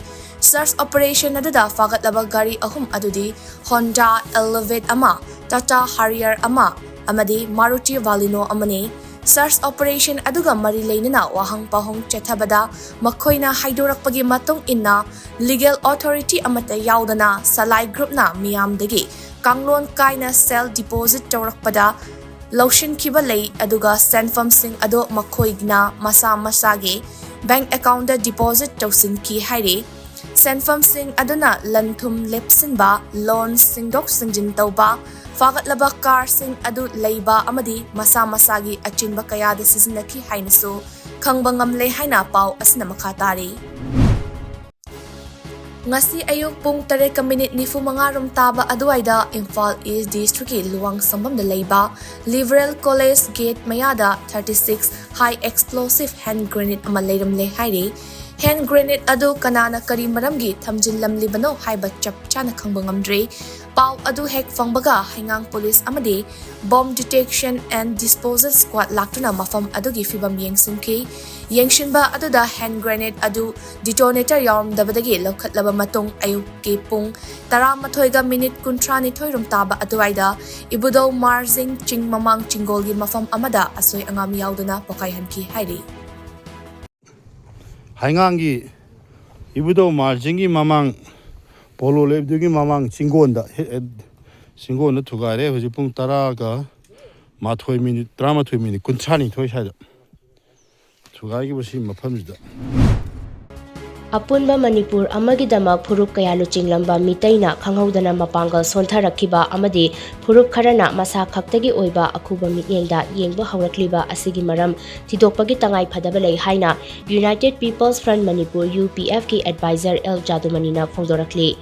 Search operation ꯑꯗꯨꯗ ꯐꯥꯒꯠꯂꯕ ꯒꯥꯔꯤ ꯑꯍꯨꯝ ꯑꯗꯨꯗꯤ Honda Elevate ꯑꯃ, Tata Harrier ꯑꯃ ꯑꯃꯗꯤ Maruti Baleno ꯑꯃꯅꯤ꯫ Search operation ꯑꯗꯨꯒ ꯃꯔꯤ ꯂꯩꯅꯅ ꯋꯥꯍꯪ ꯄꯥꯎꯍꯪ ꯆꯠꯊꯕꯗ ꯃꯈꯣꯏꯅ ꯍꯥꯏꯗꯣꯔꯛꯄꯒꯤ ꯃꯇꯨꯡ ꯏꯟꯅ legal authority ꯑꯃꯠꯇ ꯌꯥꯎꯗꯅ Salai Group ꯅ ꯃꯤꯌꯥꯝꯗꯒꯤ ꯀꯥꯡꯂꯣꯟ ꯀꯥꯏꯅ ꯁꯦꯜ deposit ꯇꯧꯔꯛꯄꯗ ꯂꯧꯁꯤꯟꯈꯤꯕ ꯂꯩ, ꯑꯗꯨꯒ ꯁꯦꯟꯐꯝꯁꯤꯡ ꯑꯗꯨ ꯃꯈꯣꯏꯅ ꯃꯁꯥ ꯃꯁꯥꯒꯤ bank account ꯗ deposit ꯇꯧꯁꯤꯟꯈꯤ ꯍꯥꯏꯔꯤ꯫ ꯁꯦꯟꯐꯝꯁꯤꯡ ꯑꯗꯨꯅ ꯂꯟ-ꯊꯨꯝ ꯂꯦꯞꯁꯤꯟꯕ, loan ꯁꯤꯡꯗꯣꯛ ꯁꯤꯡꯖꯤꯟ ꯇꯧꯕ, ꯐꯥꯒꯠꯂꯕ car ꯁꯤꯡ ꯑꯗꯨ ꯂꯩꯕ ꯑꯃꯗꯤ ꯃꯁꯥ ꯃꯁꯥꯒꯤ ꯑꯆꯤꯟꯕ ꯀꯌꯥꯗ ꯁꯤꯖꯤꯟꯅꯈꯤ ꯍꯥꯏꯅꯁꯨ ꯈꯪꯕ ꯉꯝꯂꯦ ꯍꯥꯏꯅ ꯄꯥꯎ ꯑꯁꯤꯅ ꯃꯈꯥ ꯇꯥꯔꯤ꯫ ꯉꯁꯤ ꯑꯌꯨꯛ ꯄꯨꯡ ꯇꯔꯦꯠꯀ ꯃꯤꯅꯤꯠ ꯅꯤꯐꯨ ꯃꯉꯥ ꯔꯣꯝ ꯇꯥꯕ ꯑꯗꯨꯋꯥꯏꯗ ꯏꯝꯐꯥꯜ East District ꯀꯤ ꯂꯨꯋꯥꯡꯁꯪꯕꯝꯗ ꯂꯩꯕ Liberal College gate ꯃꯌꯥꯗ thirty six high explosive hand grenade ꯑꯃ ꯂꯩꯔꯝꯂꯦ ꯍꯥꯏꯔꯤ꯫ ꯍꯦꯟ ꯒ꯭ꯔꯦꯅꯦꯗ ꯑꯗꯨ ꯀꯅꯥꯅ ꯀꯔꯤ ꯃꯔꯝꯒꯤ ꯊꯝꯖꯤꯜꯂꯝꯂꯤꯕꯅꯣ ꯍꯥꯏꯕ ꯆꯞ ꯆꯥꯅ ꯈꯪꯕ ꯉꯝꯗ꯭ꯔꯤ꯫ ꯄꯥꯎ ꯑꯗꯨ ꯍꯦꯛ ꯐꯪꯕꯒ ꯍꯩꯉꯥꯡ ꯄꯨꯂꯤꯁ ꯑꯃꯗꯤ Bomb Detection and Disposal Squad ꯂꯥꯛꯇꯨꯅ ꯃꯐꯝ ꯑꯗꯨꯒꯤ ꯐꯤꯕꯝ ꯌꯦꯡꯁꯤꯟꯈꯤ꯫ ꯌꯦꯡꯁꯤꯟꯕ ꯑꯗꯨꯗ ꯍꯦꯟ ꯒ꯭ꯔꯦꯅꯦꯗ ꯑꯗꯨ ꯗꯤꯇꯣꯅꯦꯇꯔ ꯌꯥꯎꯔꯝꯗꯕꯗꯒꯤ ꯂꯧꯈꯠꯂꯕ ꯃꯇꯨꯡ ꯑꯌꯨꯛꯀꯤ ꯄꯨꯡ ꯇꯔꯥꯃꯥꯊꯣꯏꯒ ꯃꯤꯅꯤꯠ ꯀꯨꯟꯊ꯭ꯔꯥꯅꯤꯊꯣꯏ ꯔꯣꯝ ꯇꯥꯕ ꯑꯗꯨꯋꯥꯏꯗ ꯏꯕꯨꯙꯧ ꯃꯥꯔꯖꯤꯡ ꯆꯤꯡ ꯃꯃꯥꯡ ꯆꯤꯡꯒꯣꯜꯒꯤ ꯃꯐꯝ ꯑꯃꯗ ꯑꯁꯣꯏ ꯑꯉꯥꯝ ꯌꯥꯎꯗꯅ ꯄꯣꯈꯥꯏꯍꯟꯈꯤ ꯍꯥꯏꯔꯤ꯫ ꯍꯩꯉꯥꯡꯒꯤ ꯏꯕꯨꯙꯧ ꯃꯥꯔꯖꯤꯡꯒꯤ ꯃꯃꯥꯡ, ꯄꯣꯂꯣ ꯂꯩꯕꯗꯨꯒꯤ ꯃꯃꯥꯡ ꯆꯤꯡꯒꯣꯟꯗ, ꯍꯦ-, ꯆꯤꯡꯒꯣꯟꯗ ꯊꯨꯒꯥꯏꯔꯦ꯫ ꯍꯧꯖꯤꯛ ꯄꯨꯡ ꯇꯔꯥꯒ ꯃꯥꯊꯣꯏ ꯃꯤꯅꯤꯠ, ꯇꯔꯥꯃꯥꯊꯣꯏ ꯃꯤꯅꯤꯠ ꯀꯨꯟꯊ꯭ꯔꯥꯅꯤꯊꯣꯏ ꯁ꯭ꯋꯥꯏꯗ ꯊꯨꯒꯥꯏꯈꯤꯕ ꯁꯤ ꯃꯐꯝꯁꯤꯗ꯫ ꯑꯄꯨꯟꯕ ꯃꯅꯤꯄꯨꯔ ꯑꯃꯒꯤꯗꯃꯛ ꯐꯨꯔꯨꯞ ꯀꯌꯥ ꯂꯨꯆꯤꯡꯂꯝꯕ ꯃꯤꯇꯩꯅ ꯈꯪꯍꯧꯗꯅ ꯃꯄꯥꯡꯒꯜ ꯁꯣꯟꯊꯔꯛꯈꯤꯕ ꯑꯃꯗꯤ ꯐꯨꯔꯨꯞ ꯈꯔꯅ ꯃꯁꯥ ꯈꯛꯇꯒꯤ ꯑꯣꯏꯕ ꯑꯈꯨꯕ ꯃꯤꯠꯌꯦꯡꯗ ꯌꯦꯡꯕ ꯍꯧꯔꯛꯂꯤꯕ ꯑꯁꯤꯒꯤ ꯃꯔꯝ ꯊꯤꯗꯣꯛꯄꯒꯤ ꯇꯉꯥꯏ ꯐꯗꯕ ꯂꯩ ꯍꯥꯏꯅ United People's Front Manipur, UPF ꯀꯤ advisor ꯑꯦꯜ ꯖꯥꯗꯨꯃꯅꯤꯅ ꯐꯣꯡꯗꯣꯔꯛꯂꯤ꯫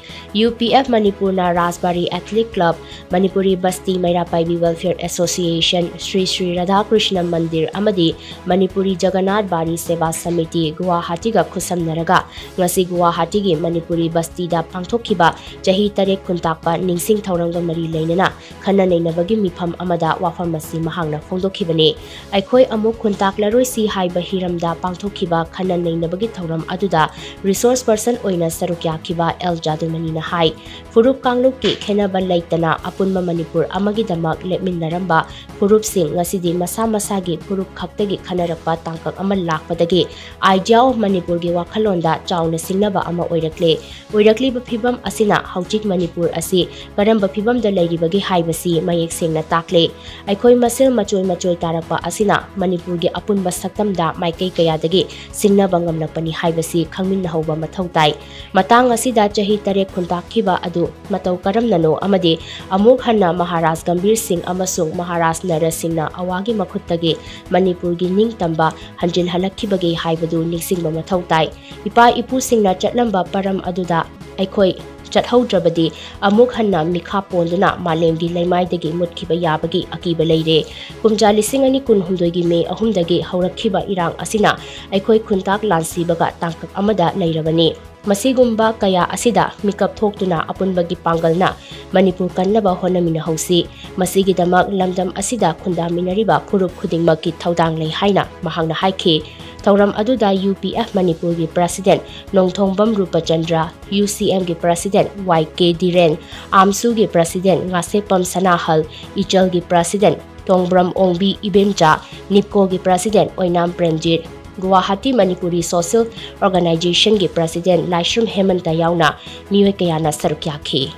UPF ꯃꯅꯤꯄꯨꯔꯅ ꯔꯥꯖꯕꯥꯔꯤ Athletic Club, ꯃꯅꯤꯄꯨꯔꯤ ꯕꯁꯇꯤ ꯃꯩꯔꯥ ꯄꯥꯏꯕꯤ Welfare Association, ꯁ꯭ꯔꯤ ꯁ꯭ꯔꯤ ꯔꯥꯙꯥꯀ꯭ꯔꯤꯁꯅ ꯃꯟꯗꯤꯔ ꯑꯃꯗꯤ ꯃꯅꯤꯄꯨꯔꯤ ꯖꯒꯟꯅꯥꯊ ꯕꯥꯔꯤ ꯁꯦꯕꯥ ꯁꯃꯤꯇꯤ ꯒꯨꯋꯥꯍꯥꯇꯤꯒ ꯈꯨꯠꯁꯝꯅꯔꯒ ꯉꯁꯤ ꯒꯨꯋꯥꯍꯥꯇꯤꯒꯤ ꯃꯅꯤꯄꯨꯔꯤ ꯕꯁꯇꯤꯗ ꯄꯥꯡꯊꯣꯛꯈꯤꯕ ꯆꯍꯤ ꯇꯔꯦꯠ ꯈꯨꯟꯇꯥꯛꯄ ꯅꯤꯡꯁꯤꯡ ꯊꯧꯔꯝꯒ ꯃꯔꯤ ꯂꯩꯅꯅ ꯈꯟꯅ ꯅꯩꯅꯕꯒꯤ ꯃꯤꯐꯝ ꯑꯃꯗ ꯋꯥꯐꯝ ꯑꯁꯤ ꯃꯍꯥꯛꯅ ꯐꯣꯡꯗꯣꯛꯈꯤꯕꯅꯤ꯫ ꯑꯩꯈꯣꯏ ꯑꯃꯨꯛ ꯈꯨꯟꯇꯥꯛꯂꯔꯣꯏꯁꯤ ꯍꯥꯏꯕ ꯍꯤꯔꯝꯗ ꯄꯥꯡꯊꯣꯛꯈꯤꯕ ꯈꯟꯅ ꯅꯩꯅꯕꯒꯤ ꯊꯧꯔꯝ ꯑꯗꯨꯗ resource person ꯑꯣꯏꯅ ꯁꯔꯨꯛ ꯌꯥꯈꯤꯕ ꯑꯦꯜ ꯖꯥꯗꯨꯃꯅꯤꯅ ꯍꯥꯏ꯫ ꯐꯨꯔꯨꯞ ꯀꯥꯡꯂꯨꯞꯀꯤ ꯈꯦꯟꯅꯕ ꯂꯩꯇꯅ ꯑꯄꯨꯟꯕ ꯃꯅꯤꯄꯨꯔ ꯑꯃꯒꯤꯗꯃꯛ ꯂꯦꯞꯃꯤꯟꯅꯔꯝꯕ ꯐꯨꯔꯨꯞꯁꯤꯡ ꯉꯁꯤꯗꯤ ꯃꯁꯥ ꯃꯁꯥꯒꯤ ꯐꯨꯔꯨꯞ ꯈꯛꯇꯒꯤ ꯈꯟꯅꯔꯛꯄ ꯇꯥꯡꯀꯛ ꯑꯃ ꯂꯥꯛꯄꯗꯒꯤ Idea of ꯃꯅꯤꯄꯨꯔꯒꯤ ꯋꯥꯈꯜꯂꯣꯟꯗ ꯆꯥꯎꯅ ꯁꯤꯡꯅꯕ ꯑꯃ ꯑꯣꯏꯔꯛꯂꯦ꯫ ꯑꯣꯏꯔꯛꯂꯤꯕ ꯐꯤꯚꯝ ꯑꯁꯤꯅ ꯍꯧꯖꯤꯛ ꯃꯅꯤꯄꯨꯔ ꯑꯁꯤ ꯀꯔꯝꯕ ꯐꯤꯚꯝꯗ ꯂꯩꯔꯤꯕꯒꯦ ꯍꯥꯏꯕꯁꯤ ꯃꯌꯦꯛ ꯁꯦꯡꯅ ꯇꯥꯛꯂꯦ꯫ ꯑꯩꯈꯣꯏ ꯃꯁꯦꯜ ꯃꯆꯣꯏ ꯃꯆꯣꯏ ꯇꯥꯔꯛꯄ ꯑꯁꯤꯅ ꯃꯅꯤꯄꯨꯔꯒꯤ ꯑꯄꯨꯟꯕ ꯁꯛꯇꯝꯗ ꯃꯥꯏꯀꯩ ꯀꯌꯥꯗꯒꯤ ꯁꯤꯡꯅꯕ ꯉꯝꯂꯛꯄꯅꯤ ꯍꯥꯏꯕꯁꯤ ꯈꯪꯃꯤꯟꯅꯍꯧꯕ ꯃꯊꯧ ꯇꯥꯏ꯫ ꯃꯇꯥꯡ ꯑꯁꯤꯗ ꯆꯍꯤ ꯇꯔꯦꯠ ꯈꯨꯟꯇꯥꯛꯈꯤꯕ ꯑꯗꯨ ꯃꯇꯧ ꯀꯔꯝꯅꯅꯣ ꯑꯃꯗꯤ ꯑꯃꯨꯛ ꯍꯟꯅ ꯃꯍꯥꯔꯥꯖ ꯒꯝꯚꯤꯔ ꯁꯤꯡ ꯑꯃꯁꯨꯡ ꯃꯍꯥꯔꯥꯖ ꯅꯔ ꯁꯤꯡꯅ ꯑꯋꯥꯒꯤ ꯃꯈꯨꯠꯇꯒꯤ ꯃꯅꯤꯄꯨꯔꯒꯤ ꯅꯤꯡꯇꯝꯕ ꯍꯟꯖꯤꯜꯍꯜꯂꯛꯈꯤꯕꯒꯦ ꯍꯥꯏꯕꯗꯨ ꯅꯤꯡꯁꯤꯡꯕ ꯃꯊꯧ ꯇꯥꯏ꯫ ꯏꯄꯥ ꯏꯄꯨꯁꯤꯡꯅ ꯆꯠꯂꯝꯕ ꯄꯔꯝ ꯑꯗꯨꯗ ꯑꯩꯈꯣꯏ ꯆꯠꯍꯧꯗ꯭ꯔꯕꯗꯤ ꯑꯃꯨꯛ ꯍꯟꯅ ꯃꯤꯈꯥ ꯄꯣꯟꯗꯨꯅ ꯃꯥꯂꯦꯝꯒꯤ ꯂꯩꯃꯥꯏꯗꯒꯤ ꯃꯨꯠꯈꯤꯕ ꯌꯥꯕꯒꯤ ꯑꯀꯤꯕ ꯂꯩꯔꯦ꯫ ꯀꯨꯝꯖꯥ ꯂꯤꯁꯤꯡ ꯑꯅꯤ ꯀꯨꯟꯍꯨꯝꯗꯣꯏꯒꯤ ꯃꯦ ꯑꯍꯨꯝꯗꯒꯤ ꯍꯧꯔꯛꯈꯤꯕ ꯏꯔꯥꯡ ꯑꯁꯤꯅ ꯑꯩꯈꯣꯏ ꯈꯨꯟꯇꯥꯛ ꯂꯥꯟꯁꯤꯕꯒ ꯇꯥꯡꯀꯛ ꯑꯃꯗ ꯂꯩꯔꯕꯅꯤ꯫ ꯃꯁꯤꯒꯨꯝꯕ ꯀꯌꯥ ꯑꯁꯤꯗ ꯃꯤꯀꯞ ꯊꯣꯛꯇꯨꯅ ꯑꯄꯨꯟꯕꯒꯤ ꯄꯥꯡꯒꯜꯅ ꯃꯅꯤꯄꯨꯔ ꯀꯟꯅꯕ ꯍꯣꯠꯅꯃꯤꯟꯅꯍꯧꯁꯤ꯫ ꯃꯁꯤꯒꯤꯗꯃꯛ ꯂꯝꯗꯝ ꯑꯁꯤꯗ ꯈꯨꯟꯗꯥꯃꯤꯟꯅꯔꯤꯕ ꯐꯨꯔꯨꯞ ꯈꯨꯗꯤꯡꯃꯛꯀꯤ ꯊꯧꯗꯥꯡ ꯂꯩ ꯍꯥꯏꯅ ꯃꯍꯥꯛꯅ ꯍꯥꯏꯈꯤ꯫ ꯊꯧꯔꯝ ꯑꯗꯨꯗ ꯌꯨ ꯄꯤ ꯑꯦꯐ ꯃꯅꯤꯄꯨꯔꯒꯤ president Nongthongbam Rupchandra, U C ꯑꯦꯝꯒꯤ ꯄ꯭ꯔꯁꯤꯗꯦꯟ ꯋꯥꯏ ꯀꯦ ꯙꯤꯔꯦꯟ, ꯑꯥꯝꯁꯨꯒꯤ ꯄ꯭ꯔꯁꯤꯗꯦꯟ ꯉꯥꯁꯦꯞꯄꯝ ꯁꯅꯥꯍꯜ, ꯏꯆꯜꯒꯤ ꯄ꯭ꯔꯁꯤꯗꯦꯟ ꯇꯣꯡꯕ꯭ꯔꯝ ꯑꯣꯡꯕꯤ ꯏꯕꯦꯝꯆꯥ, ꯅꯤꯞꯀꯣꯒꯤ ꯄ꯭ꯔꯁꯤꯗꯦꯟ ꯑꯣꯏꯅꯥꯝ ꯄ꯭ꯔꯦꯝꯖꯤꯠ, ꯒꯨꯋꯥꯍꯥꯇꯤ ꯃꯅꯤꯄꯨꯔꯤ ꯁꯣꯁꯤꯌꯦꯜ ꯑꯣꯔꯒꯅꯥꯏꯖꯦꯁꯟꯒꯤ ꯄ꯭ꯔꯁꯤꯗꯦꯟ ꯂꯥꯏꯁ꯭ꯔꯝ ꯍꯦꯃꯟꯇ ꯌꯥꯎꯅ ꯃꯤꯑꯣꯏ ꯀꯌꯥꯅ ꯁꯔꯨꯛ ꯌꯥꯈꯤ꯫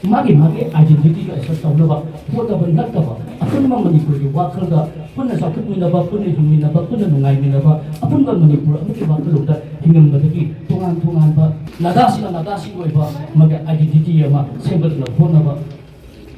ꯃꯥꯒꯤ ꯃꯥꯒꯤ identityꯒ assert ꯇꯧꯅꯕ ꯍꯣꯠꯅꯕ ꯅꯠꯇꯕ, ꯑꯄꯨꯟꯕ ꯃꯅꯤꯄꯨꯔꯒꯤ ꯋꯥꯈꯜꯗ ꯄꯨꯟꯅ ꯆꯥꯎꯈꯠꯃꯤꯟꯅꯕ, ꯄꯨꯟꯅ ꯍꯤꯡꯃꯤꯟꯅꯕ, ꯄꯨꯟꯅ ꯅꯨꯡꯉꯥꯏꯃꯤꯟꯅꯕ, ꯑꯄꯨꯟꯕ ꯃꯅꯤꯄꯨꯔ ꯑꯃꯒꯤ ꯋꯥꯈꯜꯂꯣꯟꯗ ꯍꯤꯡꯉꯝꯕꯗꯒꯤ ꯇꯣꯉꯥꯟ ꯇꯣꯉꯥꯟꯕ ꯅꯥꯒꯥꯁꯤꯡꯅ ꯅꯥꯒꯥꯁꯤꯡꯒꯤ ꯑꯣꯏꯕ ꯃꯥꯒꯤ identity ꯑꯃ ꯁꯦꯝꯒꯠꯅꯕ ꯍꯣꯠꯅꯕ,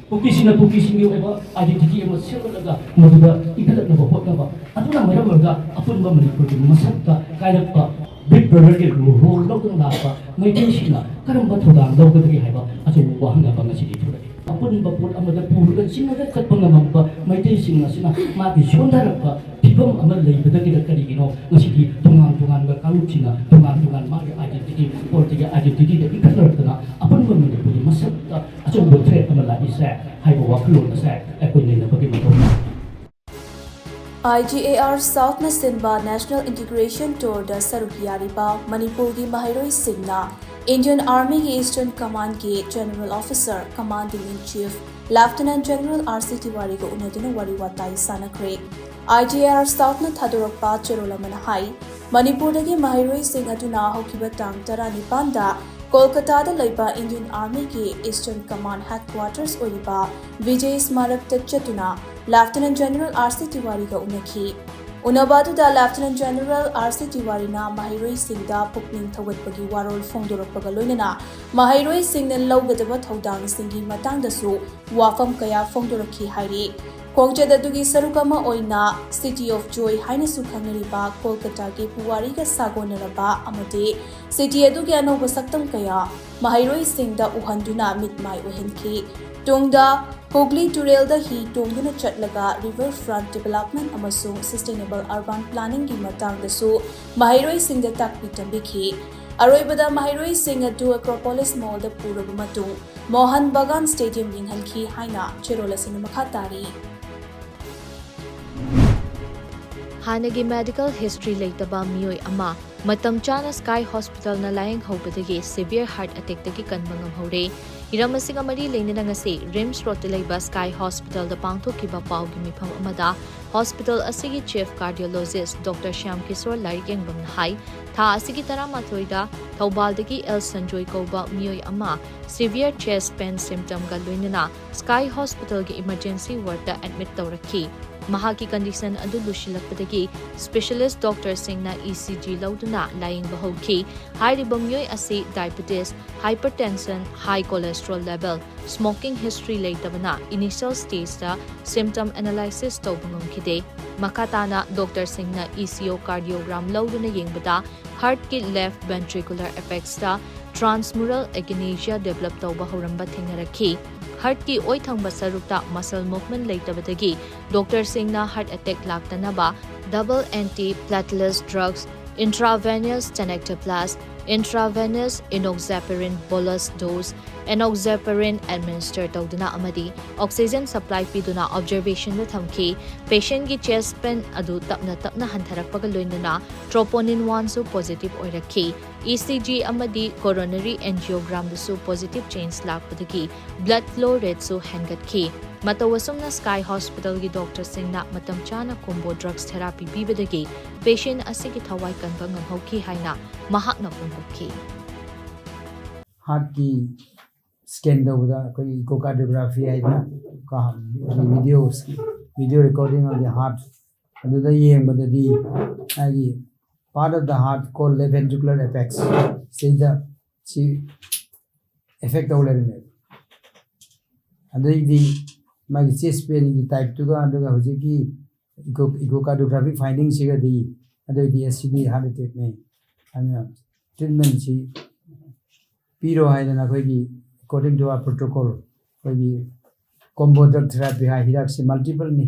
ꯀꯨꯀꯤꯁꯤꯡꯅ ꯀꯨꯀꯤꯁꯤꯡꯒꯤ ꯑꯣꯏꯕ identity ꯑꯃ ꯁꯦꯝꯒꯠꯂꯒ ꯃꯗꯨꯗ ꯏꯟꯈꯠꯂꯛꯅꯕ ꯍꯣꯠꯅꯕ, ꯑꯗꯨꯅ ꯃꯔꯝ ꯑꯣꯏꯔꯒ ꯑꯄꯨꯟꯕ ꯃꯅꯤꯄꯨꯔꯒꯤ ꯃꯁꯛꯇ ꯀꯥꯏꯔꯛꯄ Big Brotherꯒꯤ role ꯂꯧꯗꯨꯅ ꯂꯥꯛꯄ ꯃꯩꯇꯩꯁꯤꯡꯅ ꯀꯔꯝꯕ ꯊꯧꯗꯥꯡ ꯂꯧꯒꯗꯒꯦ ꯍꯥꯏꯕ ꯑꯆꯧꯕ ꯋꯥꯍꯪ ꯑꯃ ꯉꯁꯤꯗꯤ ꯊꯣꯔꯛꯏ꯫ ꯑꯄꯨꯟꯕ ꯄꯣꯠ ꯑꯃꯗ ꯄꯨꯔꯒ ꯆꯤꯡꯉꯒ ꯆꯠꯄ ꯉꯝꯃꯝꯕ ꯃꯩꯇꯩꯁꯤꯡ ꯑꯁꯤꯅ ꯃꯥꯒꯤ ꯁꯣꯟꯊꯔꯛꯄ ꯐꯤꯕꯝ ꯑꯃ ꯂꯩꯕꯗꯒꯤꯗ ꯀꯔꯤꯒꯤꯅꯣ ꯉꯁꯤꯗꯤ ꯇꯣꯉꯥꯟ ꯇꯣꯉꯥꯟꯕ ꯀꯥꯡꯂꯨꯞꯁꯤꯡꯅ ꯇꯣꯉꯥꯟ ꯇꯣꯉꯥꯟ ꯃꯥꯒꯤ identity, political identityꯗ ꯏꯟꯈꯠꯅꯔꯛꯇꯅ ꯑꯄꯨꯟꯕ ꯃꯅꯤꯄꯨꯔꯒꯤ ꯃꯁꯛꯇ ꯑꯆꯧꯕ threat ꯑꯃ ꯂꯥꯛꯏꯁꯦ ꯍꯥꯏꯕ ꯋꯥꯈꯜꯂꯣꯟ ꯑꯁꯦ ꯑꯩꯈꯣꯏ ꯅꯩꯅꯕꯒꯤ ꯃꯊꯧ ꯇꯥꯏ꯫ I G A R Southꯅ ꯁꯤꯟꯕ National Integration Tourꯗ ꯁꯔꯨꯛ ꯌꯥꯔꯤꯕ ꯃꯅꯤꯄꯨꯔꯒꯤ ꯃꯍꯩꯔꯣꯏꯁꯤꯡꯅ Indian Armyꯒꯤ Eastern Commandꯀꯤ General Officer, Commanding in Chief Lieutenant General R C Tiwariꯒ ꯎꯅꯗꯨꯅ ꯋꯥꯔꯤ ꯋꯥꯇꯥꯏ ꯁꯥꯟꯅꯈ꯭ꯔꯦ꯫ I G A R Southꯅ ꯊꯥꯗꯣꯔꯛꯄ ꯆꯦꯔꯣꯜ ꯑꯃꯅ ꯍꯥꯏ, ꯃꯅꯤꯄꯨꯔꯗꯒꯤ ꯃꯍꯩꯔꯣꯏꯁꯤꯡ ꯑꯗꯨꯅ ꯍꯧꯈꯤꯕ ꯇꯥꯡ ꯇꯔꯥꯅꯤꯄꯥꯟꯗ ꯀꯣꯜꯀꯇꯥꯗ ꯂꯩꯕ Indian Armyꯒꯤ Eastern Command Headquarters ꯑꯣꯏꯔꯤꯕ ꯕꯤꯖꯦ ꯁ꯭ꯃꯥꯔꯛꯇ ꯆꯠꯇꯨꯅ Lieutenant General R C Tiwariꯒ ꯎꯅꯈꯤ꯫ ꯎꯅꯕ ꯑꯗꯨꯗ Lieutenant General R C Tiwariꯅ ꯃꯍꯩꯔꯣꯏꯁꯤꯡꯗ ꯄꯨꯛꯅꯤꯡ ꯊꯧꯒꯠꯄꯒꯤ ꯋꯥꯔꯣꯜ ꯐꯣꯡꯗꯣꯔꯛꯄꯒ ꯂꯣꯏꯅꯅ ꯃꯍꯩꯔꯣꯏꯁꯤꯡꯅ ꯂꯧꯒꯗꯕ ꯊꯧꯗꯥꯡꯁꯤꯡꯒꯤ ꯃꯇꯥꯡꯗꯁꯨ ꯋꯥꯐꯝ ꯀꯌꯥ ꯐꯣꯡꯗꯣꯔꯛꯈꯤ ꯍꯥꯏꯔꯤ꯫ ꯈꯣꯡꯆꯠ ꯑꯗꯨꯒꯤ ꯁꯔꯨꯛ ꯑꯃ ꯑꯣꯏꯅ City of Joy ꯍꯥꯏꯅꯁꯨ ꯈꯪꯅꯔꯤꯕ ꯀꯣꯜꯀꯇꯥꯒꯤ ꯄꯨꯋꯥꯔꯤꯒ ꯁꯥꯒꯣꯟꯅꯔꯕ ꯑꯃꯗꯤ city ꯑꯗꯨꯒꯤ ꯑꯅꯧꯕ ꯁꯛꯇꯝ ꯀꯌꯥ ꯃꯍꯩꯔꯣꯏꯁꯤꯡꯗ ꯎꯍꯟꯗꯨꯅ ꯃꯤꯠꯃꯥꯏ ꯑꯣꯏꯍꯟꯈꯤ꯫ ꯇꯨꯡꯗ ꯍꯨꯒ꯭ꯂꯤ ꯇꯨꯔꯦꯜꯗ ꯍꯤ ꯇꯣꯡꯗꯨꯅ ꯆꯠꯂꯒ river front development ꯑꯃꯁꯨꯡ sustainable urban planningꯒꯤ ꯃꯇꯥꯡꯗꯁꯨ ꯃꯍꯩꯔꯣꯏꯁꯤꯡꯗ ꯇꯥꯛꯄꯤ ꯇꯝꯕꯤꯈꯤ꯫ ꯑꯔꯣꯏꯕꯗ ꯃꯍꯩꯔꯣꯏꯁꯤꯡ ꯑꯗꯨ Acropolis Mallꯗ ꯄꯨꯔꯕ ꯃꯇꯨꯡ ꯃꯣꯍꯟ ꯕꯒꯥꯟ Stadium ꯌꯦꯡꯍꯟꯈꯤ ꯍꯥꯏꯅ ꯆꯦꯔꯣꯜ ꯑꯁꯤꯅ ꯃꯈꯥ ꯇꯥꯔꯤ꯫ ꯍꯥꯟꯅꯒꯤ medical history ꯂꯩꯇꯕ ꯃꯤꯑꯣꯏ ꯑꯃ ꯃꯇꯝ ꯆꯥꯅ Sky Hospitalꯅ ꯂꯥꯌꯦꯡꯍꯧꯕꯗꯒꯤ severe heart attackꯇꯒꯤ ꯀꯟꯕ ꯉꯝꯍꯧꯔꯦ꯫ ꯍꯤꯔꯝ ꯑꯁꯤꯒ ꯃꯔꯤ ꯂꯩꯅꯅ ꯉꯁꯤ RIMS Roadꯇ ꯂꯩꯕ Sky Hospitalꯗ ꯄꯥꯡꯊꯣꯛꯈꯤꯕ ꯄꯥꯎꯒꯤ ꯃꯤꯐꯝ ꯑꯃꯗ hospital ꯑꯁꯤꯒꯤ chief cardiologist Doctor Shyam Kishore ꯂꯥꯏꯔꯤꯛ ꯌꯦꯡꯕꯝꯅ ꯍꯥꯏ, ꯊꯥ ꯑꯁꯤꯒꯤ ꯇꯔꯥꯃꯥꯊꯣꯏꯗ ꯊꯧꯕꯥꯜꯗꯒꯤ L ꯁꯟꯖꯣꯏ ꯀꯧꯕ ꯃꯤꯑꯣꯏ ꯑꯃ severe chest pain symptomꯒ ꯂꯣꯏꯅꯅ Sky Hospitalꯒꯤ emergency wardꯇ admit ꯇꯧꯔꯛꯈꯤ꯫ ꯃꯍꯥꯛꯀꯤ condition ꯑꯗꯨ ꯂꯨꯁꯤꯜꯂꯛꯄꯗꯒꯤ specialist doctorꯁꯤꯡꯅ ECG ꯂꯧꯗꯨꯅ ꯂꯥꯌꯦꯡꯕ ꯍꯧꯈꯤ꯫ ꯍꯥꯏꯔꯤꯕ ꯃꯤꯑꯣꯏ ꯑꯁꯤ diabetes, hypertension, high cholesterol level, smoking history ꯂꯩꯇꯕꯅ initial stageꯇ symptom analysis ꯇꯧꯕ ꯉꯝꯈꯤꯗꯦ꯫ ꯃꯈꯥ ꯇꯥꯅ doctorꯁꯤꯡꯅ echocardiogram ꯂꯧꯗꯨꯅ ꯌꯦꯡꯕꯗ heartꯀꯤ left ventricular apexꯇ transmural achalasia develop ꯇꯧꯕ ꯍꯧꯔꯝꯕ ꯊꯦꯡꯅꯔꯛꯈꯤ꯫ Heartꯀꯤ ꯑꯣꯏꯊꯪꯕ ꯁꯔꯨꯛꯇ muscle movement ꯂꯩꯇꯕꯗꯒꯤ doctorꯁꯤꯡꯅ heart attack ꯂꯥꯛꯇꯅꯕ double antiplatelet drugs, intravenous tenecteplase, intravenous enoxaparin bolus dose, enoxaparin administer ꯇꯧꯗꯨꯅ ꯑꯃꯗꯤ oxygen supply ꯄꯤꯗꯨꯅ observationꯗ ꯊꯝꯈꯤ꯫ Patientꯀꯤ chest pain ꯑꯗꯨ ꯇꯞꯅ ꯇꯞꯅ ꯍꯟꯊꯔꯛꯄꯒ ꯂꯣꯏꯅꯅ troponin oneꯁꯨ positive ꯑꯣꯏꯔꯛꯈꯤ꯫ ECG ꯑꯃꯗꯤ coronary angiogramꯗꯁꯨ positive change ꯂꯥꯛꯄꯗꯒꯤ blood flow rateꯁꯨ ꯍꯦꯟꯒꯠꯈꯤ꯫ ꯃꯇꯧ ꯑꯁꯨꯝꯅ Sky Hospitalꯒꯤ doctorꯁꯤꯡꯅ ꯃꯇꯝ ꯆꯥꯅ combo drugs therapy ꯄꯤꯕꯗꯒꯤ patient ꯑꯁꯤꯒꯤ ꯊꯋꯥꯏ ꯀꯟꯕ ꯉꯝꯍꯧꯈꯤ ꯍꯥꯏꯅ ꯃꯍꯥꯛꯅ ꯐꯣꯡꯗꯣꯛꯈꯤ꯫ Heartꯀꯤ scan ꯇꯧꯕꯗ ꯑꯩꯈꯣꯏꯒꯤ echocardiography ꯍꯥꯏꯗꯅ video, video recording of the heart ꯑꯗꯨꯗ ꯌꯦꯡꯕꯗꯗꯤ ꯃꯥꯒꯤ part of the heart called left ventricular apex ꯁꯤꯗ ꯁꯤ effect ꯇꯧ ꯂꯩꯔꯝꯃꯦꯕ꯫ ꯑꯗꯩꯗꯤ ꯃꯥꯒꯤ ꯆꯦꯁ ꯄꯦꯟꯒꯤ ꯇꯥꯏꯞꯇꯨꯒ ꯑꯗꯨꯒ ꯍꯧꯖꯤꯛꯀꯤ ꯏꯀꯣ ꯏꯀꯣꯀꯥꯔꯗꯤꯌꯣꯒ꯭ꯔꯥꯐꯤꯛ ꯐꯥꯏꯟꯗꯤꯡꯁꯤꯒꯗꯤ ꯑꯗꯨꯑꯣꯏꯗꯤ ꯑꯦꯁ ꯁꯤꯗꯤ ꯍꯥꯔꯠ ꯑꯦꯇꯦꯛꯅꯤ꯫ ꯑꯗꯨꯅ ꯇ꯭ꯔꯤꯠꯃꯦꯟꯁꯤ ꯄꯤꯔꯣ ꯍꯥꯏꯗꯅ ꯑꯩꯈꯣꯏꯒꯤ according to our protocol ꯑꯩꯈꯣꯏꯒꯤ combo drug therapy ꯍꯥꯏ ꯍꯤꯗꯥꯛꯁꯤ ꯃꯜꯇꯤꯄꯜꯅꯤ꯫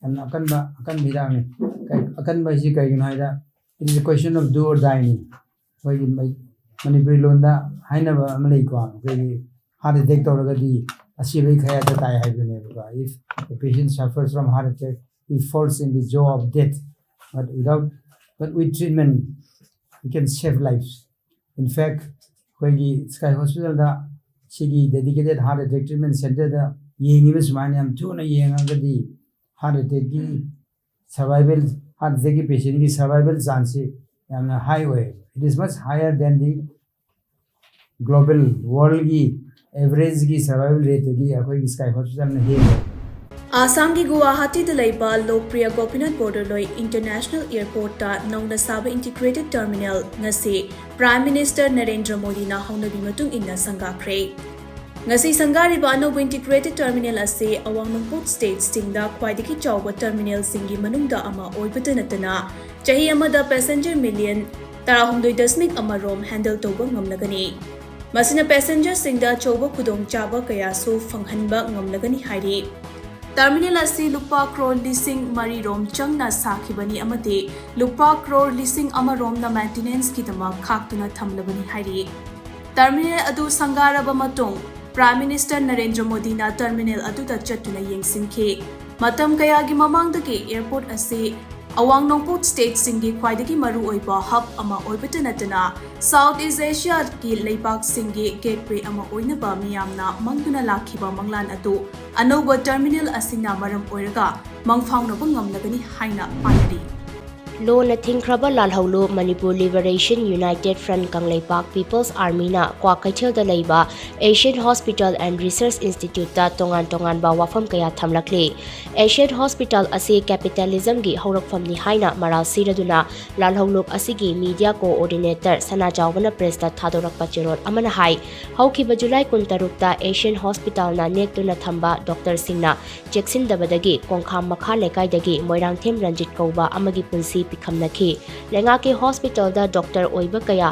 ꯌꯥꯝꯅ ꯑꯀꯟꯕ ꯑꯀꯟꯕ ꯍꯤꯗꯥꯛꯅꯤ꯫ ꯑꯀꯟꯕ ꯍꯥꯏꯁꯤ ꯀꯩꯒꯤꯅꯣ ꯍꯥꯏꯗ it is a question of do or die ꯅꯤ꯫ ꯑꯩꯈꯣꯏꯒꯤ ꯃꯅꯤꯄꯨꯔꯤ ꯂꯣꯟꯗ ꯍꯥꯏꯅꯕ ꯑꯃ ꯂꯩꯀꯣ, ꯑꯩꯈꯣꯏꯒꯤ ꯍꯥꯔꯠ ꯑꯦꯇꯦꯛ ꯇꯧꯔꯒꯗꯤ ꯑꯁꯤꯕꯒꯤ ꯈꯌꯥꯠꯇ ꯇꯥꯏ ꯍꯥꯏꯕꯗꯨꯅꯦꯕꯀꯣ꯫ If a patient suffers from heart attack, he falls in the jaw of death. But without, but with treatment, we can save lives. In fact, ꯑꯩꯈꯣꯏꯒꯤ ꯁ꯭ꯀꯥꯏ ꯍꯣꯁꯄꯤꯇꯥꯜꯗ ꯁꯤꯒꯤ dedicated heart attack treatment centreꯗ ꯌꯦꯡꯉꯤꯕ ꯁꯨꯃꯥꯏꯅ ꯌꯥꯝ ꯊꯨꯅ ꯌꯦꯡꯉꯒꯗꯤ heart ꯑꯦꯇꯦꯛꯀꯤ survival heart ꯑꯦꯇꯦꯛꯀꯤ ꯄꯦꯁꯦꯟꯒꯤ survival ꯆꯥꯟꯁꯁꯤ ꯌꯥꯝꯅ ꯍꯥꯏ ꯑꯣꯏ꯫ It is much higher than the global worldꯒꯤ ꯑꯦꯚꯔꯦꯖꯒꯤ ꯁꯔꯚꯥꯏꯚꯦꯜ ꯔꯦꯠꯇꯒꯤ ꯑꯩꯈꯣꯏꯒꯤ ꯁ꯭ꯀꯥꯏ ꯍꯣꯁꯄꯤꯇꯥꯜꯅ ꯍꯦꯜꯂꯦ꯫ ꯑꯥꯁꯥꯝꯒꯤ ꯒꯨꯋꯥꯍꯥꯇꯤꯗ ꯂꯩꯕ ꯂꯣꯛꯄ꯭ꯔꯤꯌꯥ ꯒꯣꯄꯤꯅꯥꯊ ꯕꯣꯔꯗꯔꯂꯣꯏ ꯏꯟꯇꯔꯅꯦꯁꯅꯦꯜ ꯑꯦꯌꯔꯄꯣꯔꯠꯇ ꯅꯧꯅ ꯁꯥꯕ ꯏꯟꯇꯤꯒ꯭ꯔꯦꯇꯦꯗ ꯇꯔꯃꯤꯅꯦꯜ ꯉꯁꯤ ꯄ꯭ꯔꯥꯏꯝ ꯃꯤꯅꯤꯁꯇꯔ ꯅꯔꯦꯟꯗ꯭ꯔ ꯃꯣꯗꯤꯅ ꯍꯧꯅꯕꯤ ꯃꯇꯨꯡ ꯏꯟꯅ ꯁꯪꯒꯥꯈ꯭ꯔꯦ꯫ ꯉꯁꯤ ꯁꯪꯒꯥꯔꯤꯕ ꯑꯅꯧꯕ ꯏꯟꯇꯤꯒ꯭ꯔꯦꯇꯦꯗ ꯇꯔꯃꯤꯅꯦꯜ ꯑꯁꯤ ꯑꯋꯥꯡ ꯅꯣꯡꯄꯣꯛ ꯁ꯭ꯇꯦꯠꯁꯤꯡꯗ ꯈ꯭ꯋꯥꯏꯗꯒꯤ ꯆꯥꯎꯕ ꯇꯔꯃꯤꯅꯦꯜꯁꯤꯡꯒꯤ ꯃꯅꯨꯡꯗ ꯑꯃ ꯑꯣꯏꯕꯇ ꯅꯠꯇꯅ ꯆꯍꯤ ꯑꯃꯗ ꯄꯦꯁꯦꯟꯖꯔ ꯃꯤꯂꯤꯌꯟ ꯇꯔꯥꯍꯨꯝꯗꯣꯏ ꯗꯁꯃꯤꯛ ꯑꯃ ꯔꯣꯝ ꯍꯦꯟꯗꯜ ꯇꯧꯕ ꯉꯝꯂꯒꯅꯤ꯫ ꯃꯁꯤꯅ ꯄꯦꯁꯦꯟꯖꯔꯁꯤꯡꯗ ꯑꯆꯧꯕ ꯈꯨꯗꯣꯡꯆꯥꯕ ꯀꯌꯥꯁꯨ ꯐꯪꯍꯟꯕ ꯉꯝꯂꯒꯅꯤ ꯍꯥꯏꯔꯤ꯫ ꯇꯔꯃꯤꯅꯦꯜ ꯑꯁꯤ ꯂꯨꯄꯥ ꯀ꯭ꯔꯣꯔ ꯂꯤꯁꯤꯡ ꯃꯔꯤ ꯔꯣꯝ ꯆꯪꯅ ꯁꯥꯈꯤꯕꯅꯤ ꯑꯃꯗꯤ ꯂꯨꯄꯥ ꯀ꯭ꯔꯣꯔ ꯂꯤꯁꯤꯡ ꯑꯃ ꯔꯣꯝꯅ ꯃꯦꯟꯇꯤꯅꯦꯟꯁꯀꯤꯗꯃꯛ ꯈꯥꯛꯇꯨꯅ ꯊꯝꯂꯕꯅꯤ ꯍꯥꯏꯔꯤ꯫ ꯇꯔꯃꯤꯅꯦꯜ ꯑꯗꯨ ꯁꯪꯒꯥꯔꯕ ꯃꯇꯨꯡ ꯄ꯭ꯔꯥꯏꯝ ꯃꯤꯅꯤꯁꯇꯔ ꯅꯔꯦꯟꯗ꯭ꯔ ꯃꯣꯗꯤꯅ ꯇꯔꯃꯤꯅꯦꯜ ꯑꯗꯨꯗ ꯆꯠꯇꯨꯅ ꯌꯦꯡꯁꯤꯟꯈꯤ꯫ ꯃꯇꯝ ꯀꯌꯥꯒꯤ ꯃꯃꯥꯡꯗꯒꯤ ꯑꯦꯌꯔꯄꯣꯔꯠ ꯑꯁꯤ ꯑꯋꯥꯡ ꯅꯣꯡꯄꯣꯛ ꯁ꯭ꯇꯦꯠꯁꯤꯡꯒꯤ ꯈ꯭ꯋꯥꯏꯗꯒꯤ ꯃꯔꯨꯑꯣꯏꯕ ꯍꯕ ꯑꯃ ꯑꯣꯏꯕꯇ ꯅꯠꯇꯅ ꯁꯥꯎꯊ ꯏꯁ ꯑꯦꯁꯤꯌꯥꯒꯤ ꯂꯩꯕꯥꯛꯁꯤꯡꯒꯤ ꯒꯦꯠꯋꯦ ꯑꯃ ꯑꯣꯏꯅꯕ ꯃꯤꯌꯥꯝꯅ ꯃꯪꯗꯨꯅ ꯂꯥꯛꯈꯤꯕ ꯃꯪꯂꯥꯟ ꯑꯗꯨ ꯑꯅꯧꯕ ꯇꯔꯃꯤꯅꯦꯜ ꯑꯁꯤꯅ ꯃꯔꯝ ꯑꯣꯏꯔꯒ ꯃꯪꯐꯥꯎꯅꯕ ꯉꯝꯂꯒꯅꯤ ꯍꯥꯏꯅ ꯄꯥꯅꯔꯤ꯫ ꯂꯣꯅ ꯊꯤꯡꯈ꯭ꯔꯕ ꯂꯥꯜꯍꯧꯂꯨꯞ Manipur liberation united front Kangleipak peoples ꯑꯥꯔꯃꯤꯅ ꯀ꯭ꯋꯥꯀꯩꯊꯦꯜꯗ ꯂꯩꯕ ꯑꯦꯁꯤꯌꯟ ꯍꯣꯁꯄꯤꯇꯥꯜ ꯑꯦꯟ ꯔꯤꯁꯔꯆ ꯏꯟꯁꯇꯤꯇ꯭ꯌꯨꯠꯇ ꯇꯣꯉꯥꯟ ꯇꯣꯉꯥꯟꯕ ꯋꯥꯐꯝ ꯀꯌꯥ ꯊꯝꯂꯛꯂꯤ꯫ ꯑꯦꯁꯤꯌꯟ ꯍꯣꯁꯄꯤꯇꯥꯜ ꯑꯁꯤ ꯀꯦꯄꯤꯇꯦꯂꯤꯖꯝꯒꯤ ꯍꯧꯔꯛꯐꯝꯅꯤ ꯍꯥꯏꯅ ꯃꯔꯥꯜ ꯁꯤꯔꯗꯨꯅ ꯂꯥꯜꯍꯧꯂꯨꯞ ꯑꯁꯤꯒꯤ ꯃꯤꯗꯤꯌꯥ ꯀꯣꯑꯣꯔꯗꯤꯅꯦꯇꯔ ꯁꯅꯥꯖꯥꯎꯕꯅ ꯄ꯭ꯔꯦꯁꯇ ꯊꯥꯗꯣꯔꯛꯄ ꯆꯦꯔꯣꯜ ꯑꯃꯅ ꯍꯥꯏ, ꯍꯧꯈꯤꯕ ꯖꯨꯂꯥꯏ ꯀꯨꯟꯇꯔꯨꯛꯇ ꯑꯦꯁꯤꯌꯟ ꯍꯣꯁꯄꯤꯇꯥꯜꯅ ꯅꯦꯛꯇꯨꯅ ꯊꯝꯕ ꯗꯣꯛꯇꯔꯁꯤꯡꯅ ꯆꯦꯛꯁꯤꯟꯗꯕꯗꯒꯤ ꯀꯣꯡꯈꯥꯝ ꯃꯈꯥ ꯂꯩꯀꯥꯏꯗꯒꯤ ꯃꯣꯏꯔꯥꯡꯊꯦꯝ ꯔꯟꯖꯤꯠ ꯀꯧꯕ ꯑꯃꯒꯤ ꯄꯨꯟꯁꯤ ꯄꯤꯈꯝꯅꯈꯤ꯫ ꯂꯩꯉꯥꯛꯀꯤ ꯍꯣꯁꯄꯤꯇꯥꯜꯗ ꯗꯣꯛꯇꯔ ꯑꯣꯏꯕ ꯀꯌꯥ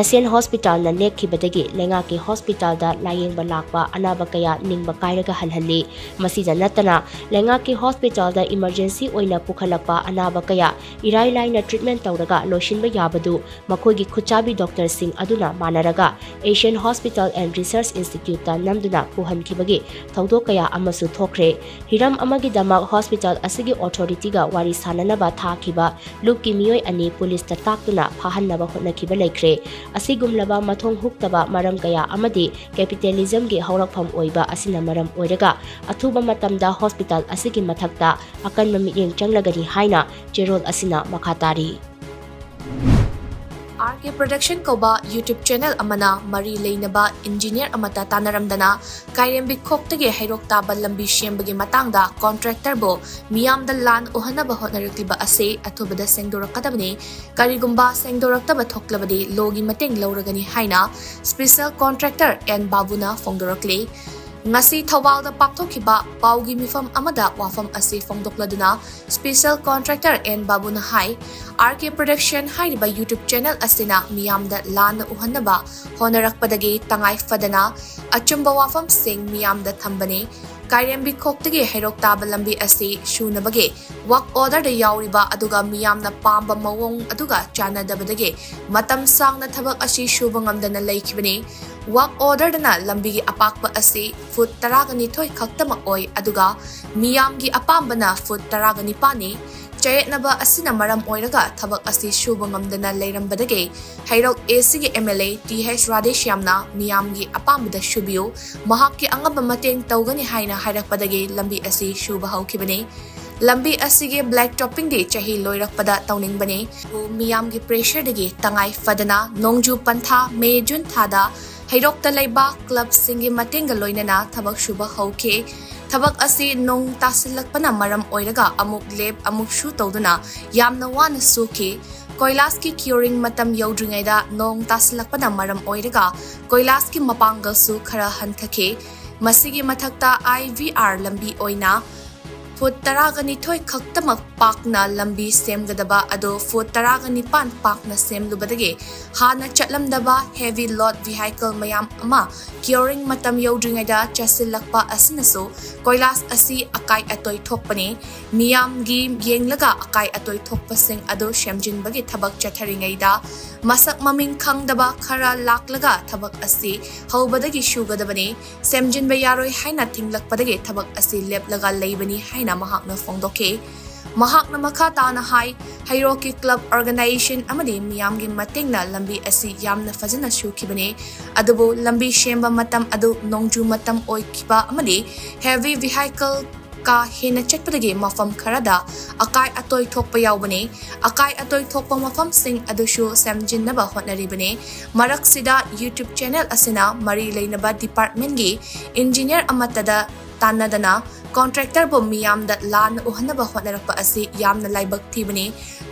ꯑꯦꯁꯤꯌꯟ ꯍꯣꯁꯄꯤꯇꯥꯜꯅ ꯅꯦꯛꯈꯤꯕꯗꯒꯤ ꯂꯩꯉꯥꯛꯀꯤ ꯍꯣꯁꯄꯤꯇꯥꯜꯗ ꯂꯥꯌꯦꯡꯕ ꯂꯥꯛꯄ ꯑꯅꯥꯕ ꯀꯌꯥ ꯅꯤꯡꯕ ꯀꯥꯏꯔꯒ ꯍꯜꯍꯜꯂꯤ꯫ ꯃꯁꯤꯗ ꯅꯠꯇꯅ ꯂꯩꯉꯥꯛꯀꯤ ꯍꯣꯁꯄꯤꯇꯥꯜꯗ ꯏꯃꯔꯖꯦꯟꯁꯤ ꯑꯣꯏꯅ ꯄꯨꯈꯠꯂꯛꯄ ꯑꯅꯥꯕ ꯀꯌꯥ ꯏꯔꯥꯏ ꯂꯥꯏꯅ ꯇ꯭ꯔꯤꯠꯃꯦꯟ ꯇꯧꯔꯒ ꯂꯣꯏꯁꯤꯟꯕ ꯌꯥꯕꯗꯨ ꯃꯈꯣꯏꯒꯤ ꯈꯨꯠꯆꯥꯕꯤ ꯗꯣꯛꯇꯔꯁꯤꯡ ꯑꯗꯨꯅ ꯃꯥꯟꯅꯔꯒ ꯑꯦꯁꯤꯌꯟ ꯍꯣꯁꯄꯤꯇꯥꯜ ꯑꯦꯟ ꯔꯤꯁꯔꯆ ꯏꯟꯁꯇꯤꯇ꯭ꯌꯨꯠꯇ ꯅꯝꯗꯨꯅ ꯄꯨꯍꯟꯈꯤꯕꯒꯤ ꯊꯧꯗꯣꯛ ꯀꯌꯥ ꯑꯃꯁꯨ ꯊꯣꯛꯈ꯭ꯔꯦ꯫ ꯍꯤꯔꯝ ꯑꯃꯒꯤꯗꯃꯛ ꯍꯣꯁꯄꯤꯇꯥꯜ ꯑꯁꯤꯒꯤ ꯑꯣꯊꯣꯔꯤꯇꯤꯒ ꯋꯥꯔꯤ ꯁꯥꯅꯅꯕ ꯊꯥꯈꯤꯕ ꯂꯨꯞꯀꯤ ꯃꯤꯑꯣꯏ ꯑꯅꯤ ꯄꯨꯂꯤꯁꯇ ꯇꯥꯛꯇꯨꯅ ꯐꯥꯍꯟꯅꯕ ꯍꯣꯠꯅꯈꯤꯕ ꯂꯩꯈ꯭ꯔꯦ꯫ ꯑꯁꯤꯒꯨꯝꯂꯕ ꯃꯊꯣꯡ ꯍꯨꯛꯇꯕ ꯃꯔꯝ ꯀꯌꯥ ꯑꯃꯗꯤ ꯀꯦꯄꯤꯇꯦꯂꯤꯖꯝꯒꯤ ꯍꯧꯔꯛꯐꯝ ꯑꯣꯏꯕ ꯑꯁꯤꯅ ꯃꯔꯝ ꯑꯣꯏꯔꯒ ꯑꯊꯨꯕ ꯃꯇꯝꯗ ꯍꯣꯁꯄꯤꯇꯥꯜ ꯑꯁꯤꯒꯤ ꯃꯊꯛꯇ ꯑꯀꯟꯕ ꯃꯤꯠꯌꯦꯡ ꯆꯪꯂꯒꯅꯤ ꯍꯥꯏꯅ ꯆꯦꯔꯣꯜ ꯑꯁꯤꯅ ꯃꯈꯥ ꯇꯥꯔꯤ꯫ ꯑꯥꯔ ꯀꯦ ꯄ꯭ꯔꯗꯛꯁꯟ ꯀꯧꯕ YouTube ꯆꯦꯅꯦꯜ ꯑꯃꯅ ꯃꯔꯤ ꯂꯩꯅꯕ ꯏꯟꯖꯤꯅꯤꯌꯔ ꯑꯃꯠꯇ ꯇꯥꯟꯅꯔꯝꯗꯅ ꯀꯥꯏꯔꯦꯝꯕꯤꯈꯣꯛꯇꯒꯤ ꯍꯩꯔꯣꯛ ꯇꯥꯕ ꯂꯝꯕꯤ ꯁꯦꯝꯕꯒꯤ ꯃꯇꯥꯡꯗ ꯀꯣꯟꯇ꯭ꯔꯦꯛꯇꯔꯕꯨ ꯃꯤꯌꯥꯝꯗ ꯂꯥꯟ ꯎꯍꯟꯅꯕ ꯍꯣꯠꯅꯔꯛꯂꯤꯕ ꯑꯁꯤ ꯑꯊꯨꯕꯗ ꯁꯦꯡꯗꯣꯔꯛꯀꯗꯕꯅꯤ꯫ ꯀꯔꯤꯒꯨꯝꯕ ꯁꯦꯡꯗꯣꯔꯛꯇꯕ ꯊꯣꯛꯂꯕꯗꯤ ꯂꯣꯒꯤ ꯃꯇꯦꯡ ꯂꯧꯔꯒꯅꯤ ꯍꯥꯏꯅ ꯁ꯭ꯄꯦꯁꯦꯜ ꯀꯣꯟꯇ꯭ꯔꯦꯛꯇꯔ ꯑꯦꯟ ꯕꯥꯕꯨꯅ ꯐꯣꯡꯗꯣꯔꯛꯂꯤ꯫ ꯉꯁꯤ ꯊꯧꯕꯥꯜꯗ ꯄꯥꯡꯊꯣꯛꯈꯤꯕ ꯄꯥꯎꯒꯤ ꯃꯤꯐꯝ ꯑꯃꯗ ꯋꯥꯐꯝ ꯑꯁꯤ ꯐꯣꯡꯗꯣꯛꯂꯗꯨꯅ ꯁ꯭ꯄꯦꯁꯦꯜ ꯀꯣꯟꯇ꯭ꯔꯦꯛꯇꯔ ꯑꯦꯟ ꯕꯥꯕꯨꯅ ꯍꯥꯏ, ꯑꯥꯔ ꯀꯦ ꯄ꯭ꯔꯗꯛꯁꯟ ꯍꯥꯏꯔꯤꯕ YouTube ꯆꯦꯅꯦꯜ ꯑꯁꯤꯅ ꯃꯤꯌꯥꯝꯗ ꯂꯥꯟꯅ ꯎꯍꯟꯅꯕ ꯍꯣꯠꯅꯔꯛꯄꯗꯒꯤ ꯇꯉꯥꯏ ꯐꯗꯅ ꯑꯆꯨꯝꯕ ꯋꯥꯐꯝꯁꯤꯡ ꯃꯤꯌꯥꯝꯗ ꯊꯝꯕꯅꯤ꯫ ꯀꯥꯏꯔꯦꯝꯕꯤꯈꯣꯛꯇꯒꯤ ꯍꯩꯔꯣꯛ ꯇꯥꯕ ꯂꯝꯕꯤ ꯑꯁꯤ ꯁꯨꯅꯕꯒꯤ ꯋꯥꯔꯛ ꯑꯣꯔꯗꯔꯗ ꯌꯥꯎꯔꯤꯕ ꯑꯗꯨꯒ ꯃꯤꯌꯥꯝꯅ ꯄꯥꯝꯕ ꯃꯑꯣꯡ ꯑꯗꯨꯒ ꯆꯥꯟꯅꯗꯕꯗꯒꯤ ꯃꯇꯝ ꯁꯥꯡꯅ ꯊꯕꯛ ꯑꯁꯤ ꯁꯨꯕ ꯉꯝꯗꯅ ꯂꯩꯈꯤꯕꯅꯤ꯫ ꯋꯥꯔꯛ ꯑꯣꯔꯗꯔꯗꯅ ꯂꯝꯕꯤꯒꯤ ꯑꯄꯥꯛꯄ ꯑꯁꯤ ꯐꯨꯠ ꯇꯔꯥꯒ ꯅꯤꯊꯣꯏ ꯈꯛꯇꯃꯛ ꯑꯣꯏ, ꯑꯗꯨꯒ ꯃꯤꯌꯥꯝꯒꯤ ꯑꯄꯥꯝꯕꯅ ꯐꯨꯠ ꯇꯔꯥꯒ ꯅꯤꯄꯥꯟꯅꯤ꯫ ꯆꯌꯦꯠꯅꯕ ꯑꯁꯤꯅ ꯃꯔꯝ ꯑꯣꯏꯔꯒ ꯊꯕꯛ ꯑꯁꯤ ꯁꯨꯕ ꯉꯝꯗꯅ ꯂꯩꯔꯝꯕꯗꯒꯤ ꯍꯩꯔꯣꯛ ꯑꯦ ꯁꯤꯒꯤ M L A T H ꯔꯥꯙꯦꯁ꯭ꯌꯥꯝꯅ ꯃꯤꯌꯥꯝꯒꯤ ꯑꯄꯥꯝꯕꯗ ꯁꯨꯕꯤꯌꯨ, ꯃꯍꯥꯛꯀꯤ ꯑꯉꯝꯕ ꯃꯇꯦꯡ ꯇꯧꯒꯅꯤ ꯍꯥꯏꯅ ꯍꯥꯏꯔꯛꯄꯗꯒꯤ ꯂꯝꯕꯤ ꯑꯁꯤ ꯁꯨꯕ ꯍꯧꯈꯤꯕꯅꯤ꯫ ꯂꯝꯕꯤ ꯑꯁꯤꯒꯤ black toppingꯗꯤ ꯆꯍꯤ ꯂꯣꯏꯔꯛꯄꯗ ꯇꯧꯅꯤꯡꯕꯅꯤ꯫ ꯃꯤꯌꯥꯝꯒꯤ pressureꯗꯒꯤ ꯇꯉꯥꯏ ꯐꯗꯅ ꯅꯣꯡꯖꯨ ꯄꯟꯊꯥ ꯃꯦ ꯖꯨꯟ ꯊꯥꯗ ꯍꯩꯔꯣꯛꯇ ꯂꯩꯕ clubꯁꯤꯡꯒꯤ ꯃꯇꯦꯡꯒ ꯂꯣꯏꯅꯅ ꯊꯕꯛ ꯁꯨꯕ ꯍꯧꯈꯤ꯫ ꯊꯕꯛ ꯑꯁꯤ ꯅꯣꯡ ꯇꯥꯁꯤꯜꯂꯛꯄꯅ ꯃꯔꯝ ꯑꯣꯏꯔꯒ ꯑꯃꯨꯛ ꯂꯦꯞ ꯑꯃꯨꯛ ꯁꯨ ꯇꯧꯗꯨꯅ ꯌꯥꯝꯅ ꯋꯥꯅ ꯁꯨꯈꯤ꯫ ꯀꯣꯏꯂꯥꯁꯀꯤ curing ꯃꯇꯝ ꯌꯧꯗ꯭ꯔꯤꯉꯩꯗ ꯅꯣꯡ ꯇꯥꯁꯤꯜꯂꯛꯄꯅ ꯃꯔꯝ ꯑꯣꯏꯔꯒ ꯀꯣꯏꯂꯥꯁꯀꯤ ꯃꯄꯥꯡꯒꯜꯁꯨ ꯈꯔ ꯍꯟꯊꯈꯤ꯫ ꯃꯁꯤꯒꯤ ꯃꯊꯛꯇ I V R ꯂꯝꯕꯤ ꯑꯣꯏꯅ foot ꯇꯔꯥꯒ ꯅꯤꯊꯣꯏ ꯈꯛꯇꯃꯛ ꯄꯥꯛꯅ ꯂꯝꯕꯤ ꯁꯦꯝꯒꯗꯕ ꯑꯗꯨ foot ꯇꯔꯥꯒ ꯅꯤꯄꯥꯟ ꯄꯥꯛꯅ ꯁꯦꯝꯂꯨꯕꯗꯒꯤ ꯍꯥꯟꯅ ꯆꯠꯂꯝꯗꯕ heavy load vehicle ꯃꯌꯥꯝ ꯑꯃ curing ꯃꯇꯝ ꯌꯧꯗ꯭ꯔꯤꯉꯩꯗ ꯆꯠꯁꯤꯜꯂꯛꯄ ꯑꯁꯤꯅꯁꯨ ꯀꯣꯏꯂꯥꯁ ꯑꯁꯤ ꯑꯀꯥꯏ ꯑꯇꯣꯏ ꯊꯣꯛꯄꯅꯤ꯫ ꯃꯤꯌꯥꯝꯒꯤ ꯌꯦꯡꯂꯒ ꯑꯀꯥꯏ ꯑꯇꯣꯏ ꯊꯣꯛꯄꯁꯤꯡ ꯑꯗꯨ ꯁꯦꯝꯖꯤꯟꯕꯒꯤ ꯊꯕꯛ ꯆꯠꯊꯔꯤꯉꯩꯗ ꯃꯁꯛ ꯃꯃꯤꯡ ꯈꯪꯗꯕ ꯈꯔ ꯂꯥꯛꯂꯒ ꯊꯕꯛ ꯑꯁꯤ ꯍꯧꯕꯗꯒꯤ ꯁꯨꯒꯗꯕꯅꯤ꯫ ꯁꯦꯝꯖꯤꯟꯕ ꯌꯥꯔꯣꯏ ꯍꯥꯏꯅ ꯊꯤꯡꯂꯛꯄꯗꯒꯤ ꯊꯕꯛ ꯑꯁꯤ ꯂꯦꯞꯂꯒ ꯂꯩꯕꯅꯤ ꯍꯥꯏꯅ ꯃꯍꯥꯛꯅ ꯐꯣꯡꯗꯣꯛꯈꯤ꯫ ꯃꯍꯥꯛꯅ ꯃꯈꯥ ꯇꯥꯅ ꯍꯥꯏ, ꯍꯩꯔꯣꯛꯀꯤ club organization ꯑꯃꯗꯤ ꯃꯤꯌꯥꯝꯒꯤ ꯃꯇꯦꯡꯅ ꯂꯝꯕꯤ ꯑꯁꯤ ꯌꯥꯝꯅ ꯐꯖꯅ ꯁꯨꯈꯤꯕꯅꯤ꯫ ꯑꯗꯨꯕꯨ ꯂꯝꯕꯤ ꯁꯦꯝꯕ ꯃꯇꯝ ꯑꯗꯨ ꯅꯣꯡꯖꯨ ꯃꯇꯝ ꯑꯣꯏꯈꯤꯕ ꯑꯃꯗꯤ heavy vehicle ꯀꯥ ꯍꯦꯟꯅ ꯆꯠꯄꯗꯒꯤ ꯃꯐꯝ ꯈꯔꯗ ꯑꯀꯥꯏ ꯑꯇꯣꯏ ꯊꯣꯛꯄ ꯌꯥꯎꯕꯅꯤ꯫ ꯑꯀꯥꯏ ꯑꯇꯣꯏ ꯊꯣꯛꯄ ꯃꯐꯝꯁꯤꯡ ꯑꯗꯨꯁꯨ ꯁꯦꯝꯖꯤꯟꯅꯕ ꯍꯣꯠꯅꯔꯤꯕꯅꯤ꯫ ꯃꯔꯛꯁꯤꯗ YouTube channel ꯑꯁꯤꯅ ꯃꯔꯤ ꯂꯩꯅꯕ departmentꯀꯤ engineer ꯑꯃꯠꯇꯗ ꯇꯥꯟꯅꯗꯅ contractorꯕꯨ ꯃꯤꯌꯥꯝꯗ ꯂꯥꯟꯅ ꯎꯍꯟꯅꯕ ꯍꯣꯠꯅꯔꯛꯄ ꯑꯁꯤ ꯌꯥꯝꯅ ꯂꯥꯏꯕꯛ ꯊꯤꯕꯅꯤ꯫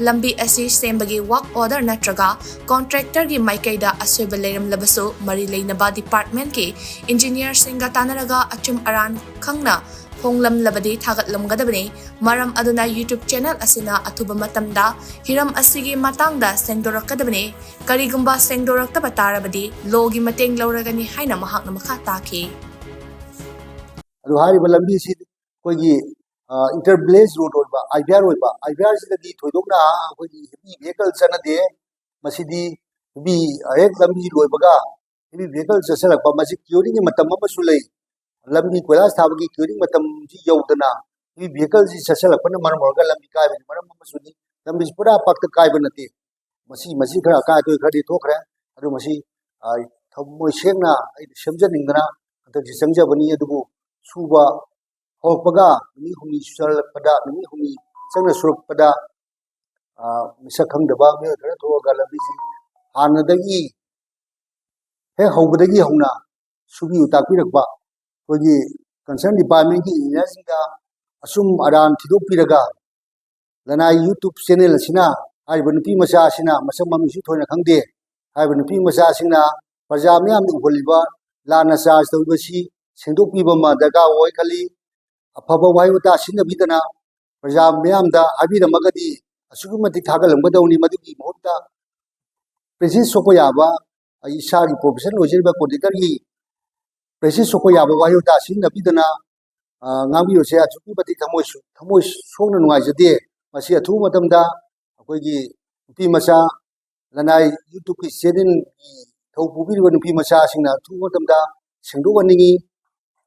ꯂꯝꯕꯤ ꯑꯁꯤ ꯁꯦꯝꯕꯒꯤ work order ꯅꯠꯇ꯭ꯔꯒ contractorꯒꯤ ꯃꯥꯏꯀꯩꯗ ꯑꯁꯣꯏꯕ ꯂꯩꯔꯝꯂꯕꯁꯨ ꯃꯔꯤ ꯂꯩꯅꯕ departmentꯀꯤ engineerꯁꯤꯡꯒ ꯇꯥꯟꯅꯔꯒ ꯑꯆꯨꯝ ꯑꯔꯥꯟ ꯈꯪꯅ ꯐꯣꯡꯂꯝꯂꯕꯗꯤ ꯊꯥꯒꯠꯂꯝꯒꯗꯕꯅꯤ꯫ ꯃꯔꯝ ꯑꯗꯨꯅ YouTube channel ꯑꯁꯤꯅ ꯑꯊꯨꯕ ꯃꯇꯝꯗ ꯍꯤꯔꯝ ꯑꯁꯤꯒꯤ ꯃꯇꯥꯡꯗ ꯁꯦꯡꯗꯣꯔꯛꯀꯗꯕꯅꯤ꯫ ꯀꯔꯤꯒꯨꯝꯕ ꯁꯦꯡꯗꯣꯔꯛꯇꯕ ꯇꯥꯔꯕꯗꯤ lawꯒꯤ ꯃꯇꯦꯡ ꯂꯧꯔꯒꯅꯤ ꯍꯥꯏꯅ ꯃꯍꯥꯛꯅ ꯃꯈꯥ ꯇꯥꯈꯤ꯫ ꯑꯗꯨ ꯍꯥꯏꯔꯤꯕ ꯂꯝꯕꯤꯁꯤ ꯑꯩꯈꯣꯏꯒꯤ inter village road ꯑꯣꯏꯕ, I V R ꯑꯣꯏꯕ, I V R ꯁꯤꯗꯗꯤ ꯊꯣꯏꯗꯣꯛꯅ ꯑꯩꯈꯣꯏꯒꯤ heavy vehicle ꯆꯠꯅꯗꯦ꯫ ꯃꯁꯤꯗꯤ heavy ꯍꯦꯛ ꯂꯝꯕꯤ ꯂꯣꯏꯕꯒ heavy vehicle ꯆꯠꯁꯤꯜꯂꯛꯄ, ꯃꯁꯤ curingꯒꯤ ꯃꯇꯝ ꯑꯃꯁꯨ ꯂꯩ꯫ ꯂꯝꯕꯤ ꯀꯣꯏꯂꯥꯁ ꯊꯥꯕꯒꯤ curing ꯃꯇꯝꯁꯤ ꯌꯧꯗꯅ heavy vehicleꯁꯤ ꯆꯠꯁꯤꯜꯂꯛꯄꯅ ꯃꯔꯝ ꯑꯣꯏꯔꯒ ꯂꯝꯕꯤ ꯀꯥꯏꯕꯒꯤ ꯃꯔꯝ ꯑꯃꯁꯨꯅꯤ꯫ ꯂꯝꯕꯤꯁꯤ ꯄꯨꯔꯥ ꯄꯥꯛꯇ ꯀꯥꯏꯕ ꯅꯠꯇꯦ꯫ ꯃꯁꯤ, ꯃꯁꯤ ꯈꯔ ꯑꯀꯥꯏ ꯑꯇꯣꯏ ꯈꯔꯗꯤ ꯊꯣꯛꯈ꯭ꯔꯦ꯫ ꯑꯗꯨ ꯃꯁꯤ, ꯑ, ꯊꯃꯣꯏ ꯁꯦꯡꯅ ꯑꯩꯅ ꯁꯦꯝꯖꯅꯤꯡꯗꯅ ꯍꯟꯗꯛꯁꯤ ꯆꯪꯖꯕꯅꯤ꯫ ꯑꯗꯨꯕꯨ ꯁꯨꯕ ꯍꯧꯔꯛꯄꯒ ꯅꯨꯃꯤꯠ ꯍꯨꯝꯅꯤ ꯁꯨꯖꯜꯂꯛꯄꯗ, ꯅꯨꯃꯤꯠ ꯍꯨꯝꯅꯤ ꯆꯪꯅ ꯁꯨꯔꯛꯄꯗ, ꯑ, ꯃꯁꯛ ꯈꯪꯗꯕ ꯃꯤꯑꯣꯏ ꯈꯔ ꯊꯣꯛꯑꯒ ꯂꯝꯕꯤꯁꯤ ꯍꯥꯟꯅꯗꯒꯤ ꯍꯦꯛ ꯍꯧꯕꯗꯒꯤ ꯍꯧꯅ ꯁꯨꯕꯤꯌꯨ ꯇꯥꯛꯄꯤꯔꯛꯄ ꯑꯩꯈꯣꯏꯒꯤ concern departmentꯀꯤ engineerꯁꯤꯡꯗ ꯑꯆꯨꯝ ꯑꯔꯥꯟ ꯊꯤꯗꯣꯛꯄꯤꯔꯒ, ꯂꯅꯥꯏ YouTube channel ꯑꯁꯤꯅ, ꯍꯥꯏꯔꯤꯕ ꯅꯨꯄꯤ ꯃꯆꯥ ꯑꯁꯤꯅ, ꯃꯁꯛ ꯃꯃꯤꯡꯁꯨ ꯊꯣꯏꯅ ꯈꯪꯗꯦ, ꯍꯥꯏꯔꯤꯕ ꯅꯨꯄꯤ ꯃꯆꯥ ꯑꯁꯤꯅ ꯄ꯭ꯔꯖꯥ ꯃꯤꯌꯥꯝꯅ ꯎꯍꯜꯂꯤꯕ ꯂꯥꯟꯅ charge ꯇꯧꯔꯤꯕꯁꯤ ꯁꯦꯡꯗꯣꯛꯄꯤꯕ ꯑꯃ ꯗꯔꯀꯥꯔ ꯑꯣꯏ ꯈꯜꯂꯤ꯫ ꯑꯐꯕ ꯋꯥꯍꯩ ꯋꯥꯇꯥ ꯁꯤꯖꯤꯟꯅꯕꯤꯗꯅ ꯄ꯭ꯔꯖꯥ ꯃꯤꯌꯥꯝꯗ ꯍꯥꯏꯕꯤꯔꯝꯃꯒꯗꯤ ꯑꯁꯨꯛꯀꯤ ꯃꯇꯤꯛ ꯊꯥꯒꯠꯂꯝꯒꯗꯧꯅꯤ꯫ ꯃꯗꯨꯒꯤ ꯃꯍꯨꯠꯇ prestige ꯁꯣꯛꯄ ꯌꯥꯕ, ꯑꯩ ꯏꯁꯥꯒꯤ profession ꯑꯣꯏꯖꯔꯤꯕ contractorꯒꯤ prestige ꯁꯣꯛꯄ ꯌꯥꯕ ꯋꯥꯍꯩ ꯋꯥꯇꯥ ꯁꯤꯖꯤꯟꯅꯕꯤꯗꯅ, ꯑ, ꯉꯥꯡꯕꯤꯕꯁꯦ ꯑꯁꯨꯛꯀꯤ ꯃꯇꯤꯛ ꯊꯃꯣꯏ ꯁꯨ-, ꯊꯃꯣꯏ ꯁꯣꯛꯅ ꯅꯨꯡꯉꯥꯏꯖꯗꯦ꯫ ꯃꯁꯤ ꯑꯊꯨꯕ ꯃꯇꯝꯗ ꯑꯩꯈꯣꯏꯒꯤ ꯅꯨꯄꯤ ꯃꯆꯥ ꯂꯅꯥꯏ YouTubeꯀꯤ channelꯒꯤ ꯊꯧ ꯄꯨꯕꯤꯔꯤꯕ ꯅꯨꯄꯤ ꯃꯆꯥꯁꯤꯡꯅ ꯑꯊꯨꯕ ꯃꯇꯝꯗ ꯁꯦꯡꯗꯣꯛꯍꯟꯅꯤꯡꯉꯤ,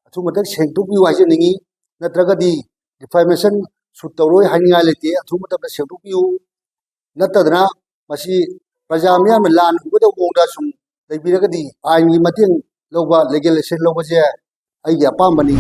ꯑꯊꯨꯕ ꯃꯇꯝꯗ ꯁꯦꯡꯗꯣꯛꯄꯤꯌꯨ ꯍꯥꯏꯖꯅꯤꯡꯉꯤ꯫ ꯅꯠꯇ꯭ꯔꯒꯗꯤ defamation suit ꯇꯧꯔꯣꯏ ꯍꯥꯏꯅꯤꯡꯉꯥꯏ ꯂꯩꯇꯦ, ꯑꯊꯨꯕ ꯃꯇꯝꯗ ꯁꯦꯡꯗꯣꯛꯄꯤꯌꯨ꯫ ꯅꯠꯇꯗꯅ ꯃꯁꯤ ꯄ꯭ꯔꯖꯥ ꯃꯤꯌꯥꯝꯅ ꯂꯥꯟ ꯎꯒꯗꯧꯕ ꯃꯑꯣꯡꯗ ꯁꯨꯝ ꯂꯩꯕꯤꯔꯒꯗꯤ ꯑꯥꯏꯟꯒꯤ ꯃꯇꯦꯡ ꯂꯧꯕ, legal action ꯂꯧꯕꯁꯦ ꯑꯩꯒꯤ ꯑꯄꯥꯝꯕꯅꯤ꯫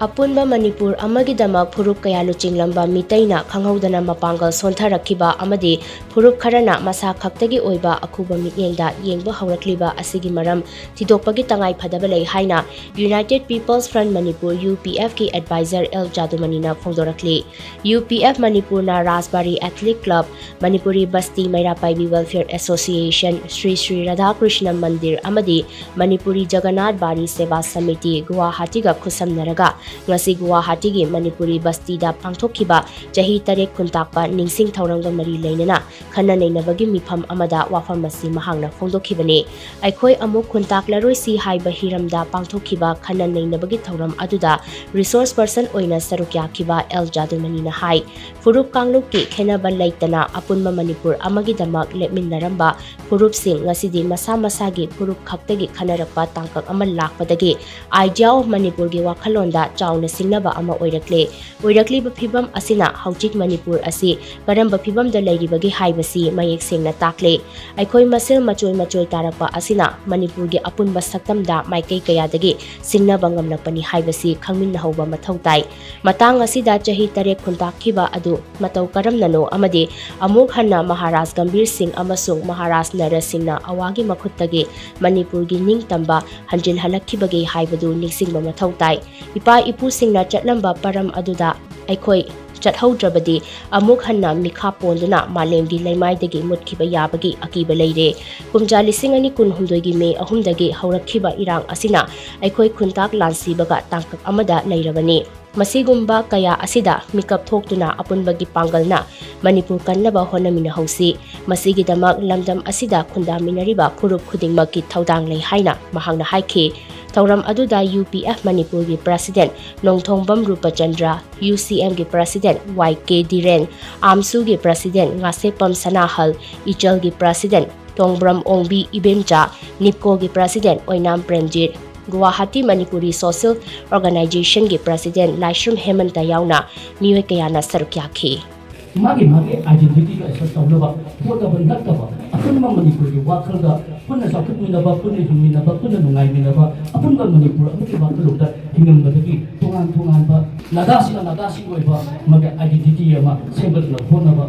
ꯑꯄꯨꯟꯕ ꯃꯅꯤꯄꯨꯔ ꯑꯃꯒꯤꯗꯃꯛ ꯐꯨꯔꯨꯞ ꯀꯌꯥ ꯂꯨꯆꯤꯡꯂꯝꯕ ꯃꯤꯇꯩꯅ ꯈꯪꯍꯧꯗꯅ ꯃꯄꯥꯡꯒꯜ ꯁꯣꯟꯊꯔꯛꯈꯤꯕ ꯑꯃꯗꯤ ꯐꯨꯔꯨꯞ ꯈꯔꯅ ꯃꯁꯥ ꯈꯛꯇꯒꯤ ꯑꯣꯏꯕ ꯑꯈꯨꯕ ꯃꯤꯠꯌꯦꯡꯗ ꯌꯦꯡꯕ ꯍꯧꯔꯛꯂꯤꯕ ꯑꯁꯤꯒꯤ ꯃꯔꯝ ꯊꯤꯗꯣꯛꯄꯒꯤ ꯇꯉꯥꯏ ꯐꯗꯕ ꯂꯩ ꯍꯥꯏꯅ United People's Front ꯃꯅꯤꯄꯨꯔ, UPFꯀꯤ advisor ꯑꯦꯜ ꯖꯥꯗꯨꯃꯅꯤꯅ ꯐꯣꯡꯗꯣꯔꯛꯂꯤ꯫ UPF ꯃꯅꯤꯄꯨꯔꯅ ꯔꯥꯖꯕꯥꯔꯤ Athletic Club, ꯃꯅꯤꯄꯨꯔꯤ ꯕꯁꯇꯤ ꯃꯩꯔꯥ ꯄꯥꯏꯕꯤ Welfare Association, ꯁ꯭ꯔꯤ ꯁ꯭ꯔꯤ ꯔꯥꯙꯥꯀ꯭ꯔꯤꯁꯅ ꯃꯟꯗꯤꯔ ꯑꯃꯗꯤ ꯃꯅꯤꯄꯨꯔꯤ ꯖꯒꯟꯅꯥꯊ ꯕꯥꯔꯤ ꯁꯦꯕꯥ ꯁꯃꯤꯇꯤ ꯒꯨꯋꯥꯍꯥꯇꯤꯒ ꯈꯨꯠꯁꯝꯅꯔꯒ ꯉꯁꯤ ꯒꯨꯋꯥꯍꯥꯇꯤꯒꯤ ꯃꯅꯤꯄꯨꯔꯤ ꯕꯁꯇꯤꯗ ꯄꯥꯡꯊꯣꯛꯈꯤꯕ ꯆꯍꯤ ꯇꯔꯦꯠ ꯈꯨꯟꯇꯥꯛꯄ ꯅꯤꯡꯁꯤꯡ ꯊꯧꯔꯝꯒ ꯃꯔꯤ ꯂꯩꯅꯅ ꯈꯟꯅ ꯅꯩꯅꯕꯒꯤ ꯃꯤꯐꯝ ꯑꯃꯗ ꯋꯥꯐꯝ ꯑꯁꯤ ꯃꯍꯥꯛꯅ ꯐꯣꯡꯗꯣꯛꯈꯤꯕꯅꯤ꯫ "ꯑꯩꯈꯣꯏ ꯑꯃꯨꯛ ꯈꯨꯟꯇꯥꯛꯂꯔꯣꯏꯁꯤ" ꯍꯥꯏꯕ ꯍꯤꯔꯝꯗ ꯄꯥꯡꯊꯣꯛꯈꯤꯕ ꯈꯟꯅ ꯅꯩꯅꯕꯒꯤ ꯊꯧꯔꯝ ꯑꯗꯨꯗ resource person ꯑꯣꯏꯅ ꯁꯔꯨꯛ ꯌꯥꯈꯤꯕ ꯑꯦꯜ ꯖꯥꯗꯨꯃꯅꯤꯅ ꯍꯥꯏ, ꯐꯨꯔꯨꯞ ꯀꯥꯡꯂꯨꯞꯀꯤ ꯈꯦꯟꯅꯕ ꯂꯩꯇꯅ ꯑꯄꯨꯟꯕ ꯃꯅꯤꯄꯨꯔ ꯑꯃꯒꯤꯗꯃꯛ ꯂꯦꯞꯃꯤꯟꯅꯔꯝꯕ ꯐꯨꯔꯨꯞꯁꯤꯡ ꯉꯁꯤꯗꯤ ꯃꯁꯥ ꯃꯁꯥꯒꯤ ꯐꯨꯔꯨꯞ ꯈꯛꯇꯒꯤ ꯈꯟꯅꯔꯛꯄ ꯇꯥꯡꯀꯛ ꯑꯃ ꯂꯥꯛꯄꯗꯒꯤ Idea of ꯃꯅꯤꯄꯨꯔꯒꯤ ꯋꯥꯈꯜꯂꯣꯟꯗ ꯆꯥꯎꯅ ꯁꯤꯡꯅꯕ ꯑꯃ ꯑꯣꯏꯔꯛꯂꯦ꯫ ꯑꯣꯏꯔꯛꯂꯤꯕ ꯐꯤꯚꯝ ꯑꯁꯤꯅ ꯍꯧꯖꯤꯛ ꯃꯅꯤꯄꯨꯔ ꯑꯁꯤ ꯀꯔꯝꯕ ꯐꯤꯚꯝꯗ ꯂꯩꯔꯤꯕꯒꯦ ꯍꯥꯏꯕꯁꯤ ꯃꯌꯦꯛ ꯁꯦꯡꯅ ꯇꯥꯛꯂꯦ꯫ ꯑꯩꯈꯣꯏ ꯃꯁꯦꯜ ꯃꯆꯣꯏ ꯃꯆꯣꯏ ꯇꯥꯔꯛꯄ ꯑꯁꯤꯅ ꯃꯅꯤꯄꯨꯔꯒꯤ ꯑꯄꯨꯟꯕ ꯁꯛꯇꯝꯗ ꯃꯥꯏꯀꯩ ꯀꯌꯥꯗꯒꯤ ꯁꯤꯡꯅꯕ ꯉꯝꯂꯛꯄꯅꯤ ꯍꯥꯏꯕꯁꯤ ꯈꯪꯃꯤꯟꯅꯍꯧꯕ ꯃꯊꯧ ꯇꯥꯏ꯫ ꯃꯇꯥꯡ ꯑꯁꯤꯗ ꯆꯍꯤ ꯇꯔꯦꯠ ꯈꯨꯟꯇꯥꯛꯈꯤꯕ ꯑꯗꯨ ꯃꯇꯧ ꯀꯔꯝꯅꯅꯣ ꯑꯃꯗꯤ ꯑꯃꯨꯛ ꯍꯟꯅ ꯃꯍꯥꯔꯥꯖ ꯒꯝꯚꯤꯔ ꯁꯤꯡ ꯑꯃꯁꯨꯡ ꯃꯍꯥꯔꯥꯖ ꯅꯔ ꯁꯤꯡꯅ ꯑꯋꯥꯒꯤ ꯃꯈꯨꯠꯇꯒꯤ ꯃꯅꯤꯄꯨꯔꯒꯤ ꯅꯤꯡꯇꯝꯕ ꯍꯟꯖꯤꯜꯍꯜꯂꯛꯈꯤꯕꯒꯦ ꯍꯥꯏꯕꯗꯨ ꯅꯤꯡꯁꯤꯡꯕ ꯃꯊꯧ ꯇꯥꯏ꯫ ꯏꯄꯥ ꯏꯄꯨꯁꯤꯡꯅ ꯆꯠꯂꯝꯕ ꯄꯔꯝ ꯑꯗꯨꯗ ꯑꯩꯈꯣꯏ ꯆꯠꯍꯧꯗ꯭ꯔꯕꯗꯤ ꯑꯃꯨꯛ ꯍꯟꯅ ꯃꯤꯈꯥ ꯄꯣꯟꯗꯨꯅ ꯃꯥꯂꯦꯝꯒꯤ ꯂꯩꯃꯥꯏꯗꯒꯤ ꯃꯨꯠꯈꯤꯕ ꯌꯥꯕꯒꯤ ꯑꯀꯤꯕ ꯂꯩꯔꯦ꯫ ꯀꯨꯝꯖꯥ ꯂꯤꯁꯤꯡ ꯑꯅꯤ ꯀꯨꯟꯍꯨꯝꯗꯣꯏꯒꯤ ꯃꯦ ꯑꯍꯨꯝꯗꯒꯤ ꯍꯧꯔꯛꯈꯤꯕ ꯏꯔꯥꯡ ꯑꯁꯤꯅ ꯑꯩꯈꯣꯏ ꯈꯨꯟꯇꯥꯛ ꯂꯥꯟꯁꯤꯕꯒ ꯇꯥꯡꯀꯛ ꯑꯃꯗ ꯂꯩꯔꯕꯅꯤ꯫ ꯃꯁꯤꯒꯨꯝꯕ ꯀꯌꯥ ꯑꯁꯤꯗ ꯃꯤꯀꯞ ꯊꯣꯛꯇꯨꯅ ꯑꯄꯨꯟꯕꯒꯤ ꯄꯥꯡꯒꯜꯅ ꯃꯅꯤꯄꯨꯔ ꯀꯟꯅꯕ ꯍꯣꯠꯅꯃꯤꯟꯅꯍꯧꯁꯤ꯫ ꯃꯁꯤꯒꯤꯗꯃꯛ ꯂꯝꯗꯝ ꯑꯁꯤꯗ ꯈꯨꯟꯗꯥꯃꯤꯟꯅꯔꯤꯕ ꯐꯨꯔꯨꯞ ꯈꯨꯗꯤꯡꯃꯛꯀꯤ ꯊꯧꯗꯥꯡ ꯂꯩ ꯍꯥꯏꯅ ꯃꯍꯥꯛꯅ ꯍꯥꯏꯈꯤ꯫ ꯊꯧꯔꯝ ꯑꯗꯨꯗ ꯌꯨ ꯄꯤ ꯑꯦꯐ ꯃꯅꯤꯄꯨꯔꯒꯤ president Nongthongbam Rupchandra, U C ꯑꯦꯝꯒꯤ ꯄ꯭ꯔꯁꯤꯗꯦꯟ ꯋꯥꯏ ꯀꯦ ꯙꯤꯔꯦꯟ, ꯑꯥꯝꯁꯨꯒꯤ ꯄ꯭ꯔꯁꯤꯗꯦꯟ ꯉꯥꯁꯦꯞꯄꯝ ꯁꯅꯥꯍꯜ, ꯏꯆꯜꯒꯤ ꯄ꯭ꯔꯁꯤꯗꯦꯟ ꯇꯣꯡꯕ꯭ꯔꯝ ꯑꯣꯡꯕꯤ ꯏꯕꯦꯝꯆꯥ, ꯅꯤꯞꯀꯣꯒꯤ ꯄ꯭ꯔꯁꯤꯗꯦꯟ ꯑꯣꯏꯅꯥꯝ ꯄ꯭ꯔꯦꯝꯖꯤꯠ, ꯒꯨꯋꯥꯍꯥꯇꯤ ꯃꯅꯤꯄꯨꯔꯤ ꯁꯣꯁꯤꯌꯦꯜ ꯑꯣꯔꯒꯅꯥꯏꯖꯦꯁꯟꯒꯤ ꯄ꯭ꯔꯁꯤꯗꯦꯟ ꯂꯥꯏꯁ꯭ꯔꯝ ꯍꯦꯃꯟꯇ ꯌꯥꯎꯅ ꯃꯤꯑꯣꯏ ꯀꯌꯥꯅ ꯁꯔꯨꯛ ꯌꯥꯈꯤ꯫ ꯃꯥꯒꯤ ꯃꯥꯒꯤ ꯑꯥꯏꯗꯦꯟꯇꯤꯇꯤꯗꯣ ꯑꯦꯁꯔꯠ ꯇꯧꯅꯕ ꯍꯣꯠꯅꯕ ꯅꯠꯇꯕ, ꯑꯄꯨꯟꯕ ꯃꯅꯤꯄꯨꯔꯒꯤ ꯋꯥꯈꯜꯗ ꯄꯨꯟꯅ ꯆꯥꯎꯈꯠꯃꯤꯟꯅꯕ, ꯄꯨꯟꯅ ꯍꯤꯡꯃꯤꯟꯅꯕ, ꯄꯨꯟꯅ ꯅꯨꯡꯉꯥꯏꯃꯤꯟꯅꯕ, ꯑꯄꯨꯟꯕ ꯃꯅꯤꯄꯨꯔ ꯑꯃꯒꯤ ꯋꯥꯈꯜꯂꯣꯟꯗ ꯍꯤꯡꯉꯝꯕꯗꯒꯤ ꯇꯣꯉꯥꯟ ꯇꯣꯉꯥꯟꯕ ꯅꯥꯒꯥꯁꯤꯡꯅ ꯅꯥꯒꯥꯁꯤꯡꯒꯤ ꯑꯣꯏꯕ ꯃꯥꯒꯤ ꯑꯥꯏꯗꯦꯟꯇꯤꯇꯤ ꯑꯃ ꯁꯦꯝꯒꯠꯅꯕ ꯍꯣꯠꯅꯕ,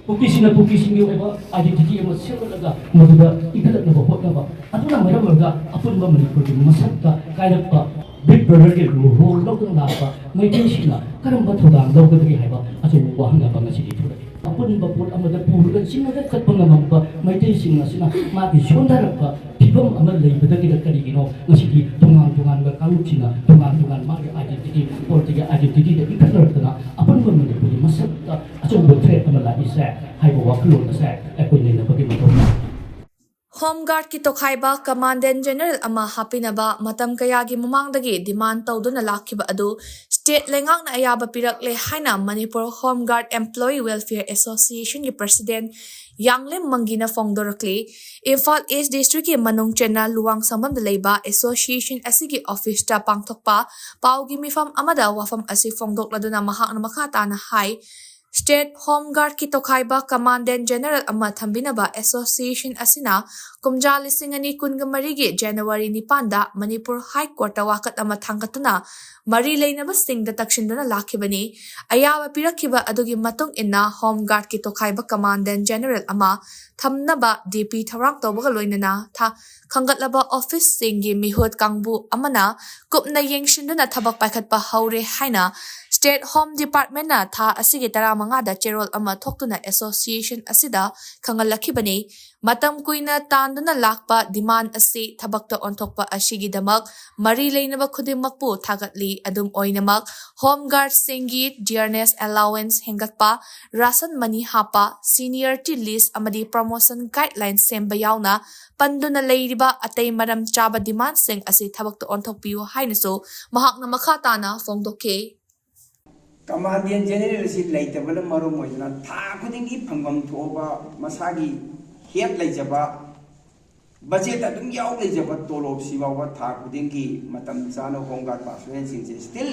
ꯀꯨꯀꯤꯁꯤꯡꯅ ꯀꯨꯀꯤꯁꯤꯡꯒꯤ ꯑꯣꯏꯕ ꯑꯥꯏꯗꯦꯟꯇꯤꯇꯤ ꯑꯃ ꯁꯦꯝꯒꯠꯂꯒ ꯃꯗꯨꯗ ꯏꯟꯈꯠꯂꯛꯅꯕ ꯍꯣꯠꯅꯕ, ꯑꯗꯨꯅ ꯃꯔꯝ ꯑꯣꯏꯔꯒ ꯑꯄꯨꯟꯕ ꯃꯅꯤꯄꯨꯔꯒꯤ ꯃꯁꯛꯇ ꯀꯥꯏꯔꯛꯄ ꯕꯤꯛ ꯕ꯭ꯔꯗꯔꯒꯤ ꯔꯣꯜ ꯂꯧꯗꯨꯅ ꯂꯥꯛꯄ ꯃꯩꯇꯩꯁꯤꯡꯅ ꯀꯔꯝꯕ ꯊꯧꯗꯥꯡ ꯂꯧꯒꯗꯒꯦ ꯍꯥꯏꯕ ꯑꯆꯧꯕ ꯋꯥꯍꯪ ꯑꯃ ꯉꯁꯤꯗꯤ ꯊꯣꯛꯂꯛꯏ꯫ ꯑꯄꯨꯟꯕ ꯄꯣꯠ ꯑꯃꯗ ꯄꯨꯔꯒ ꯆꯤꯡꯉꯒ ꯆꯠꯄ ꯉꯝꯃꯝꯕ ꯃꯩꯇꯩꯁꯤꯡ ꯑꯁꯤꯅ ꯃꯥꯒꯤ ꯁꯣꯟꯊꯔꯛꯄ ꯐꯤꯕꯝ ꯑꯃ ꯂꯩꯕꯗꯒꯤꯗ ꯀꯔꯤꯒꯤꯅꯣ ꯉꯁꯤꯗꯤ ꯇꯣꯉꯥꯟ ꯇꯣꯉꯥꯟꯕ ꯀꯥꯡꯂꯨꯞꯁꯤꯡꯅ ꯇꯣꯉꯥꯟ ꯇꯣꯉꯥꯟ ꯃꯥꯒꯤ ꯑꯥꯏꯗꯦꯟꯇꯤꯇꯤ, ꯄꯣꯂꯤꯇꯤꯀꯦꯜ ꯑꯥꯏꯗꯦꯟꯇꯤꯇꯤꯗ ꯏꯟꯈꯠꯅꯔꯛꯇꯅ ꯑꯄꯨꯟꯕ ꯃꯅꯤꯄꯨꯔꯒꯤ ꯃꯁꯛꯇ ꯑꯆꯧꯕ ꯊ꯭ꯔꯦꯠ ꯑꯃ ꯂꯥꯛꯏꯁꯦ ꯍꯥꯏꯕ ꯋꯥꯈꯜꯂꯣꯟ ꯑꯁꯦ ꯑꯩꯈꯣꯏ ꯅꯩꯅꯕꯒꯤ ꯃꯊꯧ ꯇꯥꯏ꯫ ꯍꯣꯝ ꯒꯥꯔꯗꯀꯤ ꯇꯣꯈꯥꯏꯕ ꯀꯃꯥꯟꯗꯦꯟ ꯖꯦꯅꯔꯦꯜ ꯑꯃ ꯍꯥꯞꯄꯤꯅꯕ ꯃꯇꯝ ꯀꯌꯥꯒꯤ ꯃꯃꯥꯡꯗꯒꯤ ꯗꯤꯃꯥꯟ ꯇꯧꯗꯨꯅ ꯂꯥꯛꯈꯤꯕ ꯑꯗꯨ ꯁ꯭ꯇꯦꯠ ꯂꯩꯉꯥꯛꯅ ꯑꯌꯥꯕ ꯄꯤꯔꯛꯂꯦ ꯍꯥꯏꯅ Manipur home guard employee welfare ꯑꯦꯁꯣꯁꯤꯌꯦꯁꯟꯒꯤ ꯄ꯭ꯔꯁꯤꯗꯦꯟ ꯌꯥꯡꯂꯦꯝ ꯃꯪꯒꯤꯅ ꯐꯣꯡꯗꯣꯔꯛꯂꯤ꯫ ꯏꯝꯐꯥꯜ ꯏꯁ꯭ꯠ ꯗꯤꯁꯇ꯭ꯔꯤꯛꯀꯤ ꯃꯅꯨꯡ ꯆꯟꯅ ꯂꯨꯋꯥꯡꯁꯪꯕꯝꯗ ꯂꯩꯕ ꯑꯦꯁꯣꯁꯤꯌꯦꯁꯟ ꯑꯁꯤꯒꯤ ꯑꯣꯐꯤꯁꯇ ꯄꯥꯡꯊꯣꯛꯄ ꯄꯥꯎꯒꯤ ꯃꯤꯐꯝ ꯑꯃꯗ ꯋꯥꯐꯝ ꯑꯁꯤ ꯐꯣꯡꯗꯣꯛꯂꯗꯨꯅ ꯃꯍꯥꯛꯅ ꯃꯈꯥ ꯇꯥꯅ ꯍꯥꯏ, ꯁ꯭ꯇꯦꯠ ꯍꯣꯝ ꯒꯥꯔꯗꯀꯤ ꯇꯣꯈꯥꯏꯕ ꯀꯃꯥꯟꯗꯦꯟ ꯖꯦꯅꯔꯦꯜ ꯑꯃ ꯊꯝꯕꯤꯅꯕ ꯑꯦꯁꯣꯁꯤꯌꯦꯁꯟ ꯑꯁꯤꯅ ꯀꯨꯝꯖꯥ ꯂꯤꯁꯤꯡ ꯑꯅꯤ ꯀꯨꯟꯒ ꯃꯔꯤꯒꯤ ꯖꯅꯋꯥꯔꯤ ꯅꯤꯄꯥꯟꯗ ꯃꯅꯤꯄꯨꯔ ꯍꯥꯏ ꯀꯣꯔꯠꯇ ꯋꯥꯀꯠ ꯑꯃ ꯊꯥꯡꯒꯠꯇꯨꯅ ꯃꯔꯤ ꯂꯩꯅꯕꯁꯤꯡꯗ ꯇꯛꯁꯤꯟꯗꯨꯅ ꯂꯥꯛꯈꯤꯕꯅꯤ꯫ ꯑꯌꯥꯕ ꯄꯤꯔꯛꯈꯤꯕ ꯑꯗꯨꯒꯤ ꯃꯇꯨꯡ ꯏꯟꯅ ꯍꯣꯝ ꯒꯥꯔꯗꯀꯤ ꯇꯣꯈꯥꯏꯕ ꯀꯃꯥꯟꯗꯦꯟ ꯖꯦꯅꯔꯦꯜ ꯑꯃ ꯊꯝꯅꯕ ꯗꯤ ꯄꯤ ꯊꯧꯔꯥꯡ ꯇꯧꯕꯒ ꯂꯣꯏꯅꯅ ꯊꯥ-, ꯈꯟꯒꯠꯂꯕ ꯑꯣꯐꯤꯁꯁꯤꯡꯒꯤ ꯃꯤꯍꯨꯠ ꯀꯥꯡꯕꯨ ꯑꯃꯅ ꯀꯨꯞꯅ ꯌꯦꯡꯁꯤꯟꯗꯨꯅ ꯊꯕꯛ ꯄꯥꯏꯈꯠꯄ ꯍꯧꯔꯦ ꯍꯥꯏꯅ ꯁ꯭ꯇꯦꯠ ꯍꯣꯝ ꯗꯤꯄꯥꯔꯠꯃꯦꯟꯅ ꯊꯥ ꯑꯁꯤꯒꯤ ꯇꯔꯥꯃꯉꯥꯗ ꯆꯦꯔꯣꯜ ꯑꯃ ꯊꯣꯛꯇꯨꯅ ꯑꯦꯁꯣꯁꯤꯌꯦꯁꯟ ꯑꯁꯤꯗ ꯈꯪꯍꯜꯂꯛꯈꯤꯕꯅꯤ꯫ ꯃꯇꯝ ꯀꯨꯏꯅ ꯇꯥꯟꯗꯨꯅ ꯂꯥꯛꯄ ꯗꯤꯃꯥꯟ ꯑꯁꯤ ꯊꯕꯛꯇ ꯑꯣꯟꯊꯣꯛꯄ ꯑꯁꯤꯒꯤꯗꯃꯛ ꯃꯔꯤ ꯂꯩꯅꯕ ꯈꯨꯗꯤꯡꯃꯛꯄꯨ ꯊꯥꯒꯠꯂꯤ꯫ ꯑꯗꯨꯝ ꯑꯣꯏꯅꯃꯛ, ꯍꯣꯝ ꯒꯥꯔꯗꯁꯤꯡꯒꯤ ꯗꯤꯌꯔꯅꯦꯁ ꯑꯦꯂꯥꯋꯦꯟꯁ ꯍꯦꯟꯒꯠꯄ, ꯔꯥꯁꯟ ꯃꯅꯤ ꯍꯥꯞꯄ, ꯁꯤꯅꯤꯌꯔꯇꯤ ꯂꯤꯁ ꯑꯃꯗꯤ ꯄ꯭ꯔꯣꯃꯣꯁꯟ ꯒꯥꯏꯗꯂꯥꯏꯟ ꯁꯦꯝꯕ ꯌꯥꯎꯅ ꯄꯟꯗꯨꯅ ꯂꯩꯔꯤꯕ ꯑꯇꯩ ꯃꯔꯝ ꯆꯥꯕ ꯗꯤꯃꯥꯟꯁꯤꯡ ꯑꯁꯤ ꯊꯕꯛꯇ ꯑꯣꯟꯊꯣꯛꯄꯤꯌꯨ ꯍꯥꯏꯅꯁꯨ ꯃꯍꯥꯛꯅ ꯃꯈꯥ ꯇꯥꯅ ꯐꯣꯡꯗꯣꯛꯈꯤ꯫ ꯀꯃꯥꯟꯗꯦꯟ ꯖꯦꯅꯔꯦꯜ ꯑꯁꯤ ꯂꯩꯇꯕꯅ ꯃꯔꯝ ꯑꯣꯏꯗꯨꯅ ꯊꯥ ꯈꯨꯗꯤꯡꯒꯤ ꯐꯪꯐꯝ ꯊꯣꯛꯑꯕ ꯃꯁꯥꯒꯤ ꯍꯦꯠ ꯂꯩꯖꯕ ꯕꯖꯦꯠ ꯑꯗꯨꯝ ꯌꯥꯎ ꯂꯩꯖꯕ ꯇꯣꯂꯣꯞꯁꯤ ꯐꯥꯎꯕ ꯊꯥ ꯈꯨꯗꯤꯡꯒꯤ ꯃꯇꯝ ꯆꯥꯅ ꯍꯣꯝ ꯒꯥꯔꯗ ꯄꯥꯔꯁꯣꯅꯦꯜꯁꯤꯡꯁꯦ ꯁ꯭ꯇꯤꯜ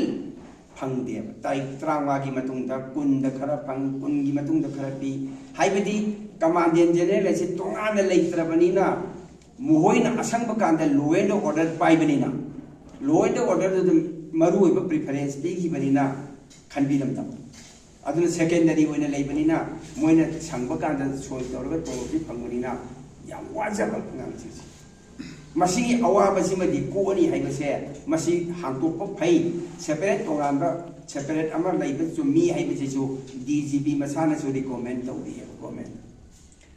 ꯐꯪꯗꯦꯕ꯫ ꯇꯥꯔꯤꯛ ꯇꯔꯥꯃꯉꯥꯒꯤ ꯃꯇꯨꯡꯗ ꯀꯨꯟꯗ ꯈꯔ ꯐꯪ, ꯀꯨꯟꯒꯤ ꯃꯇꯨꯡꯗ ꯈꯔ ꯄꯤ꯫ ꯍꯥꯏꯕꯗꯤ ꯀꯃꯥꯟꯗꯦꯟ ꯖꯦꯅꯔꯦꯜ ꯑꯁꯤ ꯇꯣꯉꯥꯟꯅ ꯂꯩꯇ꯭ꯔꯕꯅꯤꯅ ꯃꯈꯣꯏꯅ ꯑꯁꯪꯕ ꯀꯥꯟꯗ ꯂꯣ ꯑꯦꯟ ꯑꯣꯔꯗꯔ ꯄꯥꯏꯕꯅꯤꯅ ꯂꯣ ꯑꯦꯟ ꯑꯣꯔꯗꯔꯗꯨꯗ ꯃꯔꯨꯑꯣꯏꯕ ꯄ꯭ꯔꯤꯐꯔꯦꯟꯁ ꯄꯤꯈꯤꯕꯅꯤꯅ ꯈꯟꯕꯤꯔꯝꯗꯕ꯫ ꯑꯗꯨꯅ ꯁꯦꯀꯦꯟꯗꯔꯤ ꯑꯣꯏꯅ ꯂꯩꯕꯅꯤꯅ ꯃꯣꯏꯅ ꯁꯪꯕ ꯀꯥꯟꯗ ꯁꯣꯏ ꯇꯧꯔꯒ ꯇꯣꯂꯣꯞꯁꯤ ꯐꯪꯕꯅꯤꯅ ꯌꯥꯝ ꯋꯥꯖꯕ ꯑꯉꯥꯡꯁꯤꯡꯁꯦ꯫ ꯃꯁꯤꯒꯤ ꯑꯋꯥꯕꯁꯤꯃꯗꯤ ꯀꯣꯛꯑꯅꯤ ꯍꯥꯏꯕꯁꯦ ꯃꯁꯤ ꯍꯥꯡꯇꯣꯛꯄ ꯐꯩ꯫ ꯁꯦꯄꯔꯦꯠ ꯇꯣꯉꯥꯟꯕ ꯁꯦꯄꯔꯦꯠ ꯑꯃ ꯂꯩꯕ ꯆꯨꯝꯃꯤ ꯍꯥꯏꯕꯁꯤꯁꯨ D G P ꯃꯁꯥꯅꯁꯨ recommend ꯇꯧꯔꯤꯑꯕ government.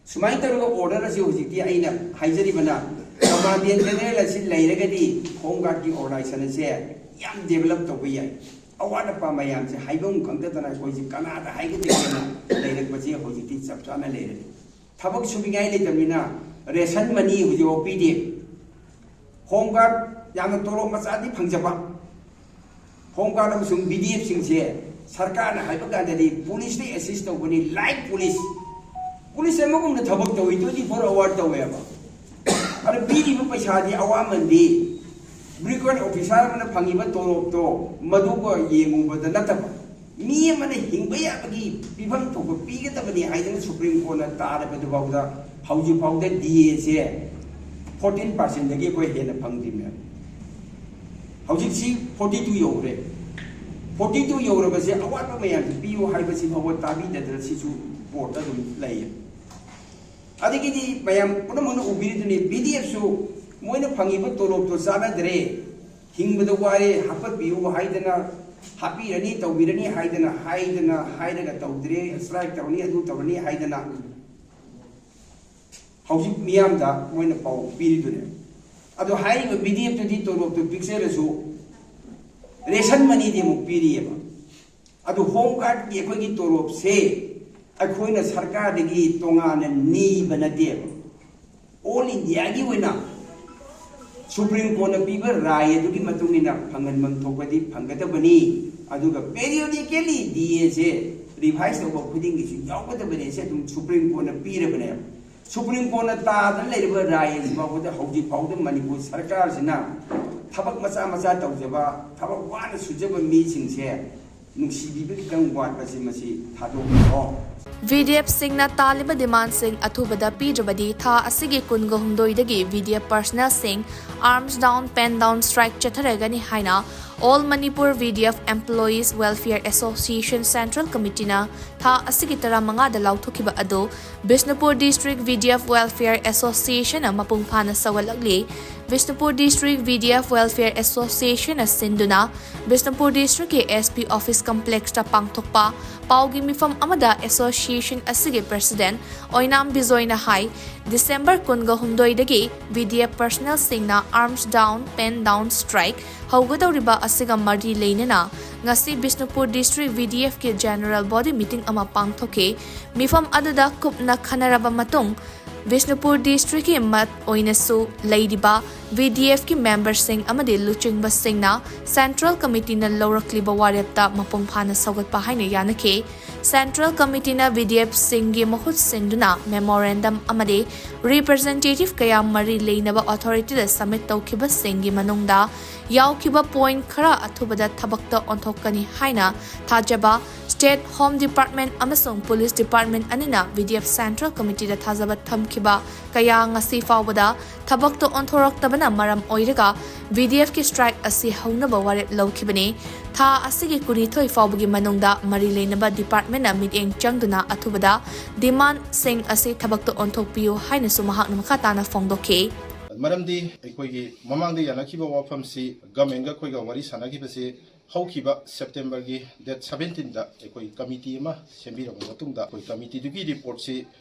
ꯁꯨꯃꯥꯏꯅ ꯇꯧꯔꯒ ꯑꯣꯔꯗꯔ ꯑꯁꯤ ꯍꯧꯖꯤꯛꯇꯤ ꯑꯩꯅ ꯍꯥꯏꯖꯔꯤꯕꯅ ꯀꯃꯥꯟꯗꯦꯟ ꯖꯦꯅꯔꯦꯜ ꯑꯁꯤ ꯂꯩꯔꯒꯗꯤ ꯍꯣꯝ ꯒꯥꯔꯗꯀꯤ ꯑꯣꯔꯒꯅꯥꯏꯖꯦꯁꯟ ꯑꯁꯦ ꯌꯥꯝ ꯗꯦꯕꯂꯞ ꯇꯧꯕ ꯌꯥꯏ꯫ ꯑꯋꯥꯠ ꯑꯄꯥ ꯃꯌꯥꯝꯁꯦ ꯍꯥꯏꯐꯝ ꯈꯪꯗꯗꯅ ꯑꯩꯈꯣꯏꯁꯦ ꯀꯅꯥꯗ ꯍꯥꯏꯒꯗꯒꯦꯅ ꯂꯩꯔꯛꯄꯁꯦ ꯍꯧꯖꯤꯛꯇꯤ ꯆꯞ ꯆꯥꯅ ꯂꯩꯔꯦ꯫ ꯊꯕꯛ ꯁꯨꯅꯤꯡꯉꯥꯏ ꯂꯩꯇꯕꯅꯤꯅ ꯔꯦꯁꯟ ꯃꯅꯤ ꯍꯧꯖꯤꯛꯐꯥꯎ ꯄꯤꯗꯦ꯫ ꯍꯣꯝ ꯒꯥꯔꯗ ꯌꯥꯝꯅ ꯇꯣꯂꯣꯞ ꯃꯆꯥꯗꯤ ꯐꯪꯖꯕ ꯍꯣꯝ ꯒꯥꯔꯗ ꯑꯃꯁꯨꯡ ꯕꯤ ꯗꯤ ꯑꯦꯐꯁꯤꯡꯁꯦ ꯁꯔꯀꯥꯔꯅ ꯍꯥꯏꯕ ꯀꯥꯟꯗꯗꯤ ꯄꯨꯂꯤꯁꯇ ꯑꯦꯁꯤꯁ ꯇꯧꯕꯅꯤ, ꯂꯥꯏꯛ ꯄꯨꯂꯤꯁ, ꯄꯨꯂꯤꯁ ꯑꯃꯒꯨꯝꯅ ꯊꯕꯛ ꯇꯧꯏ, ꯇ꯭ꯋꯦꯟꯇꯤ ꯐꯣꯔ ꯑꯋꯥꯔ ꯇꯧꯋꯦꯕ꯫ ꯑꯗ ꯄꯤꯔꯤꯕ ꯄꯩꯁꯥꯗꯤ ꯑꯋꯥꯃꯟꯗꯤ ꯕ꯭ꯔꯤꯒꯦꯗ ꯑꯣꯐꯤꯁꯥꯔ ꯑꯃꯅ ꯐꯪꯉꯤꯕ ꯇꯣꯂꯣꯞꯇꯣ ꯃꯗꯨꯒ ꯌꯦꯡꯉꯨꯕꯗ ꯅꯠꯇꯕ, ꯃꯤ ꯑꯃꯅ ꯍꯤꯡꯕ ꯌꯥꯕꯒꯤ ꯄꯤꯐꯝ ꯊꯣꯛꯄ ꯄꯤꯒꯗꯕꯅꯤ ꯍꯥꯏꯗꯅ ꯁꯨꯄ꯭ꯔꯤꯝ ꯀꯣꯔꯠꯅ ꯇꯥꯔꯕꯗꯨ ꯐꯥꯎꯗ ꯍꯧꯖꯤꯛ ꯐꯥꯎꯗ ꯗꯤ ꯑꯦꯁꯦ ꯐꯣꯔꯇꯤꯟ ꯄꯥꯔꯁꯦꯟꯗꯒꯤ ꯑꯩꯈꯣꯏ ꯍꯦꯟꯅ ꯐꯪꯗ꯭ꯔꯤꯕꯅꯦꯕ꯫ ꯍꯧꯖꯤꯛꯁꯤ ꯐꯣꯔꯇꯤ ꯇꯨ ꯌꯧꯔꯦ꯫ ꯐꯣꯔꯇꯤ ꯇꯨ ꯌꯧꯔꯕꯁꯦ ꯑꯋꯥꯠꯄ ꯃꯌꯥꯝꯁꯦ ꯄꯤꯌꯨ ꯍꯥꯏꯕꯁꯤ ꯐꯥꯎꯕ ꯇꯥꯕꯤꯗꯗꯅ ꯁꯤꯁꯨ ꯀꯣꯔꯠꯇ ꯑꯗꯨꯝ ꯂꯩꯌꯦ꯫ ꯑꯗꯒꯤꯗꯤ ꯃꯌꯥꯝ ꯄꯨꯝꯅꯃꯛꯅ ꯎꯕꯤꯔꯤꯗꯨꯅꯤ, ꯕꯤ ꯗꯤ ꯑꯦꯐꯁꯨ ꯃꯣꯏꯅ ꯐꯪꯉꯤꯕ ꯇꯣꯂꯣꯞꯇꯣ ꯆꯥꯟꯅꯗ꯭ꯔꯦ, ꯍꯤꯡꯕꯗ ꯋꯥꯔꯦ, ꯍꯥꯞꯀꯠꯄꯤꯌꯨ ꯍꯥꯏꯗꯅ, ꯍꯥꯞꯄꯤꯔꯅꯤ, ꯇꯧꯕꯤꯔꯅꯤ ꯍꯥꯏꯗꯅ, ꯍꯥꯏꯗꯅ, ꯍꯥꯏꯔꯒ ꯇꯧꯗ꯭ꯔꯦ, ꯁ꯭ꯇ꯭ꯔꯥꯏꯛ ꯇꯧꯔꯅꯤ, ꯑꯗꯨ ꯇꯧꯔꯅꯤ ꯍꯥꯏꯗꯅ ꯍꯧꯖꯤꯛ ꯃꯤꯌꯥꯝꯗ ꯃꯣꯏꯅ ꯄꯥꯎ ꯄꯤꯔꯤꯗꯨꯅꯦ꯫ ꯑꯗꯣ ꯍꯥꯏꯔꯤꯕ ꯕꯤ ꯗꯤ ꯑꯦꯐꯇꯨꯗꯤ ꯇꯣꯂꯣꯞꯇꯨ ꯄꯤꯛꯆꯔꯁꯨ ꯔꯦꯁꯟ ꯃꯅꯤꯗꯤ ꯑꯃꯨꯛ ꯄꯤꯔꯤꯑꯕ꯫ ꯑꯗꯨ ꯍꯣꯝ ꯒꯥꯔꯗꯀꯤ ꯑꯩꯈꯣꯏꯒꯤ ꯇꯣꯂꯣꯞꯁꯦ ꯑꯩꯈꯣꯏꯅ ꯁꯔꯀꯥꯔꯗꯒꯤ ꯇꯣꯉꯥꯟꯅ ꯅꯤꯕ ꯅꯠꯇꯦꯕ꯫ ꯑꯣꯜ ꯏꯟꯗꯤꯌꯥꯒꯤ ꯑꯣꯏꯅ ꯁꯨꯄ꯭ꯔꯤꯝ ꯀꯣꯔꯠꯅ ꯄꯤꯕ ꯔꯥꯏ ꯑꯗꯨꯒꯤ ꯃꯇꯨꯡ ꯏꯟꯅ ꯐꯪꯍꯟꯐꯝ ꯊꯣꯛꯄꯗꯤ ꯐꯪꯒꯗꯕꯅꯤ꯫ ꯑꯗꯨꯒ ꯄꯦꯔꯤꯌꯣꯗꯤꯀꯦꯂꯤ ꯗꯤ ꯑꯦꯁꯦ ꯔꯤꯚꯥꯏꯁ ꯇꯧꯕ ꯈꯨꯗꯤꯡꯒꯤꯁꯨ ꯌꯥꯎꯒꯗꯕꯅꯤ꯫ ꯁꯤ ꯑꯗꯨꯝ ꯁꯨꯄ꯭ꯔꯤꯝ ꯀꯣꯔꯠꯅ ꯄꯤꯔꯕꯅꯦꯕ꯫ ꯁꯨꯄ꯭ꯔꯤꯝ ꯀꯣꯔꯠꯅ ꯇꯥꯗꯅ ꯂꯩꯔꯤꯕ ꯔꯥꯏ ꯑꯁꯤ ꯐꯥꯎꯕꯗ ꯍꯧꯖꯤꯛ ꯐꯥꯎꯗ ꯃꯅꯤꯄꯨꯔ ꯁꯔꯀꯥꯔꯁꯤꯅ ꯊꯕꯛ ꯃꯆꯥ ꯃꯆꯥ ꯇꯧꯖꯕ, ꯊꯕꯛ ꯋꯥꯅ ꯁꯨꯖꯕ ꯃꯤꯁꯤꯡꯁꯦ ꯅꯨꯡꯁꯤꯕꯤꯕ ꯈꯤꯇꯪ ꯋꯥꯠꯄꯁꯤ ꯃꯁꯤ ꯊꯥꯗꯣꯛꯄꯤꯔꯣ꯫ ꯚꯤ ꯗꯤ ꯑꯦꯐꯁꯤꯡꯅ ꯇꯥꯜꯂꯤꯕ ꯗꯤꯃꯥꯟꯁꯤꯡ ꯑꯊꯨꯕꯗ ꯄꯤꯗ꯭ꯔꯕꯗꯤ ꯊꯥ ꯑꯁꯤꯒꯤ ꯀꯨꯟꯒ ꯍꯨꯝꯗꯣꯏꯗꯒꯤ ꯚꯤ ꯗꯤ ꯑꯦꯐ ꯄꯔꯁꯅꯦꯜꯁꯤꯡ arms down, pen down strike ꯆꯠꯊꯔꯒꯅꯤ ꯍꯥꯏꯅ all Manipur V D F employees welfare association central ꯀꯃꯤꯇꯤꯅ ꯊꯥ ꯑꯁꯤꯒꯤ ꯇꯔꯥꯃꯉꯥꯗ ꯂꯥꯎꯊꯣꯛꯈꯤꯕ ꯑꯗꯨ Bishnupur district V D F welfare ꯑꯦꯁꯣꯁꯤꯌꯦꯁꯟꯅ ꯃꯄꯨꯡ ꯐꯥꯅ ꯁꯧꯒꯠꯂꯛꯂꯤ꯫ Bishnupur district V D F welfare ꯑꯦꯁꯣꯁꯤꯌꯦꯁꯟꯅ ꯁꯤꯟꯗꯨꯅ ꯕꯤꯁꯅꯨꯄꯨꯔ ꯗꯤꯁꯇ꯭ꯔꯤꯛꯀꯤ ꯑꯦꯁ ꯄꯤ ꯑꯣꯐꯤꯁ ꯀꯝꯄ꯭ꯂꯦꯛꯁꯇ ꯄꯥꯡꯊꯣꯛꯄ ꯄꯥꯎꯒꯤ ꯃꯤꯐꯝ ꯑꯃꯗ ꯑꯦꯁꯣꯁꯤꯌꯦꯁꯟ ꯑꯁꯤꯒꯤ ꯄ꯭ꯔꯦꯁꯤꯗꯦꯟꯠ ꯑꯣꯏꯅꯥꯝ ꯕꯤꯖꯣꯏꯅ ꯍꯥꯏ, ꯗꯤꯁꯦꯝꯕꯔ ꯀꯨꯟꯒ ꯍꯨꯝꯗꯣꯏꯗꯒꯤ ꯚꯤ ꯗꯤ ꯑꯦꯐ ꯄꯔꯁꯅꯦꯜꯁꯤꯡꯅ arms down, pen down strike ꯍꯧꯒꯗꯧꯔꯤꯕ ꯑꯁꯤꯒ ꯃꯔꯤ ꯂꯩꯅꯅ ꯉꯁꯤ ꯕꯤꯁꯅꯨꯄꯨꯔ ꯗꯤꯁꯇ꯭ꯔꯤꯛ ꯚꯤ ꯗꯤ ꯑꯦꯐꯀꯤ ꯖꯦꯅꯔꯦꯜ ꯕꯣꯗꯤ ꯃꯤꯇꯤꯡ ꯑꯃ ꯄꯥꯡꯊꯣꯛꯈꯤ꯫ ꯃꯤꯐꯝ ꯑꯗꯨꯗ ꯀꯨꯞꯅ ꯈꯟꯅꯔꯕ ꯃꯇꯨꯡ ꯕꯤꯁꯅꯨꯄꯨꯔ ꯗꯤꯁꯇ꯭ꯔꯤꯛꯀꯤ ꯃꯠ ꯑꯣꯏꯅꯁꯨ ꯂꯩꯔꯤꯕ ꯚꯤ ꯗꯤ ꯑꯦꯐꯀꯤ ꯃꯦꯝꯕꯔꯁꯤꯡ ꯑꯃꯗꯤ ꯂꯨꯆꯤꯡꯕꯁꯤꯡꯅ ꯁꯦꯟꯇ꯭ꯔꯦꯜ ꯀꯃꯤꯇꯤꯅ ꯂꯧꯔꯛꯂꯤꯕ ꯋꯥꯔꯦꯞꯇ ꯃꯄꯨꯡ ꯐꯥꯅ ꯁꯧꯒꯠꯄ ꯍꯥꯏꯅ ꯌꯥꯅꯈꯤ꯫ ꯁꯦꯟꯇ꯭ꯔꯦꯜ ꯀꯃꯤꯇꯤꯅ ꯚꯤ ꯗꯤ ꯑꯦꯐꯁꯤꯡꯒꯤ ꯃꯍꯨꯠ ꯁꯤꯟꯗꯨꯅ ꯃꯦꯃꯣꯔꯦꯟꯗꯝ ꯑꯃꯗꯤ ꯔꯤꯄ꯭ꯔꯖꯦꯟꯇꯦꯇꯤꯚ ꯀꯌꯥ ꯃꯔꯤ ꯂꯩꯅꯕ ꯑꯣꯊꯣꯔꯤꯇꯤꯗ ꯁꯕꯃꯤꯠ ꯇꯧꯈꯤꯕꯁꯤꯡꯒꯤ ꯃꯅꯨꯡꯗ ꯌꯥꯎꯈꯤꯕ ꯄꯣꯏꯟꯠ ꯈꯔ ꯑꯊꯨꯕꯗ ꯊꯕꯛꯇ ꯑꯣꯟꯊꯣꯛꯀꯅꯤ ꯍꯥꯏꯅ ꯊꯥꯖꯕ ꯁ꯭ꯇꯦꯠ ꯍꯣꯝ ꯗꯤꯄꯥꯔꯠꯃꯦꯟꯠ ꯑꯃꯁꯨꯡ ꯄꯨꯂꯤꯁ ꯗꯤꯄꯥꯔꯠꯃꯦꯟꯠ ꯑꯅꯤꯅ ꯚꯤ ꯗꯤ ꯑꯦꯐ ꯁꯦꯟꯇ꯭ꯔꯦꯜ ꯀꯃꯤꯇꯤꯗ ꯊꯥꯖꯕ ꯊꯝꯈꯤꯕ ꯀꯌꯥ ꯉꯁꯤ ꯐꯥꯎꯕꯗ ꯊꯕꯛꯇ ꯑꯣꯟꯊꯣꯔꯛꯇꯕꯅ ꯃꯔꯝ ꯑꯣꯏꯔꯒ ꯚꯤ ꯗꯤ ꯑꯦꯐꯀꯤ ꯁ꯭ꯇ꯭ꯔꯥꯏꯛ ꯑꯁꯤ ꯍꯧꯅꯕ ꯋꯥꯔꯦꯞ ꯂꯧꯈꯤꯕꯅꯤ꯫ ꯊꯥ ꯑꯁꯤꯒꯤ ꯀꯨꯟꯅꯤꯊꯣꯏ ꯐꯥꯎꯕꯒꯤ ꯃꯅꯨꯡꯗ ꯃꯔꯤ ꯂꯩꯅꯕ ꯗꯤꯄꯥꯔꯠꯃꯦꯟꯠꯅ ꯃꯤꯠꯌꯦꯡ ꯆꯪꯗꯨꯅ ꯑꯊꯨꯕꯗ ꯗꯤꯃꯥꯟꯗꯁꯤꯡ ꯑꯁꯤ ꯊꯕꯛꯇ ꯑꯣꯟꯊꯣꯛꯄꯤꯌꯨ ꯍꯥꯏꯅꯁꯨ ꯃꯍꯥꯛꯅ ꯃꯈꯥ ꯇꯥꯅ ꯐꯣꯡꯗꯣꯛꯈꯤ꯫ ꯃꯔꯝꯗꯤ ꯑꯩꯈꯣꯏꯒꯤ ꯃꯃꯥꯡꯗ ꯌꯥꯅꯈꯤꯕ ꯋꯥꯐꯝꯁꯤ ꯒꯃꯦꯟꯒ ꯑꯩꯈꯣꯏꯒ ꯋꯥꯔꯤ ꯁꯥꯟꯅꯈꯤꯕꯁꯤ ꯍꯧꯈꯤꯕ ꯁꯦꯞꯇꯦꯝꯕꯔꯒꯤ ꯗꯦꯠ ꯁꯕꯦꯟꯇꯤꯟꯗ ꯑꯩꯈꯣꯏ ꯀꯃꯤꯇꯤ ꯑꯃ ꯁꯦꯝꯕꯤꯔꯕ ꯃꯇꯨꯡꯗ ꯑꯩꯈꯣꯏ ꯀꯃꯤꯇꯤꯗꯨꯒꯤ ꯔꯤꯄꯣꯔꯠꯁꯤ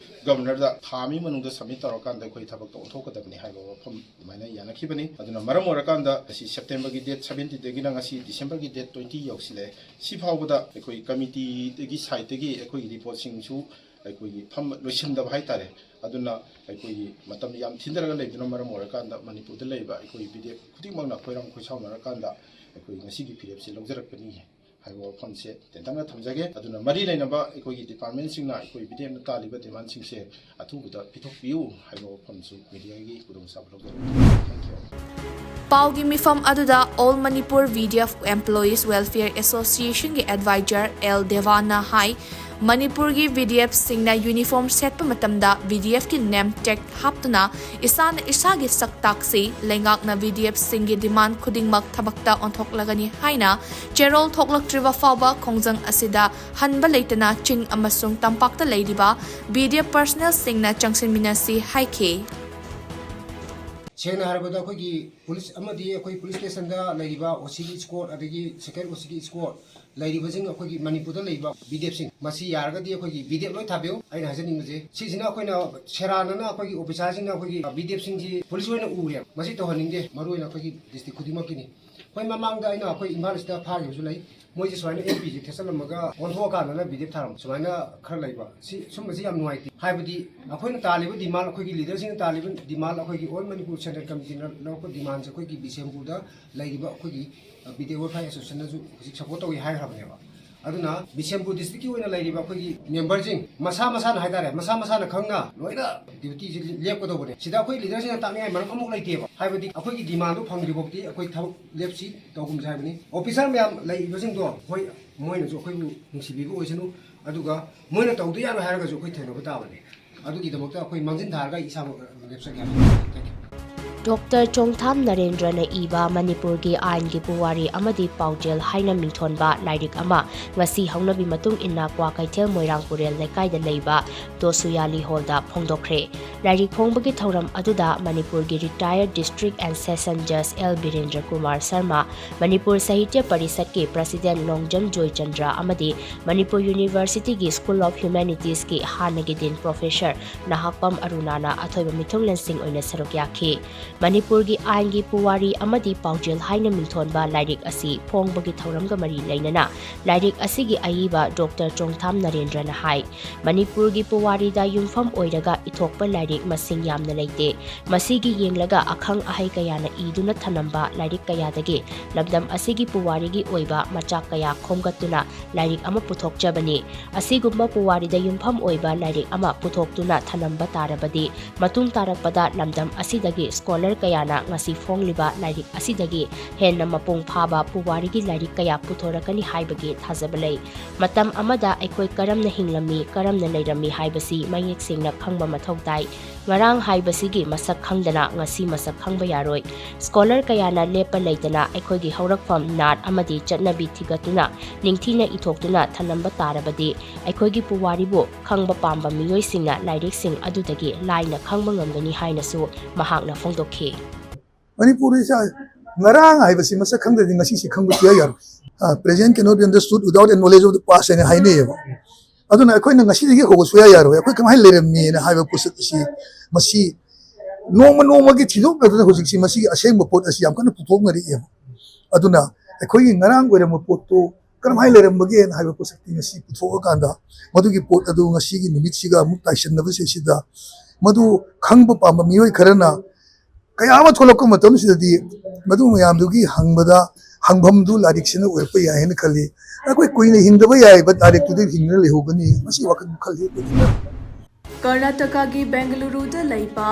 ꯒꯕꯔꯅꯔꯗ ꯊꯥ ꯑꯃꯒꯤ ꯃꯅꯨꯡꯗ ꯁꯕꯃꯤꯠ ꯇꯧꯔꯀꯥꯟꯗ ꯑꯩꯈꯣꯏ ꯊꯕꯛꯇꯣ ꯑꯣꯟꯊꯣꯛꯀꯗꯕꯅꯤ ꯍꯥꯏꯕ ꯋꯥꯐꯝ ꯑꯗꯨꯃꯥꯏꯅ ꯌꯥꯅꯈꯤꯕꯅꯤ꯫ ꯑꯗꯨꯅ ꯃꯔꯝ ꯑꯣꯏꯔꯀꯥꯟꯗ ꯉꯁꯤ ꯁꯦꯞꯇꯦꯝꯕꯔꯒꯤ ꯗꯦꯠ ꯁꯕꯦꯟꯇꯤꯟꯗꯒꯤꯅ ꯉꯁꯤ ꯗꯤꯁꯦꯝꯕꯔꯒꯤ ꯗꯦꯠ ꯇ꯭ꯋꯦꯟꯇꯤ ꯌꯧꯁꯤꯜꯂꯛꯑꯦ꯫ ꯁꯤ ꯐꯥꯎꯕꯗ ꯑꯩꯈꯣꯏ ꯀꯃꯤꯇꯤꯗꯒꯤ ꯁꯥꯏꯠꯇꯒꯤ ꯑꯩꯈꯣꯏꯒꯤ ꯔꯤꯄꯣꯔꯠꯁꯤꯡꯁꯨ ꯑꯩꯈꯣꯏꯒꯤ ꯐꯝ ꯂꯣꯏꯁꯤꯟꯗꯕ ꯍꯥꯏꯇꯥꯔꯦ꯫ ꯑꯗꯨꯅ ꯑꯩꯈꯣꯏꯒꯤ ꯃꯇꯝ ꯌꯥꯝ ꯊꯤꯟꯊꯔꯒ ꯂꯩꯕꯅ ꯃꯔꯝ ꯑꯣꯏꯔꯀꯥꯟꯗ ꯃꯅꯤꯄꯨꯔꯗ ꯂꯩꯕ ꯑꯩꯈꯣꯏ ꯚꯤ ꯗꯤ ꯑꯦꯐ ꯈꯨꯗꯤꯡꯃꯛꯅ ꯈꯣꯏꯔꯥꯡ ꯈꯣꯏꯁꯥꯎꯅꯔꯀꯥꯟꯗ ꯑꯩꯈꯣꯏ ꯉꯁꯤꯒꯤ ꯐꯤꯔꯦꯞꯁꯦ ꯂꯧꯖꯔꯛꯄꯅꯤ ꯍꯥꯏꯕ ꯋꯥꯐꯝꯁꯦ ꯇꯦꯟꯇꯛꯅ ꯊꯝꯖꯒꯦ꯫ ꯑꯗꯨꯅ ꯃꯔꯤ ꯂꯩꯅꯕ ꯑꯩꯈꯣꯏꯒꯤ ꯗꯤꯄꯥꯔꯠꯃꯦꯟꯁꯤꯡꯅ ꯑꯩꯈꯣꯏ ꯚꯤ ꯗꯤ ꯑꯦꯐꯅ ꯇꯥꯜꯂꯤꯕ ꯗꯤꯃꯥꯟꯁꯤꯡꯁꯦ ꯑꯊꯨꯕꯗ ꯄꯤꯊꯣꯛꯄꯤꯌꯨ ꯍꯥꯏꯕ ꯋꯥꯐꯝꯁꯨ ꯃꯤꯗꯤꯌꯥꯒꯤ ꯈꯨꯗꯣꯡꯆꯥꯕ ꯂꯧꯖꯔꯛꯄꯅꯤ꯫ Thank you. ꯄꯥꯎꯒꯤ ꯃꯤꯐꯝ ꯑꯗꯨꯗ All Manipur V D F Employees Welfare Association ꯒꯤ ꯑꯦꯗꯚꯥꯏꯖꯔ ꯑꯦꯜ ꯗꯦꯋꯥꯅ ꯍꯥꯏ, ꯃꯅꯤꯄꯨꯔꯒꯤ V D F ꯁꯤꯡꯅ ꯌꯨꯅꯤꯐꯣꯔꯝ ꯁꯦꯠꯄ ꯃꯇꯝꯗ V D F ꯀꯤ ꯅꯦꯝ ꯇꯦꯒ ꯍꯥꯞꯇꯨꯅ ꯏꯁꯥꯅ ꯏꯁꯥꯒꯤ ꯁꯛ ꯇꯥꯛꯁꯤ꯫ ꯂꯩꯉꯥꯛꯅ V D F ꯁꯤꯡꯒꯤ ꯗꯤꯃꯥꯟ ꯈꯨꯗꯤꯡꯃꯛ ꯊꯕꯛꯇ ꯑꯣꯟꯊꯣꯛꯂꯒꯅꯤ ꯍꯥꯏꯅ ꯆꯦꯔꯣꯜ ꯊꯣꯛꯂꯛꯇ꯭ꯔꯤꯕ ꯐꯥꯎꯕ ꯈꯣꯡꯖꯪ ꯑꯁꯤꯗ ꯍꯟꯕ ꯂꯩꯇꯅ ꯆꯤꯡ ꯑꯃꯁꯨꯡ ꯇꯝꯄꯥꯛꯇ ꯂꯩꯔꯤꯕ V D F ꯄꯔꯁꯅꯦꯜꯁꯤꯡꯅ ꯆꯪꯁꯤꯟꯃꯤꯟꯅꯁꯤ ꯍꯥꯏꯈꯤ꯫ ꯁꯦꯡꯅ ꯍꯥꯏꯔꯕꯗ ꯑꯩꯈꯣꯏꯒꯤ ꯄꯨꯂꯤꯁ ꯑꯃꯗꯤ ꯑꯩꯈꯣꯏ ꯄꯨꯂꯤꯁ ꯁ꯭ꯇꯦꯁꯟꯗ ꯂꯩꯔꯤꯕ ꯑꯣ ꯁꯤꯒꯤ ꯁ꯭ꯀꯣꯠ ꯑꯗꯒꯤ ꯁꯦꯀꯦꯟ ꯑꯣ ꯁꯤꯒꯤ ꯁ꯭ꯀꯣꯠ ꯂꯩꯔꯤꯕꯁꯤꯡ ꯑꯩꯈꯣꯏꯒꯤ ꯃꯅꯤꯄꯨꯔꯗ ꯂꯩꯕ ꯕꯤ ꯗꯤ ꯑꯦꯐꯁꯤꯡ ꯃꯁꯤ ꯌꯥꯔꯒꯗꯤ ꯑꯩꯈꯣꯏꯒꯤ ꯕꯤ ꯗꯤ ꯑꯦꯐ ꯂꯣꯏ ꯊꯥꯕꯤꯌꯨ꯫ ꯑꯩꯅ ꯍꯥꯏꯖꯅꯤꯡꯕꯁꯦ ꯁꯤꯁꯤꯅ ꯑꯩꯈꯣꯏꯅ ꯁꯦꯔꯥꯟꯅꯅ ꯑꯩꯈꯣꯏꯒꯤ ꯑꯣꯐꯤꯁꯥꯔꯁꯤꯡꯅ ꯑꯩꯈꯣꯏꯒꯤ ꯕꯤ ꯗꯤ ꯑꯦꯐꯁꯤꯡꯁꯤ ꯄꯨꯂꯤꯁ ꯑꯣꯏꯅ ꯎꯔꯦ꯫ ꯃꯁꯤ ꯇꯧꯍꯟꯅꯤꯡꯗꯦ꯫ ꯃꯔꯨꯑꯣꯏꯅ ꯑꯩꯈꯣꯏꯒꯤ ꯗꯤꯁꯇ꯭ꯔꯤꯛ ꯈꯨꯗꯤꯡꯃꯛꯀꯤꯅꯤ꯫ ꯑꯩꯈꯣꯏ ꯃꯃꯥꯡꯗ ꯑꯩꯅ ꯑꯩꯈꯣꯏ ꯏꯝꯐꯥꯜ ꯏꯁꯇ ꯐꯥꯈꯤꯕꯁꯨ ꯂꯩ꯫ ꯃꯣꯏꯁꯦ ꯁꯨꯃꯥꯏꯅ ꯑꯦꯝ ꯄꯤꯁꯦ ꯊꯦꯠꯆꯜꯂꯝꯃꯒ ꯑꯣꯟꯊꯣꯛꯑꯀꯥꯟꯗꯅ ꯕꯤ ꯗꯤ ꯑꯦꯐ ꯊꯥꯔꯝꯕ ꯁꯨꯃꯥꯏꯅ ꯈꯔ ꯂꯩꯕ꯫ ꯁꯤ ꯁꯨꯝꯕꯁꯤ ꯌꯥꯝ ꯅꯨꯡꯉꯥꯏꯇꯦ꯫ ꯍꯥꯏꯕꯗꯤ ꯑꯩꯈꯣꯏꯅ ꯇꯥꯜꯂꯤꯕ ꯗꯤꯃꯥꯟ, ꯑꯩꯈꯣꯏꯒꯤ ꯂꯤꯗꯔꯁꯤꯡꯅ ꯇꯥꯜꯂꯤꯕ ꯗꯤꯃꯥꯟ, ꯑꯩꯈꯣꯏꯒꯤ ꯑꯣꯜ ꯃꯅꯤꯄꯨꯔ ꯁꯦꯟꯇ꯭ꯔꯦꯜ ꯀꯃꯤꯇꯤꯅ ꯂꯧꯔꯛꯄ ꯗꯤꯃꯥꯟꯁꯦ ꯑꯩꯈꯣꯏꯒꯤ ꯕꯤꯁꯦꯝꯄꯨꯔꯗ ꯂꯩꯔꯤꯕ ꯑꯩꯈꯣꯏꯒꯤ ꯕꯤ ꯗꯤ ꯑꯦꯐ ꯋꯦꯜꯐꯤꯌꯥꯔ ꯑꯦꯁꯣꯁꯤꯌꯦꯁꯟꯅꯁꯨ ꯍꯧꯖꯤꯛ ꯁꯞꯄꯣꯔꯠ ꯇꯧꯏ ꯍꯥꯏꯈ꯭ꯔꯕꯅꯦꯕ꯫ ꯑꯗꯨꯅ ꯕꯤꯁꯦꯝꯄꯨꯔ ꯗꯤꯁꯇ꯭ꯔꯤꯛꯀꯤ ꯑꯣꯏꯅ ꯂꯩꯔꯤꯕ ꯑꯩꯈꯣꯏꯒꯤ ꯃꯦꯝꯕꯔꯁꯤꯡ ꯃꯁꯥ ꯃꯁꯥꯅ ꯍꯥꯏꯇꯥꯔꯦ, ꯃꯁꯥ ꯃꯁꯥꯅ ꯈꯪꯅ ꯂꯣꯏꯅ ꯗ꯭ꯌꯨꯇꯤꯁꯤ ꯂꯦꯞꯀꯗꯧꯕꯅꯦ꯫ ꯁꯤꯗ ꯑꯩꯈꯣꯏ ꯂꯤꯗꯔꯁꯤꯡꯅ ꯇꯥꯛꯅꯤꯡꯉꯥꯏ ꯃꯔꯝ ꯑꯃꯨꯛ ꯂꯩꯇꯦꯕ꯫ ꯍꯥꯏꯕꯗꯤ ꯑꯩꯈꯣꯏꯒꯤ ꯗꯤꯃꯥꯟꯗꯨ ꯐꯪꯗ꯭ꯔꯤꯐꯥꯎꯗꯤ ꯑꯩꯈꯣꯏ ꯊꯕꯛ ꯂꯦꯞꯁꯤ ꯇꯧꯒꯨꯝꯁꯦ ꯍꯥꯏꯕꯅꯤ꯫ ꯑꯣꯐꯤꯁꯥꯔ ꯃꯌꯥꯝ ꯂꯩꯔꯤꯕꯁꯤꯡꯗꯣ, ꯍꯣꯏ, ꯃꯣꯏꯅꯁꯨ ꯑꯩꯈꯣꯏꯕꯨ ꯅꯨꯡꯁꯤꯕꯤꯕ ꯑꯣꯏꯁꯅꯨ, ꯑꯗꯨꯒ ꯃꯣꯏꯅ ꯇꯧꯗ ꯌꯥꯔꯣꯏ ꯍꯥꯏꯔꯒꯁꯨ ꯑꯩꯈꯣꯏ ꯊꯦꯡꯅꯕ ꯇꯥꯕꯅꯤ꯫ ꯑꯗꯨꯒꯤꯗꯃꯛꯇ ꯑꯩꯈꯣꯏ ꯃꯥꯡꯖꯤꯟ ꯊꯥꯔꯒ ꯑꯩ ꯏꯁꯥꯃꯛ ꯂꯦꯞꯆꯒꯦ ꯍꯥꯏꯕꯅꯤ꯫ Thank you꯫ ꯗꯣꯛꯇꯔ ꯆꯣꯡꯊꯥꯝ ꯅꯔꯦꯟꯗ꯭ꯔꯅ ꯏꯕ ꯃꯅꯤꯄꯨꯔꯒꯤ ꯑꯥꯏꯟꯒꯤ ꯄꯨꯋꯥꯔꯤ ꯑꯃꯗꯤ ꯄꯥꯎꯖꯦꯜ ꯍꯥꯏꯅ ꯃꯤꯡꯊꯣꯟꯕ ꯂꯥꯏꯔꯤꯛ ꯑꯃ ꯉꯁꯤ ꯍꯧꯅꯕꯤ ꯃꯇꯨꯡ ꯏꯟꯅ ꯀ꯭ꯋꯥꯀꯩꯊꯦꯜ ꯃꯣꯏꯔꯥꯡ ꯄꯨꯔꯦꯜ ꯂꯩꯀꯥꯏꯗ ꯂꯩꯕ ꯗꯣꯁꯨꯌꯥꯂꯤ ꯍꯣꯜꯗ ꯐꯣꯡꯗꯣꯛꯈ꯭ꯔꯦ꯫ ꯂꯥꯏꯔꯤꯛ ꯐꯣꯡꯕꯒꯤ ꯊꯧꯔꯝ ꯑꯗꯨꯗ ꯃꯅꯤꯄꯨꯔꯒꯤ retired district and session judge L Birendra Kumar Sharma, Manipur Sahitya ꯄꯔꯤꯁꯠꯀꯤ president ꯂꯣꯡꯖꯝ ꯖꯣꯏꯆꯟꯗ꯭ꯔ ꯑꯃꯗꯤ ꯃꯅꯤꯄꯨꯔ ꯌꯨꯅꯤꯚꯔꯁꯤꯇꯤꯒꯤ School of Humanities ꯀꯤ ꯍꯥꯟꯅꯒꯤ dean professor ꯅꯍꯥꯛꯄꯝ ꯑꯔꯨꯅꯥꯅ ꯑꯊꯣꯏꯕ ꯃꯤꯊꯨꯡꯂꯦꯟꯁꯤꯡ ꯑꯣꯏꯅ ꯁꯔꯨꯛ ꯌꯥꯈꯤ꯫ ꯃꯅꯤꯄꯨꯔꯒꯤ ꯑꯥꯏꯟꯒꯤ ꯄꯨꯋꯥꯔꯤ ꯑꯃꯗꯤ ꯄꯥꯎꯖꯦꯜ ꯍꯥꯏꯅ ꯃꯤꯡꯊꯣꯟꯕ ꯂꯥꯏꯔꯤꯛ ꯑꯁꯤ ꯐꯣꯡꯕꯒꯤ ꯊꯧꯔꯝꯒ ꯃꯔꯤ ꯂꯩꯅꯅ ꯂꯥꯏꯔꯤꯛ ꯑꯁꯤꯒꯤ ꯑꯏꯕ ꯗꯣꯛꯇꯔ ꯆꯣꯡꯊꯥꯝ ꯅꯔꯦꯟꯗ꯭ꯔꯅ ꯍꯥꯏ, ꯃꯅꯤꯄꯨꯔꯒꯤ ꯄꯨꯋꯥꯔꯤꯗ ꯌꯨꯝꯐꯝ ꯑꯣꯏꯔꯒ ꯏꯊꯣꯛꯄ ꯂꯥꯏꯔꯤꯛ ꯃꯁꯤꯡ ꯌꯥꯝꯅ ꯂꯩꯇꯦ꯫ ꯃꯁꯤꯒꯤ ꯌꯦꯡꯂꯒ ꯑꯈꯪ ꯑꯍꯩ ꯀꯌꯥꯅ ꯏꯗꯨꯅ ꯊꯅꯝꯕ ꯂꯥꯏꯔꯤꯛ ꯀꯌꯥꯗꯒꯤ ꯂꯝꯗꯝ ꯑꯁꯤꯒꯤ ꯄꯨꯋꯥꯔꯤꯒꯤ ꯑꯣꯏꯕ ꯃꯆꯥꯛ ꯀꯌꯥ ꯈꯣꯝꯒꯠꯇꯨꯅ ꯂꯥꯏꯔꯤꯛ ꯑꯃ ꯄꯨꯊꯣꯛꯆꯕꯅꯤ꯫ ꯑꯁꯤꯒꯨꯝꯕ ꯄꯨꯋꯥꯔꯤꯗ ꯌꯨꯝꯐꯝ ꯑꯣꯏꯕ ꯂꯥꯏꯔꯤꯛ ꯑꯃ ꯄꯨꯊꯣꯛꯇꯨꯅ ꯊꯅꯝꯕ ꯇꯥꯔꯕꯗꯤ, ꯃꯇꯨꯡ ꯇꯥꯔꯛꯄꯗ ꯂꯝꯗꯝ ꯑꯁꯤꯗꯒꯤ scholar ꯀꯌꯥꯅ ꯉꯁꯤ ꯐꯣꯡꯂꯤꯕ ꯂꯥꯏꯔꯤꯛ ꯑꯁꯤꯗꯒꯤ ꯍꯦꯟꯅ ꯃꯄꯨꯡ ꯐꯥꯕ ꯄꯨꯋꯥꯔꯤꯒꯤ ꯂꯥꯏꯔꯤꯛ ꯀꯌꯥ ꯄꯨꯊꯣꯔꯛꯀꯅꯤ ꯍꯥꯏꯕꯒꯤ ꯊꯥꯖꯕ ꯂꯩ꯫ ꯃꯇꯝ ꯑꯃꯗ ꯑꯩꯈꯣꯏ ꯀꯔꯝꯅ ꯍꯤꯡꯂꯝꯃꯤ, ꯀꯔꯝꯅ ꯂꯩꯔꯝꯃꯤ ꯍꯥꯏꯕꯁꯤ ꯃꯌꯦꯛ ꯁꯦꯡꯅ ꯈꯪꯕ ꯃꯊꯧ ꯇꯥꯏ꯫ ꯉꯔꯥꯡ ꯍꯥꯏꯕꯁꯤꯒꯤ ꯃꯁꯛ ꯈꯪꯗꯅ ꯉꯁꯤ ꯃꯁꯛ ꯈꯪꯕ ꯌꯥꯔꯣꯏ꯫ Scholar ꯀꯌꯥꯅ ꯂꯦꯞꯄ ꯂꯩꯇꯅ ꯑꯩꯈꯣꯏꯒꯤ ꯍꯧꯔꯛꯐꯝ, ꯅꯥꯠ ꯑꯃꯗꯤ ꯆꯠꯅꯕꯤ ꯊꯤꯒꯠꯇꯨꯅ ꯅꯤꯡꯊꯤꯅ ꯏꯊꯣꯛꯇꯨꯅ ꯊꯅꯝꯕ ꯇꯥꯔꯕꯗꯤ, ꯑꯩꯈꯣꯏꯒꯤ ꯄꯨꯋꯥꯔꯤꯕꯨ ꯈꯪꯕ ꯄꯥꯝꯕ ꯃꯤꯑꯣꯏꯁꯤꯡꯅ ꯂꯥꯏꯔꯤꯛꯁꯤꯡ ꯑꯗꯨꯗꯒꯤ ꯂꯥꯏꯅ ꯈꯪꯕ ꯉꯝꯒꯅꯤ ꯍꯥꯏꯅꯁꯨ ꯃꯍꯥꯛꯅ ꯐꯣꯡꯗꯣꯛꯈꯤ꯫ ꯃꯅꯤꯄꯨꯔꯤꯁꯦ ꯉꯔꯥꯡ ꯍꯥꯏꯕꯁꯤ ꯃꯁꯛ ꯈꯪꯗ꯭ꯔꯗꯤ ꯉꯁꯤꯁꯤ ꯈꯪꯕ ꯁꯨꯡꯌꯥ ꯌꯥꯔꯣꯏ꯫ ꯑ, present cannot be understood without a knowledge of the past ꯍꯥꯏꯅ ꯍꯥꯏꯅꯩꯌꯦꯕ꯫ ꯑꯗꯨꯅ ꯑꯩꯈꯣꯏꯅ ꯉꯁꯤꯗꯒꯤ ꯍꯧꯕ ꯁꯨꯡꯌꯥ ꯌꯥꯔꯣꯏ꯫ ꯑꯩꯈꯣꯏ ꯀꯃꯥꯏꯅ ꯂꯩꯔꯝꯃꯤꯅ ꯍꯥꯏꯕ ꯄꯣꯠꯁꯛ ꯑꯁꯤ ꯃꯁꯤ ꯅꯣꯡꯃ ꯅꯣꯡꯃꯒꯤ ꯊꯤꯗꯣꯛꯅꯗꯅ ꯍꯧꯖꯤꯛꯁꯤ ꯃꯁꯤꯒꯤ ꯑꯁꯦꯡꯕ ꯄꯣꯠ ꯑꯁꯤ ꯌꯥꯝ ꯀꯟꯅ ꯄꯨꯊꯣꯛꯅꯔꯛꯑꯦꯕ꯫ ꯑꯗꯨꯅ ꯑꯩꯈꯣꯏꯒꯤ ꯉꯔꯥꯡ ꯑꯣꯏꯔꯝꯕ ꯄꯣꯠꯇꯨ ꯀꯔꯝꯍꯥꯏꯅ ꯂꯩꯔꯝꯕꯒꯦꯅ ꯍꯥꯏꯕ ꯄꯣꯠꯁꯛꯇꯤ ꯉꯁꯤ ꯄꯨꯊꯣꯛꯑꯀꯥꯟꯗ, ꯃꯗꯨꯒꯤ ꯄꯣꯠ ꯑꯗꯨ ꯉꯁꯤꯒꯤ ꯅꯨꯃꯤꯠꯁꯤꯒ ꯑꯃꯨꯛ ꯇꯥꯏꯁꯟꯅꯕꯁꯤꯗ ꯃꯗꯨ ꯈꯪꯕ ꯄꯥꯝꯕ ꯃꯤꯑꯣꯏ ꯈꯔꯅ ꯀꯌꯥ ꯑꯃ ꯊꯣꯛꯂꯛꯄ ꯃꯇꯝꯁꯤꯗꯗꯤ ꯃꯗꯨ ꯃꯌꯥꯝꯗꯨꯒꯤ ꯍꯪꯕꯗ ꯍꯪꯐꯝꯗꯨ ꯂꯥꯏꯔꯤꯛꯁꯤꯅ ꯑꯣꯏꯔꯛꯄ ꯌꯥꯏ ꯍꯥꯏꯅ ꯈꯜꯂꯤ꯫ ꯑꯩꯈꯣꯏ ꯀꯨꯏꯅ ꯍꯤꯡꯗꯕ ꯌꯥꯏ, but ꯂꯥꯏꯔꯤꯛꯇꯨꯗꯤ ꯍꯤꯡꯗꯨꯅ ꯂꯩꯍꯧꯒꯅꯤ, ꯃꯁꯤ ꯋꯥꯈꯜ ꯈꯜꯂꯤ ꯑꯩꯈꯣꯏꯅ꯫ ꯀꯔꯅꯥꯇꯀꯥꯒꯤ ꯕꯦꯡꯒꯂꯨꯔꯨꯗ ꯂꯩꯕ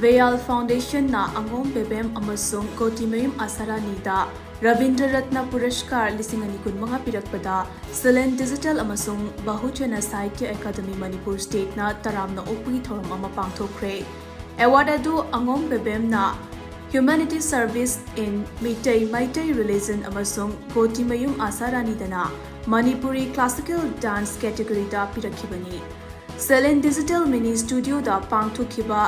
ꯚꯦꯌꯥꯜ ꯐꯥꯎꯟꯗꯦꯁꯟꯅ ꯑꯉꯣꯝ ꯕꯦꯕꯦꯝ ꯑꯃꯁꯨꯡ ꯒꯣꯇꯤꯃꯌꯨꯝ ꯑꯁꯥꯔꯥꯅꯤꯗ ꯔꯕꯤꯟꯗ꯭ꯔ ꯔꯠꯅ ꯄꯨꯔꯁꯀꯥꯔ ꯂꯤꯁꯤꯡ ꯑꯅꯤ ꯀꯨꯟꯃꯉꯥ ꯄꯤꯔꯛꯄꯗ ꯁꯤꯂꯦꯟ ꯗꯤꯖꯤꯇꯦꯜ ꯑꯃꯁꯨꯡ ꯕꯍꯨꯖꯅ ꯁꯥꯍꯤꯇ꯭ꯌ ꯑꯦꯀꯥꯗꯃꯤ ꯃꯅꯤꯄꯨꯔ ꯁ꯭ꯇꯦꯠꯅ ꯇꯔꯥꯝꯅ ꯑꯣꯛꯄꯒꯤ ꯊꯧꯔꯝ ꯑꯃ ꯄꯥꯡꯊꯣꯛꯈ꯭ꯔꯦ꯫ ꯑꯦꯋꯥꯔꯗ ꯑꯗꯨ ꯑꯉꯣꯝ ꯕꯦꯕꯦꯝꯅ Humanity Service in Meitei Meitei religion ꯑꯃꯁꯨꯡ ꯒꯣꯇꯤꯃꯌꯨꯝ ꯑꯁꯥꯔꯥꯅꯤꯗꯅ ꯃꯅꯤꯄꯨꯔꯤ ꯀ꯭ꯂꯥꯁꯤꯀꯦꯜ ꯗꯥꯟꯁ ꯀꯦꯇꯦꯒꯣꯔꯤꯗ ꯄꯤꯔꯛꯈꯤꯕꯅꯤ꯫ ꯁꯤꯂꯦꯟ ꯗꯤꯖꯤꯇꯦꯜ ꯃꯤꯅꯤ ꯁ꯭ꯇꯨꯗꯤꯑꯣꯗ ꯄꯥꯡꯊꯣꯛꯈꯤꯕ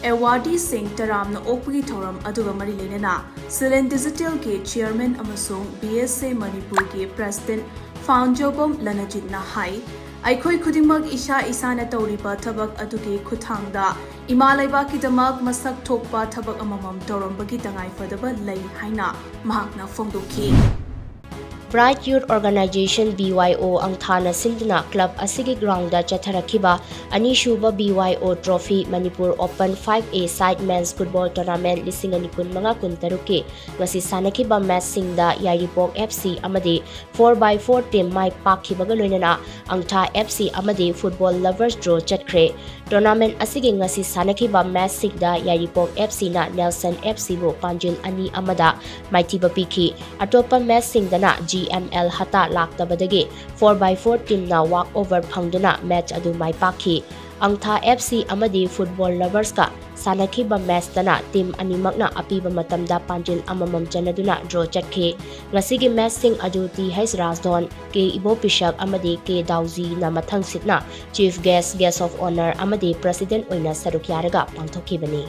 ꯑꯦꯋꯥꯔꯗꯤꯁꯤꯡ ꯇꯔꯥꯝꯅ ꯑꯣꯛꯄꯒꯤ ꯊꯧꯔꯝ ꯑꯗꯨꯒ ꯃꯔꯤ ꯂꯩꯅꯅ ꯁꯤꯂꯦꯟ ꯗꯤꯖꯤꯇꯦꯜꯒꯤ ꯆꯤꯌꯔꯃꯦꯟ ꯑꯃꯁꯨꯡ ꯕꯤ ꯑꯦꯁ ꯑꯦ ꯃꯅꯤꯄꯨꯔꯒꯤ ꯄ꯭ꯔꯦꯁꯤꯗꯦꯟꯠ ꯐꯥꯎꯟꯖꯣꯕꯝ ꯂꯅꯖꯤꯠꯅ ꯍꯥꯏ, ꯑꯩꯈꯣꯏ ꯈꯨꯗꯤꯡꯃꯛ ꯏꯁꯥ ꯏꯁꯥꯅ ꯇꯧꯔꯤꯕ ꯊꯕꯛ ꯑꯗꯨꯒꯤ ꯈꯨꯠꯊꯥꯡꯗ ꯏꯃꯥ ꯂꯩꯕꯥꯛꯀꯤꯗꯃꯛ ꯃꯁꯛ ꯊꯣꯛꯄ ꯊꯕꯛ ꯑꯃꯃꯝ ꯇꯧꯔꯝꯕꯒꯤ ꯇꯉꯥꯏꯐꯗꯕ ꯂꯩ ꯍꯥꯏꯅ ꯃꯍꯥꯛꯅ ꯐꯣꯡꯗꯣꯛꯈꯤ꯫ Bright Youth Organization, B Y O, ꯑꯪꯊꯥꯅ ꯁꯤꯟꯗꯨꯅ ꯀ꯭ꯂꯕ ꯑꯁꯤꯒꯤ ꯒ꯭ꯔꯥꯎꯟꯗ ꯆꯠꯊꯔꯛꯈꯤꯕ ꯑꯅꯤꯁꯨꯕ B Y O Trophy Manipur Open five A Side Men's Football Tournament ꯂꯤꯁꯤꯡ ꯑꯅꯤ ꯀꯨꯟꯃꯉꯥ ꯀꯨꯟꯇꯔꯨꯛꯀꯤ ꯉꯁꯤ ꯁꯥꯟꯅꯈꯤꯕ ꯃꯦꯆꯁꯤꯡꯗ ꯌꯥꯏꯔꯤꯄꯣꯛ F C ꯑꯃꯗꯤ four by four team ꯃꯥꯏ ꯄꯥꯛꯈꯤꯕꯒ ꯂꯣꯏꯅꯅ ꯑꯪꯊꯥ F C ꯑꯃꯗꯤ Football Lovers draw ꯆꯠꯈ꯭ꯔꯦ꯫ Tournament ꯑꯁꯤꯒꯤ ꯉꯁꯤ ꯁꯥꯟꯅꯈꯤꯕ ꯃꯦꯆꯁꯤꯡꯗ ꯌꯥꯏꯔꯤꯄꯣꯛ F C ꯅ Nelson F C ꯕꯨ ꯄꯥꯟꯖꯤꯜ ꯑꯅꯤ ꯑꯃꯗ ꯃꯥꯏꯊꯤꯕ ꯄꯤꯈꯤ꯫ ꯑꯇꯣꯞꯄ ꯃꯦꯆꯁꯤꯡꯗꯅ G M L ꯍꯇꯥ ꯂꯥꯛꯇꯕꯗꯒꯤ four by four team ꯅ walk over ꯐꯪꯗꯨꯅ ꯃꯦꯆ ꯑꯗꯨ ꯃꯥꯏ ꯄꯥꯛꯈꯤ꯫ ꯑꯪꯊꯥ F C ꯑꯃꯗꯤ Football Lovers ꯀ ꯁꯥꯟꯅꯈꯤꯕ ꯃꯦꯆꯇꯅ team ꯑꯅꯤꯃꯛꯅ ꯑꯄꯤꯕ ꯃꯇꯝꯗ ꯄꯥꯟꯖꯤꯜ ꯑꯃꯃꯝ ꯆꯟꯅꯗꯨꯅ draw ꯆꯠꯈꯤ꯫ ꯉꯁꯤꯒꯤ ꯃꯦꯆꯁꯤꯡ ꯑꯗꯨ T H ꯔꯥꯖꯙꯣꯟ, K ꯏꯕꯣꯄꯤꯁꯛ ꯑꯃꯗꯤ K ꯗꯥꯎꯖꯤꯅ ꯃꯊꯪ ꯁꯤꯠꯅ Chief Guest, Guest of Honour ꯑꯃꯗꯤ President ꯑꯣꯏꯅ ꯁꯔꯨꯛ ꯌꯥꯔꯒ ꯄꯥꯡꯊꯣꯛꯈꯤꯕꯅꯤ꯫